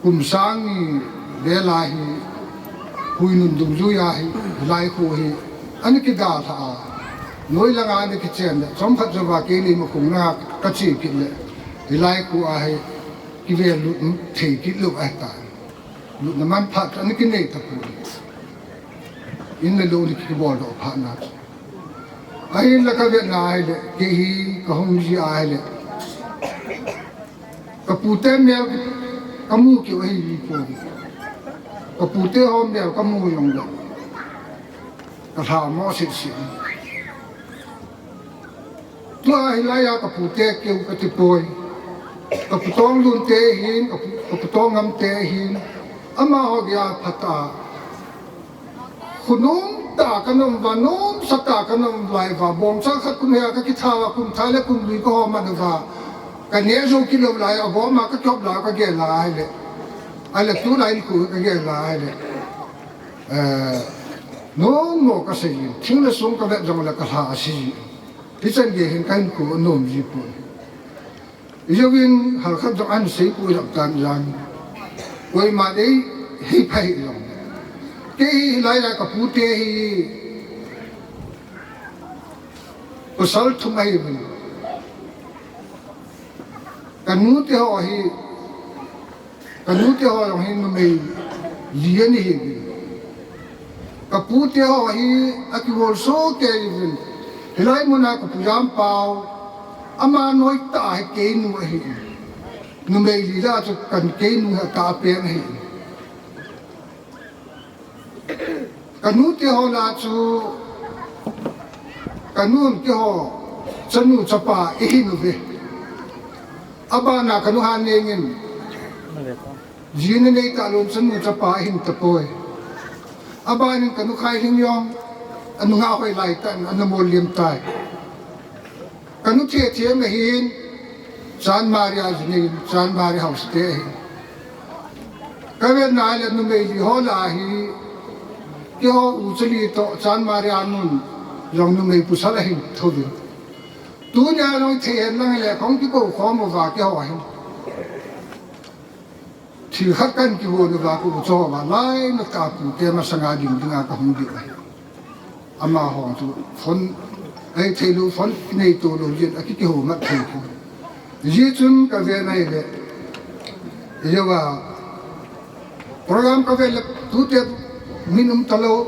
Kum sang ni vel a hi, Huinun dungjuia hi, hilai khu hi, ana kidalha a. Noi langa ana kichen le, chomkhat jouva kei Leimakhong langa kache kit le, hilai khu a hi, kivel lut thei kit lou ahitai. Lutna manphat ana kinei tapoi. In le lou ana kiboldoh phat na chu. Ahinla kavet na ahile, kei hi kahung ji ahile. Kapute mel kamu keu ahipoi. Kapute ho mel kamu jongle. Kalhamo sese. Tua hilai a kapute keu katipoi. Ka pu Tonglun te hin, ka pu, ka pu Tonggam te hin, amaho geiya phatah a, khunom tah a kana um uva, nomsa tah a kana um lai uva, bongchal khat kum hea ka kitha uva, kum thah le kum lui ka hom man uva, ka neh jou kit lou lai, agom a ka kihop lai, ka gel lai le, ahile tulai nikho ka gel lai le, eh, nommo ka sei jin, thing le song ka vet jongle ka lha a si jin. Hichan gei hin ka hinkho anom ji poi. Ijouvin halkhat jong ahin sei poi jong tan jang. Koiman ei hei pha hih jong. Kei hi hilai a ka pute hi pasal thum ahiuvin. Ka nute ho hi, ka nute ho jong hi numei li ana hiuvin. Ka pute ho hi akibol soh kei uvin. Hilai muna ka pu Jampau, ama noi tah hi keinu ahi. Numei li lah a chu ka keinu hi atah pen ahi. Ka nute ho lah a chu, ka nun keiho chanu chapa ihin uve. Abana ka nu Haneng in ji ana nei talou, chanu chapa ahin tapoi. Abanin ka nu Khailhing jong anungah hoilai tah in ana mol liem tai. Ka nu Thethem ahin, Chanmari a ji nei in, Chanmari House te ahin. Ka vet na le numei li ho lah a hi, keiho ucha li toh Chanmari a nun jong numei pasal ahin thouvin. Tunia jong thei hen lang le kahung kikou khom uva keiho hin. Thil khat kahin kihou uva, ka u cho uva, lainat a pute masanga ding dinga kahung ding ahi. Amaho chu phone, ei thei lou, phone kinei to lou jeh in akikihou mat thei poi. Hijeh chun ka ven ahile, ijouva program ka ven le tute min um talou.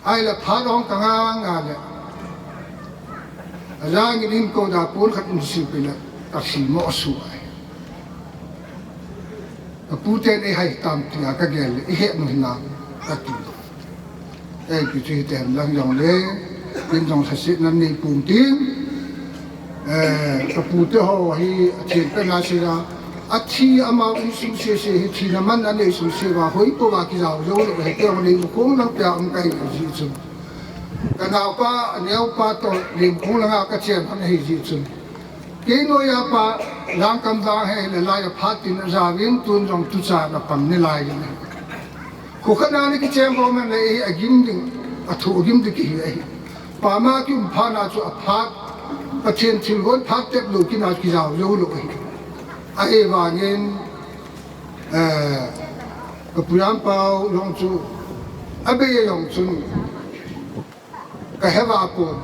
Ahile phat ahung kang ngal le, ajang in in ko da pon khat in sipeh le ka simo asuh ahi. Ka puten ei hai tam tia ka gel le, i het nu hinam ka ti. Ei, kichu hiten lang jongle, ken jong lhasetna nei pum tin. Eh, ka pute ho hi, atheng pen a seija, athi amau insung sese hi, thina man anei sung se uva, hoi pouva kijao jou lou, hiti jong Leimakhong lang pia um kahi jeh chun. Ka naopa, aneopa toh Leimakhong langa ka chen hon ahi jeh chun. Kei noiya pa, Langkam vang hi le laiya phat tin ajaovin, tun jong tuchan apang nalai jin. Kho khat na ana kicheng khom le hi agim ding, athu agim ding kihi ahi. Pama kium phat na chu aphat, Pathen thilgon phat tep lou kit na kijao jou lou ahi. Ahivangin, eh, ka Pu Jampau jong chu, abei jong chun, ka he uva pon.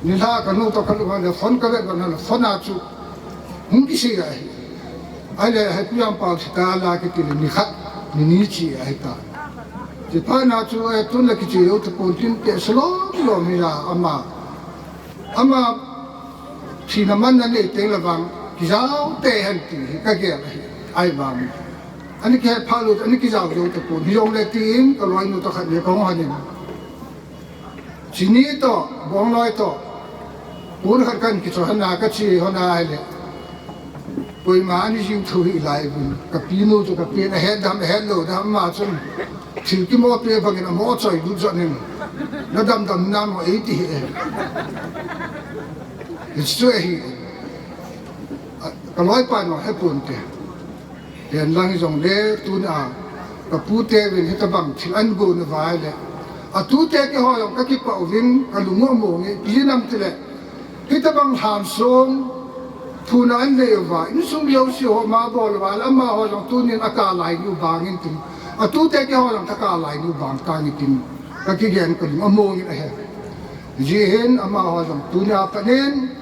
Nilhah ka nu toh ka lhung le phone ka vet uva le phone a chu hung kisei ahi. Ahile, he Pu Jampau thi ta la kiti le ni khat, ni ni che ahi ta. Chuphat na chu, eh, tun le kiche jou tapon tin, tehse lom lom hi la ama. Ama thina man anei teng le vang, kijao tei hen ti hi ka gel ahi. Ahivang. Ana kihet phat lou, ana kijao jou tapon. Hijongle tin, ka loinu toh khat le kahung hanin. Chini toh, Bongloi toh, pon khat kahin kichoh hon a, kache hon ahile, koima ana jing thou hih lai uvin. Ka pinu chu ka pen, ahet dam, ahet lou dam, ama chun thil kimoh pe bangin amo choi lut jot in, na dam dam nam mo ei ti hi e. Hichu ahi. Ka loipa in he ponte. Hen lang hijongle, tuna ka pute uvin hitabang thil ahin gon uva ahile, atute keiho jong ka kipah uvin, ka lung u among e, ipi jeh ham itile, hitabang lhansong, phuna ahin nei uva, insung jouse ho ama bol uva le, amaho jong tunin akap lai u bangin tin, atute keiho jong kakap lai u bang tang in tin, ka kigen ka lung among in ahi. Hijeh hin amaho jong tunia pat in,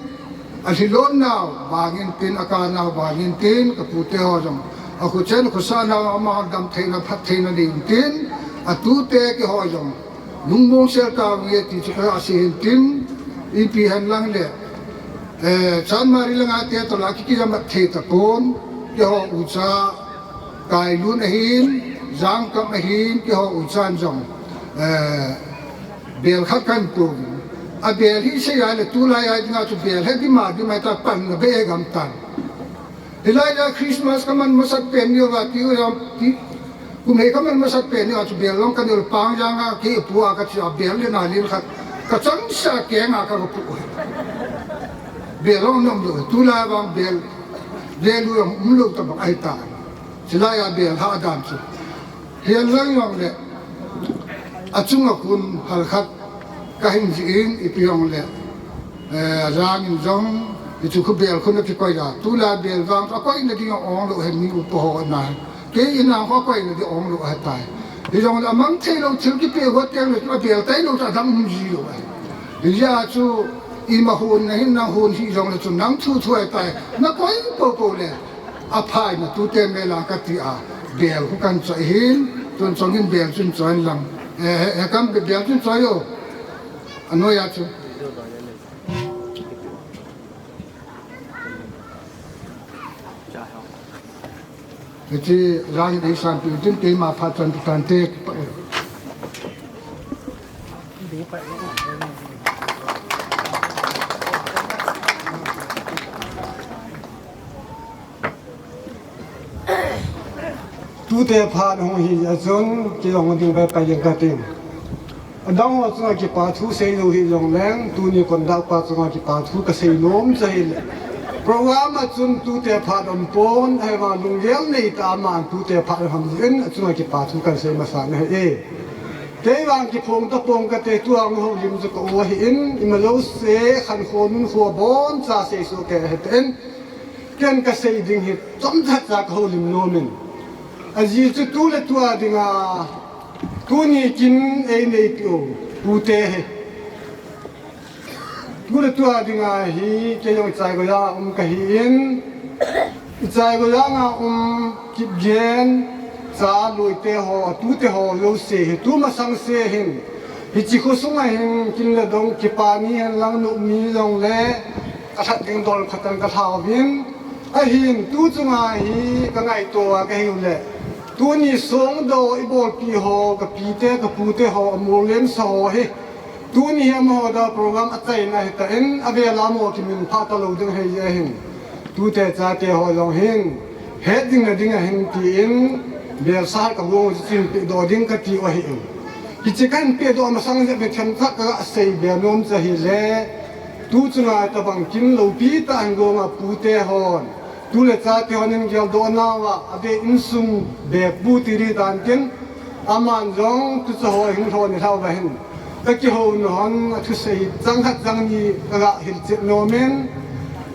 alhilon nau bangin tin, akap nau bangin tin, ka pute ho jong akhochen khosah nau, amaho dam theina, phat theina ding tin, atute keiho jong lungmong sel tauvin ti chu ka sei hin tin, ipi hen lang le, eh, Chanmari langa te toh la kiki jamat thei tapon, keiho ucha Kailun ahin, Jangkam ahin, keiho uchan jong, eh, bel khat kahin pouvin. A bel hi sei a le tulai a dinga chu bel hi dima dima ta pan na be gam tan. Hilai a Christmas ka man masat pen ni va ti u ram ti. Kum he ka man masat pen ni va chu bel long ka ni pang jang a ki pu a ka chi a bel le na lin khat. Ka chang sa ke nga ka pu. Bel long nom lo tulai bang bel. Bel lu um lo ta bang ai ta. Silai a bel ha dan chu. Hian lang jong le, a chunga khun halkhat ka hin jih in ipi jong le, eh, rang in jong, i chu khu bel khun a kikoi a, tula bel vang a koina ding a ong lo he mi upa ho na. Kei in ang ho koina ding ong lo he tai. Hi jong le, a mang thei lo thil kipe ho teng le, a bel tai lo ta dang hum ji lo he. Hi ja chu, i ma hun na hin nang hun hi jong le chu nang thu thu he tai. Na koi po po le. A phai na tute mela ka ti a, bel khu kan choi hin, tun chong hin bel chun choi lang. Eh, eh, eh, kan be-, bel chun choi o. A noi a chu. Hichi rang dei san pi tin keima pha chan pi tan te. Tute phat hung hi a chun, kei jong ding pai pai jeng ka ting. Adang ho chunga kipa thu sei lou hi jong leng, tuni conductor pa chunga kipa thu ka sei nom cha hi le. Program a chun tute phat um pon, ahivang lunggel nei ta a man tute phat ham jin, a chunga kipa thu kan sei masa na hi e. Kei vang kiphong ta pong ka te tu ang ho lim chu ka u ahi in, ima lo se, khan kho nun kho bon cha sei su ke he ten. Ken ka sei ding hi chomcha cha ka holim nom in. A ji chu tu le tu a dinga, tuni kin ei nei pi u, pute he. Tu le tu a dinga hi, kei jong i chai go ya um ka hi in. I chai go ya nga um, Kipgen, cha lui te ho, tu te ho, lo se hi, tu masang se hin. Hichi kho sunga hin, kin le dong, kipa ni hen lang nu mi jong le, ka that ding dol khatan ka thau vin. Ahin, tu chunga hi ka ngaito a ka hiu le. Tuni song do i bolpi ho, ka pi te, ka pu te ho, a mol lem sa ho hi. Tuni hi amaho da program a chaina hi ta in, a vela mo kimin pha ta lo ding hei je hin. Tu te cha te ho jong hin. Het ding na ding a hin ti in, bel sa ka gong chin pi do ding ka ti u ahi in. Kichi kan pi do masang je me them cha ka sei be nom cha hi le. Tu chunga tabang kin lopi ta an gong a pu te hon. Tu le cha te hon in geldoh nau a, a be insung be pu ti ri dan tin, aman jong tu cha ho hung lhon ni hlau va hin. Ka kihou na hon a thusei chang khat chang ni ka ga hil chet nom in.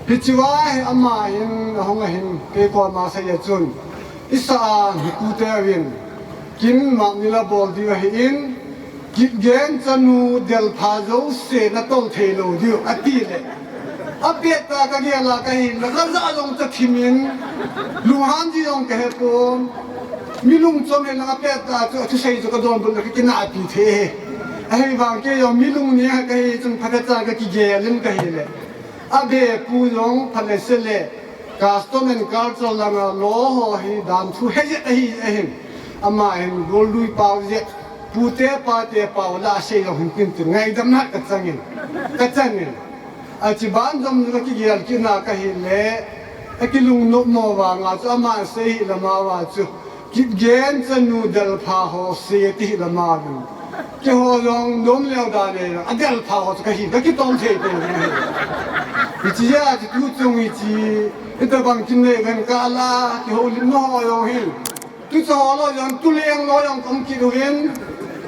Hichi va hi ama hin, a hong a hin, kei koma sei a chun. I sa a, hi pu te a vin. Kin ma ni la bol di va hi in. Kipgen chanu delpha jouse na tol thei lo diu, a ti le. A pet ta ka gel a ka hin, na ka ja jong cha thim in, lunghan ji jong ka he pon. Mi lungchom he na a pet ta chu, a thusei chu ka donbut na ka kina pi thei he. Ahivang kei jong mi lungni ha ka hi chun phatecha ka kigel in ka hi le. A be pu jong pha le se le. Custom and culture langa law ho hi dan thu he je ahi, ahin. Ama hin gol lui pau je, pu te pa te pau la sei lo hin tin tin ngaidam na ka changin. Ka changin. A chi ban jom ka kigel kina ka hi le, a kilung nop mo vanga chu ama sei hi lama va chu. Kipgen chanu delpha ho se ti hi lama vin. Keiho jong nom leo da le, a delpha ho chu ka hi, ka kitol thei thei hi. Hichi a chu tu chung hichi, hitabang kin le ven ka la, keiho lim no ho jong hin. Tu cho lo jong, tu leng lo jong kom ki lu hin.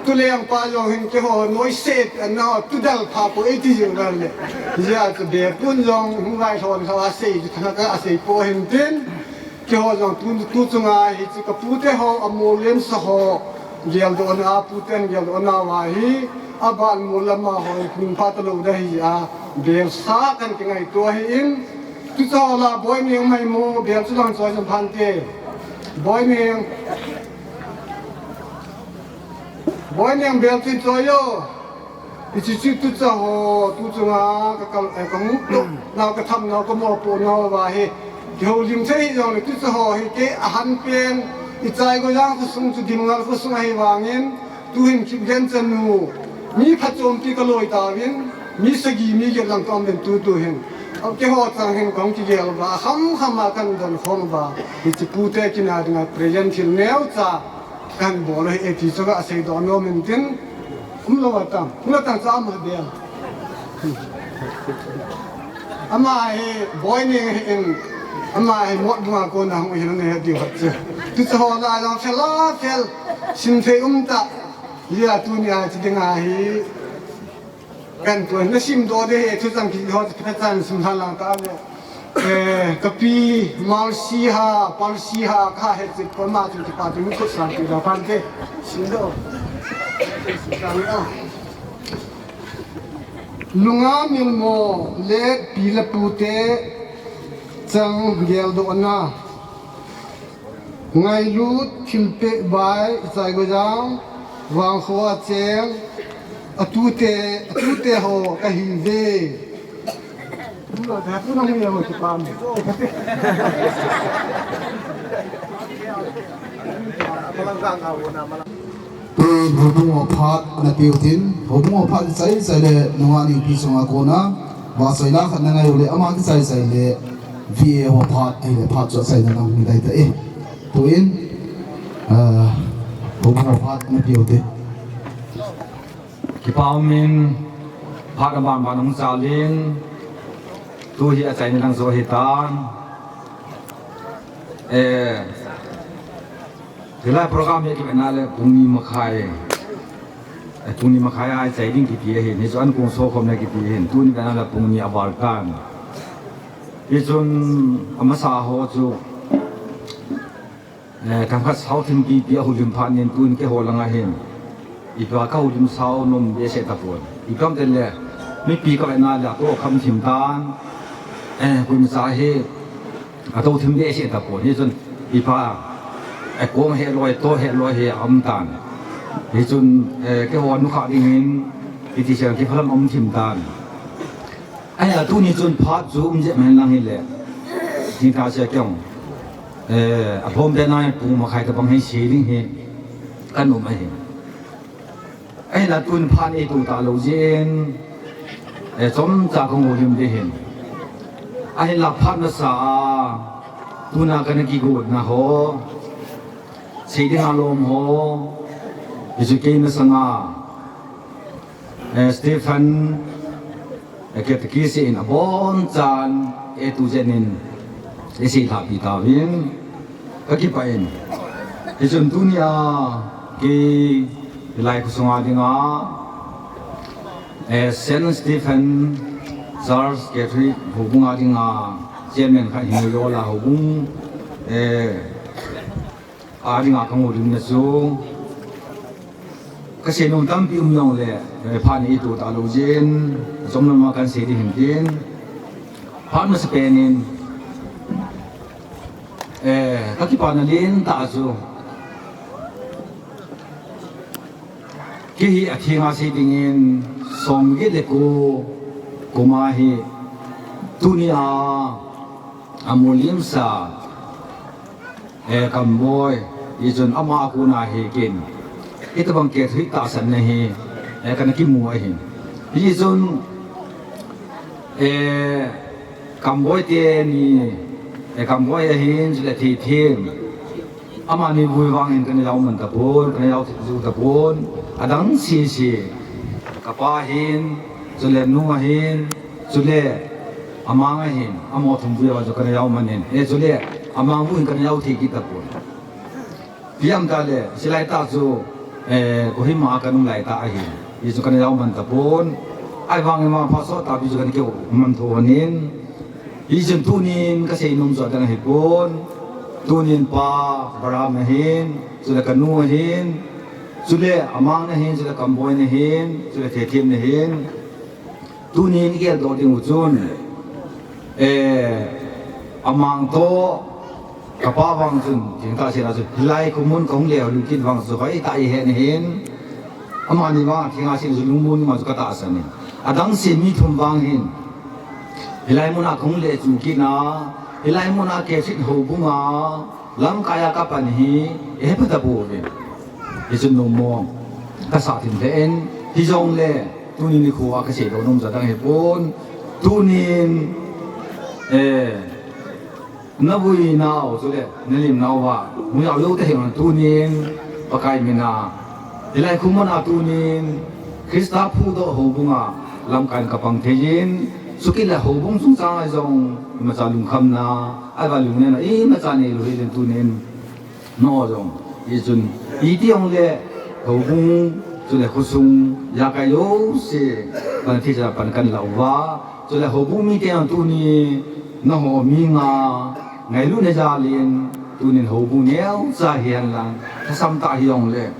Tu leng pa jong hin keiho noi se, an no, tu delpha po e ti jing le. Hichi a chu be pun jong, hung vai thon kha a sei, chu thanga ka a sei po hin tin. Keiho jong tu, tu chunga hichi ka pute ho, a mol lem sa ho, geldoh na, a pute an geldoh na va hi, a ban mol lama ho, min pha ta lo da hi a, bel sa kan kingaito hi in, tu cho la boi neng mai mo, bel chu lang choi jong phan te. Boi neng. Boi neng bel chu choi o. Hichi chu tu cha ho, tu chunga ka kal, eh, ka mu to, na ka tham na ka mo po na va hi. Keiho lim thei hi jong le tu cha ho hi kei a han pen, i chai go jang khosung chu dim ngal khosung ahi vangin, tu hin Kipgen chanu. Mi pha chom pi ka loi ta vin, Mi sagi mi get lang ka um den tutu hin. Keiho chang hin kahung kigel uva, kham kham a kahin don khom uva. Hiche pute kina dinga present thil neocha kahin bol u ahi ti chu kasei doh nom in tin. Umlou atam, umlou atam chu ama bel. Ama hi boi ni in, ama hi Motbung a kona hung hin ahi diu khat chu. Tu chu ho la jong fel a fel, simthei um tah. Hia tunia chu dinga hi. Kan tuan na sim doh de he, thuchang kiti ho, pha chan sim hal lang ta le. Eh, kapi, Marsi ha, Parsi ha, kahe chet pa ma chu kipa tu mi khut sang ti da pan te. Sim doh. Sim sang a. Lunga milmo le pi le pute chang geldohna. Ngailut, thilpeh bai, Saigojang, Vangkho a cheng, atute, atute ho kahiuve. Tun houbung ho phat ana peutin, houbung ho phat kichai chai le nungah neipi chunga kona, vahchoila khat na ngai u le ama kichai chai le, V A ho phat, ahile phat chu achaina lang hung dai ta e. Tuin, ah, houbung ho phat ana peute. Kipa umin, phat aban ban hung chalin, tu hi achaina lang chu ahitan. Eh, Hilai program hi kivetna le pung ni makhai. Eh, pung ni makhai a ichai ding kiti ahin. Hichu ankong sokhomna kiti ahin. Tuni vetna le pung ni aval tan. Hichun amasa ho chu, eh, themkhat sao thim pipi ahoulim phat in tun keiho langa hin. Ipi a kahoulim sao nom behseh tapon. Ipi ham itile, mipi kavetna le atoh kham thim tan. Eh, koima cha hi, ato thim behseh tapon. Hichun, ipi a, eh, kong heloi, to heloi hi aum tan. Hichun, eh, keiho nukha dingin, iti sel kiphalam aum thim tan. Ahinla tuni chun phat chu um jep hen lang hile. Thingtah sia keiin, eh, alhom be nai pung makhai tabang hi sei ding hi kanom ahi. Ahinla tun phat eito talou jeh in, eh, chomcha kahung houlim ding ahin. Ahinla phat masa a, tuna kana kigotna ho, sei ding alom ho, hichu kei masanga, eh, Stephen, eh, Catechist in abonchan, eh, tu jen in, eh, sei lhapi tauvin, kakipah in. Hichun tunia, kei, hilai khosunga dinga, eh, Saint Stephen Church Catholic houbunga dinga, chairman khat hin jola houbung, eh, a dinga kahung houlimna chu, kasei nom tampi um jongle, eh, phat eito talou jeh in, chomlam a kahin sei ding ahin tin, phat masapen in, eh, kakipana lentah chu, kei hi atheng a sei dingin, som get le ko, kum a hi, tunia, amolhimsa, eh, Kamboi, hichun ama a kona hi keiin, hitobang Catholic tahsanna hi, eh, kana kimu ahin. Hichun, eh, Kamboi teni, eh, Kamboi ahin, chule Theithem. Amani vui vangin kana jao man tapon, kana jao ju tapon. Adang sese. Kapa ahin, chule nu ahin, chule Amang ahin, amaho thum vui a chu kana jao man in. Eh, chule, amang vui in kana jao thei kit tapon. Ipi ham itile, hilai tah chu, eh, Kohima a kanung lai tah ahin. Hichu kana jao man tapon. Ahivangin vangpha sottah pi chu kana kihou man tho lhonin. Hichun tunin kasei nom chu adang ahipon. Tunin Pa Barham ahin, chule kanu ahin, chule Amang ahin, chule Kamboi ahin, chule Theithem ahin. Tunin igeldoh diu chun, eh, Amang toh, kapa vang chun, thingtah sela chun, hilai khomun kahung le lhung kit vang chu, hoitah ihet ahin, amani vang, thingtah sela chun, lungmon ma chu katahsan in. Adang se mi thum vang hin, hilai muna kahung le chu kit na, hilai muna Catholic houbunga, lamkai a kapan hi, ihet pha tapouve. Hichun nommo, kasah thim lheh in, hijongle, Tunin nikho a kasei doh nom jat dang hipon. Tunin, eh, navui nau chule nalim nau va, mu jau jou tahih un tunin, Pakai mina, hilai khu mun a tunin, Christa phudoh houbung a, lamkai in kapang thei in, chukit le houbung chungchang a jong, imacha lungkhamna, ahivang lungnena, imacha neilou hih in tunin, Nangho jong, hichun, iti jongle, houbung, chule khosung, ijakai jouse, pan thei jal a pan kahin la uva, chule houbung mite jong tuni, nangho mi nga, ngailutna jal in, tunin houbung neocha hihen lang, thasam tah hijongle,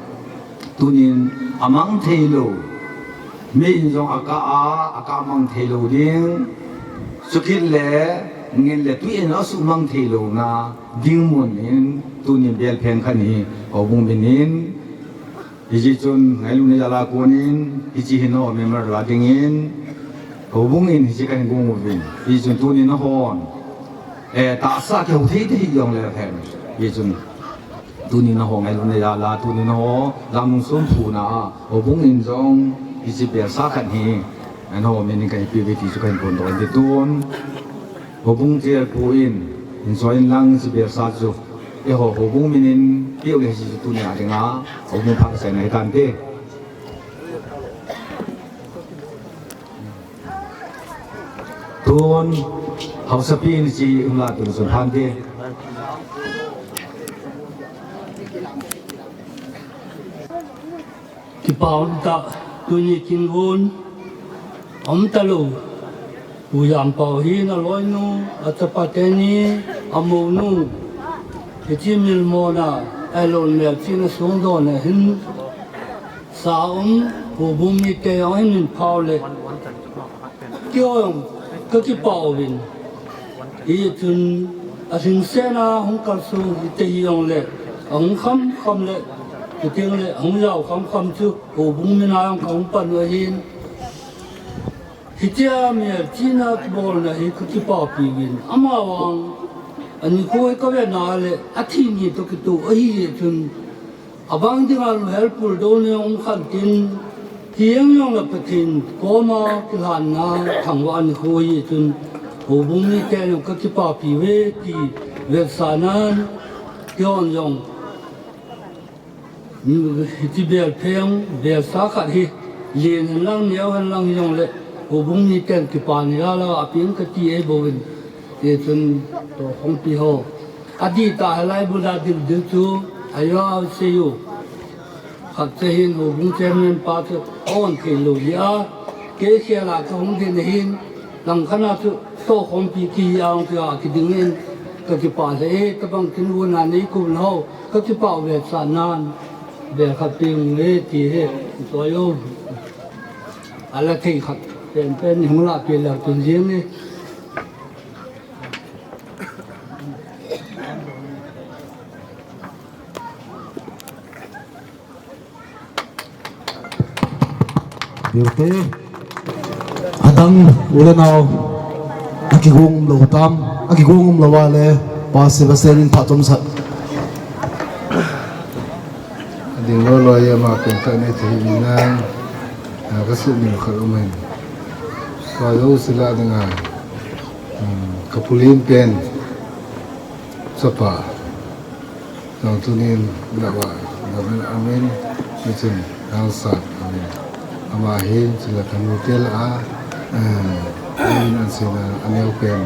tunin amang theilou, mi in jong akah a, akah mang theilou ding, chukit le, ngin le tui in asuhmang theilouna, ding mun in, tunin belpheng khat hi, houbung min in, hijeh chun ngailutna jal a konin, hiche hi nangho memorial a dingin, houbung in hiche kahin gong uvin, hijeh chun tunin nanghon, eh, tahsa kihou thei thei jongle hen, hijeh chun, tunin nangho ngailutna jal a, tunin nangho, lamnung sum phuna a, houbung in jong, hiche belsa khat hi, nangho min in kahin peh uve ti chu kahin phongdoh in ti tun. Houbung chairman pu in, hin soi in lang hiche belsa chu, eiho houbung min in peh u le hiche chu tunia dinga, houbung phat achaina hitante. Tun, haosapi in hiche umla tun sun phante. Kipa umtah, tuni kin vun, umtalou. Pu Jampao hin aloinu, achapa teni, amounu. Hiche milmona, ailou melchihna songdohna hin, sa um, houbung mite jong hin min phao le. Kei jong, kakipah uvin. Hichun, alhingsetna hung kalsong hite hijongle, ahung khamkham le, chuteng le, ahung jao khamkham chu, houbung min a jong kahung pan u ahin. Hitia melchihna kibolna hi kakipapi uvin. Amavang, anikho hi kavet na le, athi ni toh kitoh ahi jeh chun, abang dinga luhel puldou ni um khat tin, hieng jong le Pathen koma kilhanna thangvah nikho ahi chun, houbung mite jong kakipapi uve ti vetsahnan, keihon jong, hiche belpheng, belsa khat hi, len hen lang, neo hen lang hijongle, houbung miten kipa ni lala, apeng kati eibouvin, hichun, tohkhompi ho. Adihtah hilai bula dildil chu, ajo a seiyu. Khatcha hin houbung chairman pa chu aon theilou jeh a, kei khel a kahung ding ahin, langkhat a chu tohkhompi kihi a hung kiding in, kakipah lheh e, tabang tin vun a neikou nau, kakipah uve vetsahnan, bel khat peng e ti hi, toh jo. Ala thei khat, penpen hung lahpeh leu tun jeng e. Beauty. Adang u le nao. Akigong umlou tam. Akigong umlou a le. Pa Sebastian in phat chomsat. Ading loi loi a ama peng khat nei thei in nang. Kasut ni khat um in. Ka jouse lah dinga. Hmm, kapu len pen. Chapa. Jong tunin, lava, lava, amen. Hichun, Hangsat, amen. Ama hin, chule kanu tel a, eh, amen an sina, aneo pen.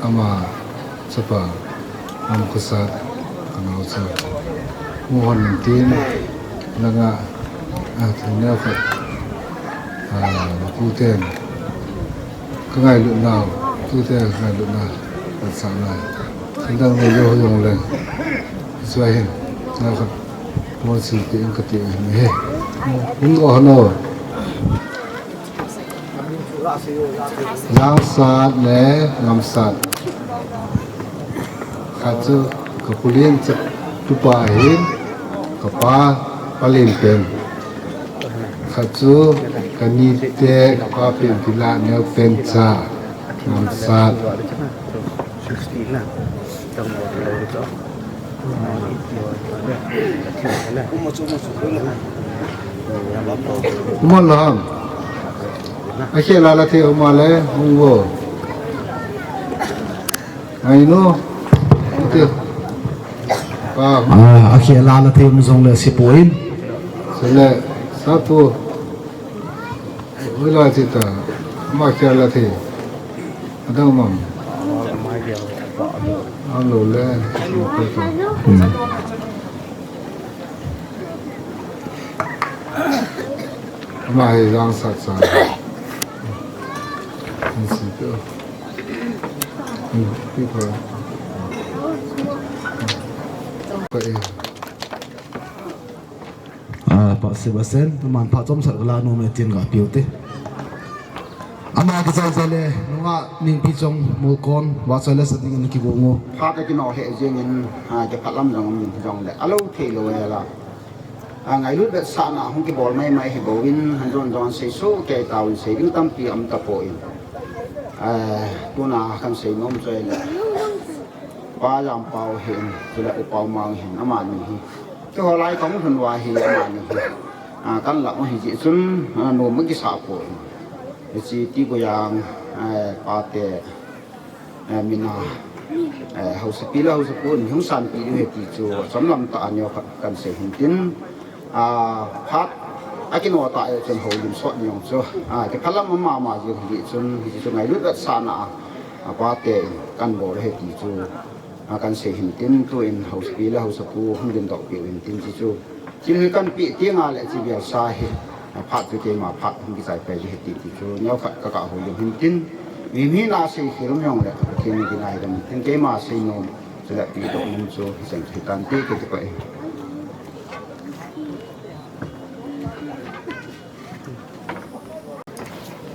Ama, chapa, am khosat, kanao cha. Mu hon tin, langa, ah, thil neo khat. Ah, pu ten. Ka ngailut nau, tute ka ngailut na, ka sa na. Sandang na yo yong leng. Sua hin, na ka mo si ti in ka ti in he. Hung o hano. Yang sat le ngam sat. Khat chu ka pu len chu tupa ahin, ka pa, pa len pen. Khat chu ka ni te, ka pa pen tila neo pen cha, ngam sat. Uma lam. Akhel a la thei um a le, hung vo. Ai nu. Ute. Pa. Ah, akhel a la thei um jong le si poi. Sele, sa pu. Ui la ti ta. Ma khel a la thei. Adang mam. Alo le. Hmm. Ama hi jang sat sa. An si to. Hmm, pi ko. Ko e. Ah, Pa Sebastian, aman phat chomsat ka la nom e tin ka piu te. Ama ka cha cha le, nunga Ningpi Chong Molkon, vachoi le sa dingin kigong u. Phat a kino he jingin, ah, kiphat lam jong um jong le, alo thei lo e la. A ngailut vetsahna hung kibol maimai hi bou in, han jon jon sei soh kei tauvin, sei ding tampi um tapoi. Eh, tuna kan sei nom chu ahile, Pa Jampau hin, chule U Paumang hin, amani hi. Keiho lai kahung lhun uva hi, amani hi. Ah, kan lah u hi jeh chun, ah, nom kisah poi. Hiche Tigoyang, eh, pate, eh, mina, eh, hausapi le hausapu in hung sanpeh diu ahi ti chu, chomlam tah a neo khat kan sei hin tin, ah, phat a kino tah e chun houlim sot ni jong chu, ah, kiphalam mama jing hi chun, hiche chu ngailut vetsahna a, ah, pate in kan bol ahi ti chu, ah, kan sei hin tin, tuin hausapi le hausapu hung dingdoh peh u hin tin, hiche chu Thil hi kan peh teng le hiche bialsa hi, a phat chu keima phat hung kichai pai ding ahi ti, ti chu neo khat ka, ka houlim hin tin, mi, mi na sei khel um jong le, Pathen in kingaidam tin, keima sei nom, chule pehdoh nom chu, hicheng chu hitante kei ti pai.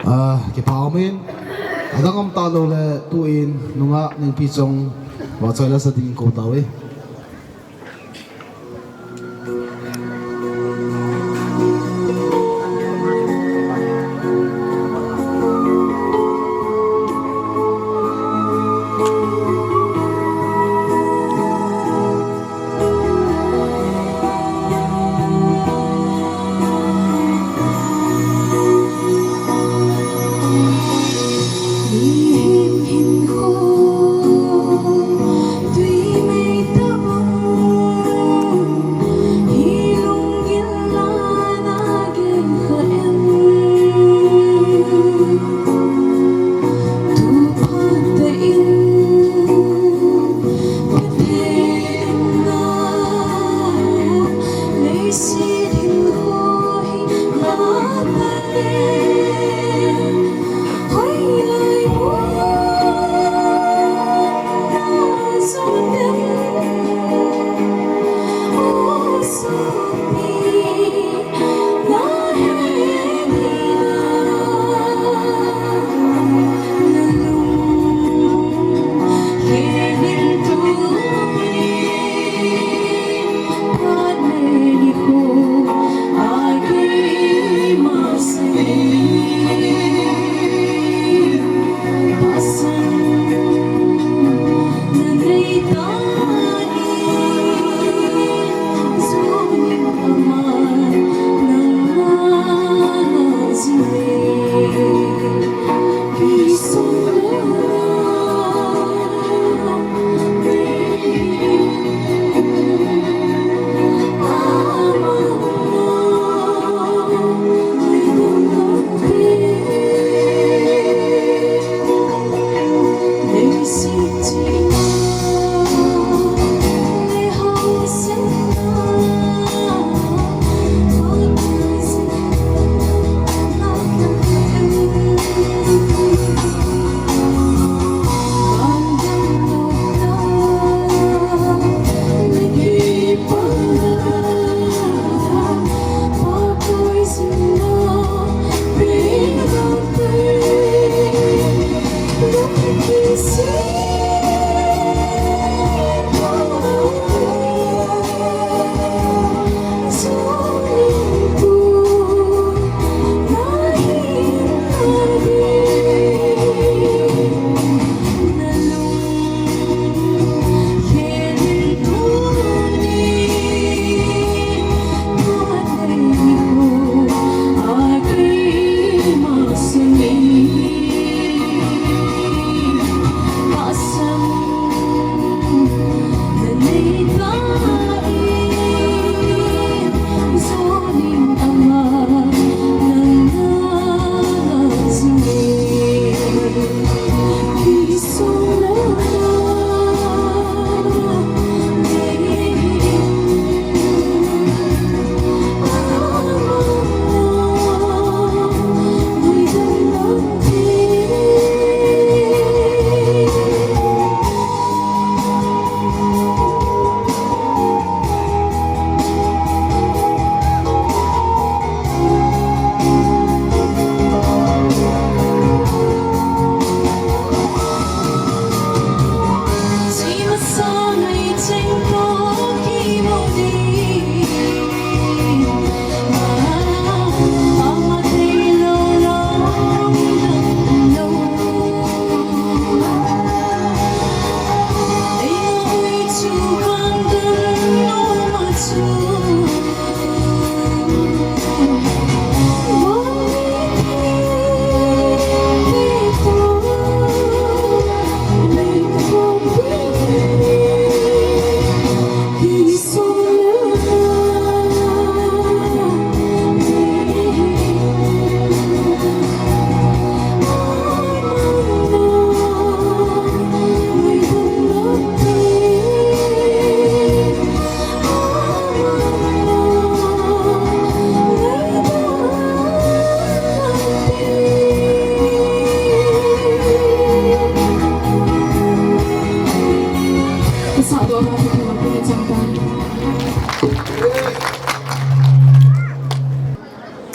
Ah, kipah um in, adang um talou le, tuin, nunga Ningpi Chong, vachoi le sa dingin kou tauve.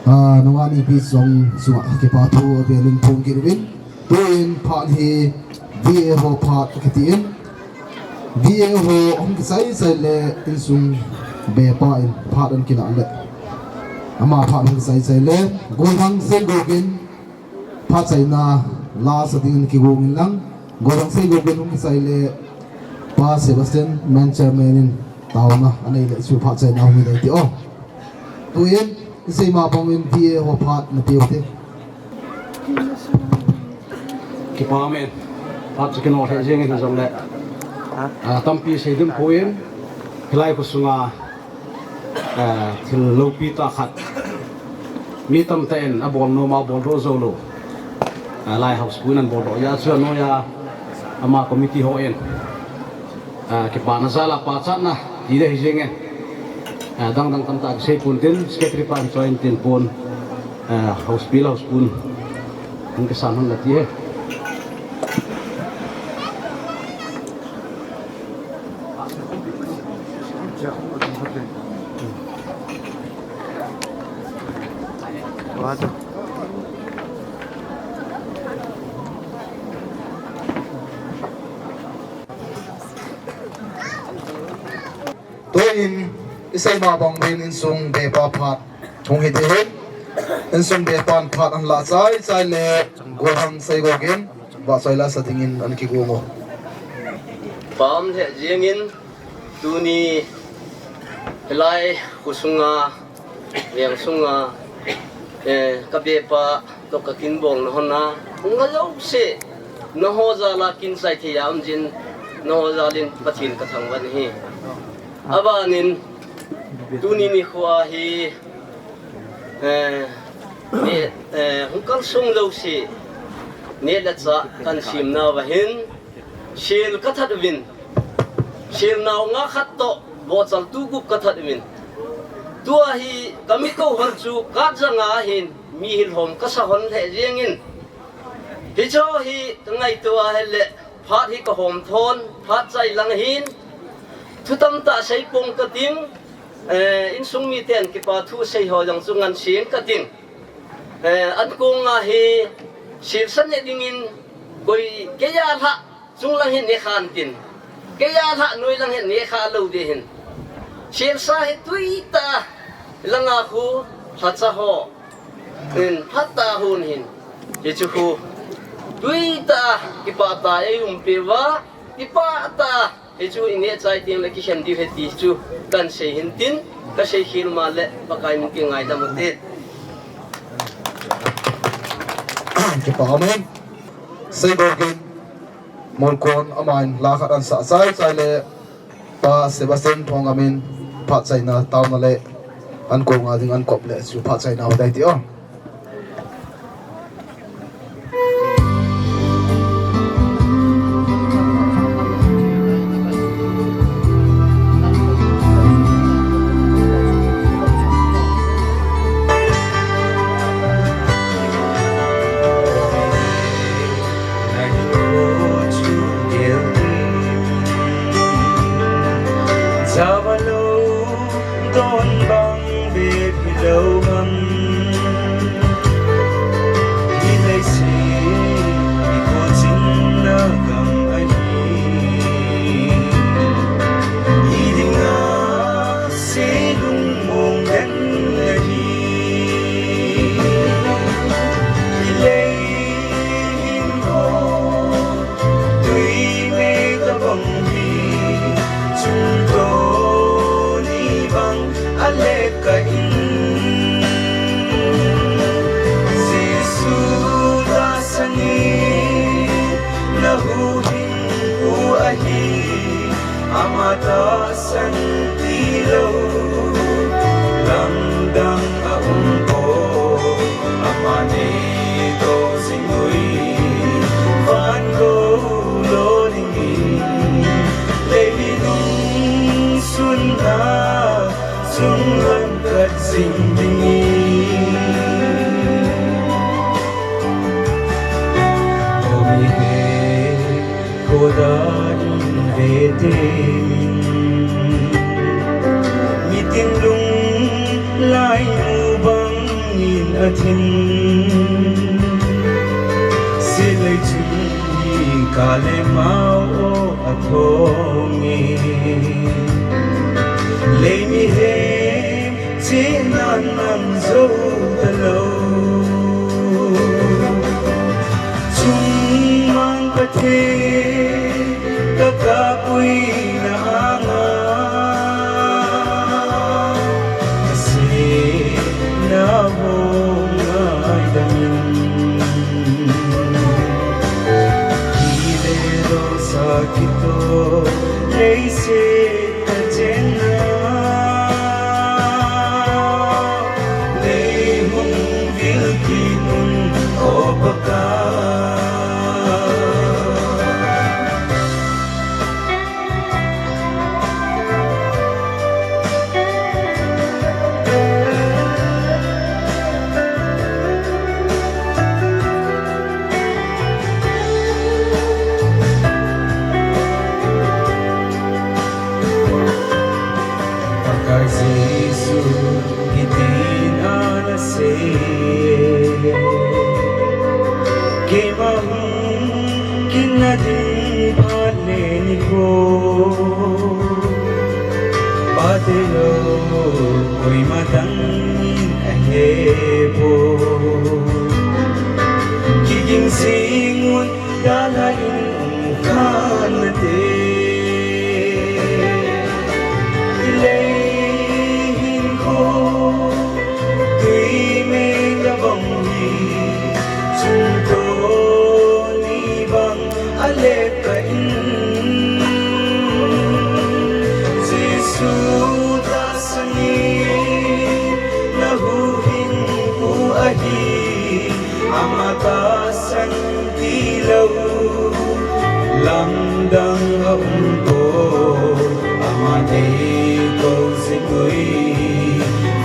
Ah, nungah mipi chunga kipa thu avel in phong kit uvin. Tuin phat hi V A ho phat kiti in. V A ho hung kisai sai le insung bepa in phat an kilah le. Ama phat hung kisai sai le. Golhang Seigokin phat chaina la sa dingin kigong in lang. Golhang Seigokin hung kisai le Pa Sebastian main chairman in taona anei le chu phat chaina hung dai ti o. Tuin, isei ma bang in V A ho phat na pe u te. Kipa amen. Phat chu kino lheh jeng in jong le. Ah, tampi sei ding poi in. Hilai khosunga, ah, thil lopi tah khat. Mi tamtah in abol nom a bol doh jou lou. Ah, Lai House pu in abol doh a chu anoiya ama committee ho in. Ah, kipana jal a pachatna ti ding ahi jeng e. Ah, dang dang tamtah kisei pon tin, secretary pa in choi in tin pon. Ah, house pi, house pu in. Hung kisan hon la ti e. Tuin, isei ma bang uvin insung bepa phat hung hi ding ahin. Insung bepan phat an la chai chai le Golhang Seigokin vahchoi la sa dingin an kigong u. Pam lheh jeng in tuni hilai khosunga veng sunga, eh, ka bepa toh ka kin bol na hon a, hung a jouse, nangho jal a kin chai thei a um jin, nangho jal in Pathen ka thangvah in ahi. Aban in, tuni nikho a hi, eh, mi, eh, hung kalsong jouse, neh le chah kan sem nauva hin, sel ka that uvin, sel nao nga khat toh, vohchal tu gup ka that uvin. Tua hi ka mi kou hon chu ka jang a hin, mi hil hom ka sa hon lheh jeng in. Hiche hi ka ngaito a hile, phat hi ka hom thon, phat chai lang hin, thu tamtah sei pong ka ting, eh, insung miten kipa thu sei ho jong chu ngan seng ka ting. Eh, an kong a hi, selsa neh dingin, koi kei a lhah, chung lang hin ne khan tin. Kei a lhah noi lang hin ne kha lou ding ahin. Selsa hi tui tah a, lang a khu, lhacha ho. In phat tah a hon hin. Hichu khu. Tui tah a, kipah tah a ei um peh uva, kipah tah a, hichu i neh chai teng le kikhen diu ahi ti chu kan sei hin tin, ka sei khel ma le Pakai min kingaidam u te. Kipa amen. Seigokin Molkon aman la khat an sa chai chai le Pa Sebastian Thongam in phat chaina taona le an kong a ding an kop le chu phat chaina u dai ti o. Java lo don bang be phi lo ham. Hi lai se, hi ko chin na gam ahi. Hi ding a se lung mong den ahi. Hi lai hin ko Tui mei tabang hi, chungto ni bang a le ka in. Jesu ta sangin na huhhingpu ahi, ama ta sang ti lo, lamdang a um poi, ama nei to jing ui, van gou lo dingin, lei nung sun a, sung lam kat jing dingin. Khoda in ve te mi Lai mu bangin a thin, silei chung hi ka le mau a thong e. Lei mihem chihna nang zo ta lo. Chungmang Pathen ka kapuina anga, ka sehna ho ngaidam in. Kile dosa kito leiset a chenna, lei hung vil kit un, O Pakai. Pakai Jesu, hitin ana sei e, keima hung kit na ding phat le nikho, Pa tilou koima dang in ahe poi. Kiging jing un, dalha in um khan nate. Lei hinkho tui mei tabang hi, chungto ni bang a leka in. Jesu tahsan in na huhhingpu ahi, ama tahsan tilou lamdang a um poi. Ama dei tou jing ui,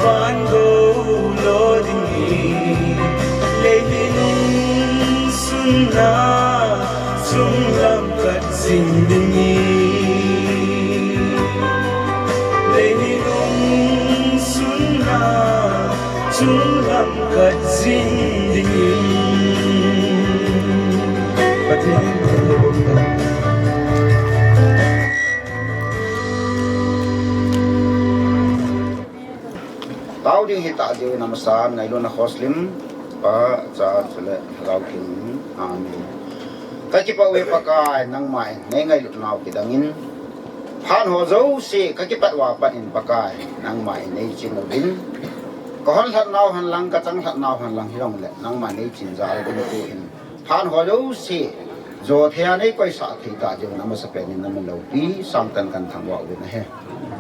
van gou lo ding hi, lei hi nung sun a chunglam kat jing ding hi. Lei hi nung sun a chunglam kat jing ding hi. Pathen in thupha boh in. Tao ding hita jeh in amasan ngailutna khoslim, Pa, Cha, chule Lhagao Theng. Amen. Ka kipah uve Pakai, nangma in nei ngailut nau kidang in. Phat ho jouse ka kipat uva pat in Pakai, nangma in nei ching uvin. Ka hon lhat nau hen lang, ka chang lhat nau hen lang hijongle, nangma nei ching jal uvin tu in. Phat ho jouse, jo thei a nei koisah thei ta jeh un amasapen in na min loupi, sangtah in kan thangvah uvin ahi.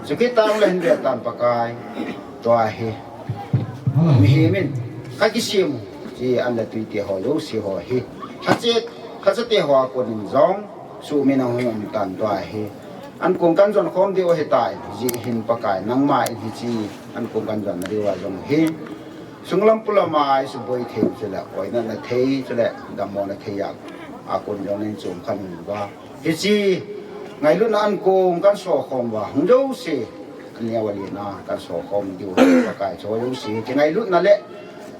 Chukit tah le hin ve tan Pakai, tua hi. Mihem in, ka kisem u, chi an le tui te ho jouse ho hi. Lhache, lhache te ho a kon in jong, suhmil a hung um tan tua hi. An kong kan jon khom diu ahi tai, jeh hin Pakai, nangma in hiche, an kong kan jon na diu a jong hi. Sunglam polam a i suboi thei chule, oinatna thei chule, dammona thei a, a kon jong in chom khan uva. Hiche, ngailutna an kong kan so khom uva, hung jouse, an neo a lina kan so khom diu, Pakai cho jouse, hiche ngailutna le,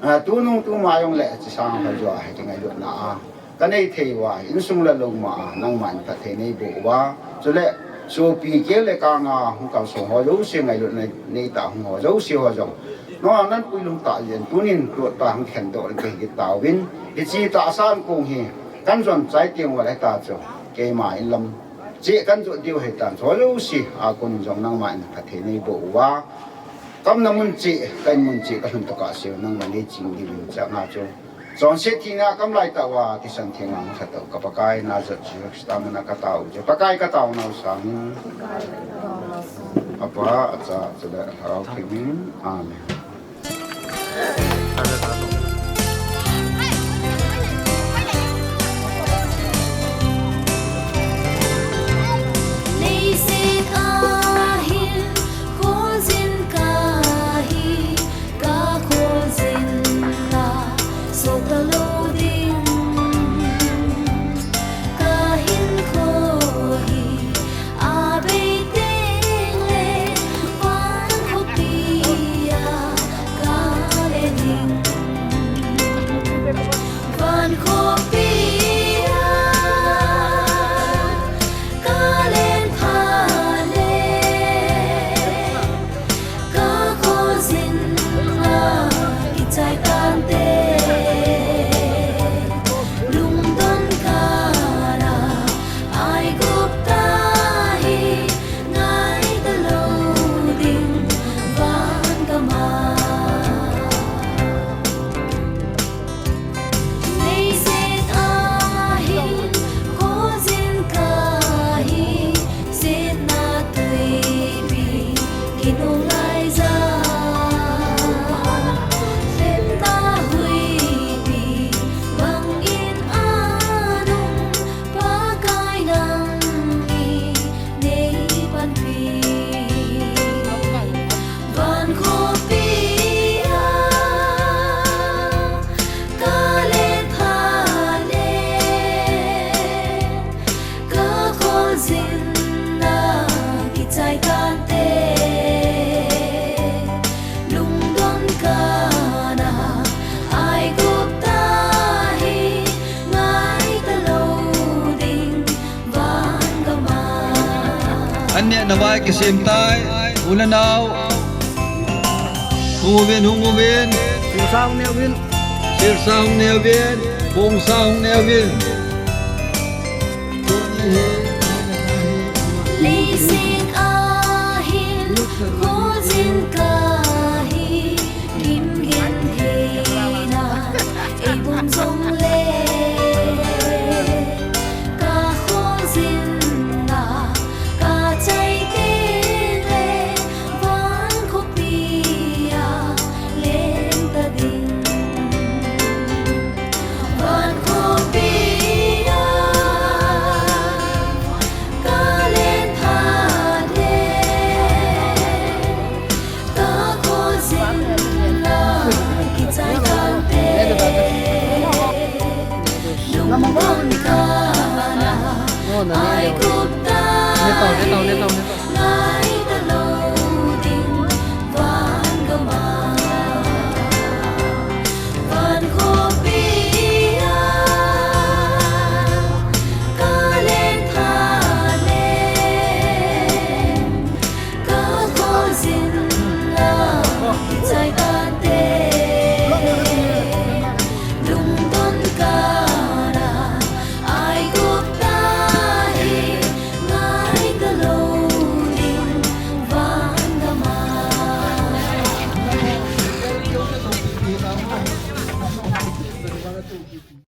a, tunung tuma jong le, hiche sang a jo a, hiche ngailutna a. Ka nei thei uva, insung le lou ma a, nangma in phatthei nei boh uva. Chule, sopi keng le kang a, hung kalsong ho jouse ngailutna nei ta hung ho jouse ho jong. Nangma in pui lhung ta jeh in, tunin tuat ta hung khen doh in ka hi kit tauvin. Hiche tahsa an kong hi, kan jon chai teng uva le ta chu, keima in lam. Che kan jot diu ahi tan, cho jouse, a kon jong nangma in phatthei nei boh uva. Ka umna mun cheh, ka in mun cheh, ka lhun tokah seh u nangma nei ching diuvin chang a chu. Chonset thina kam lai tah uva, thisan theng a hung lhatdoh ka Pakai, Nazareth Jesu Christa min a ka tao u chu. Pakai ka taonau sangin. A Pa, a Cha, chule Lhagao Theng in. Amen. Leiset a hin kholjin kahi, kakholjin ka sot talou ding. Kahinkho hi abei tengle van khopi a Neh navai kisem tai, u le nau. Hung uvin, hung uvin. Sirsa hung neh uvin. Sirsa hung neh uvin. Bongsa hung neh uvin. Leiset a hin, khojin kahi, gimgen theina, ei bum jongle, ka khojin na, ka chai tengle, van khopi a, leng ta ding. Van khopi a, ka leng phat le, ka khojin na, kichai tante. Lungdon kana, Aigupta hi, ngai talou ding, van gam a, van khopi a, ka leng phat le, ka khojin na, kichai tante. Lungdon kana, Aigupta hi, ngai talou ding, van gam a.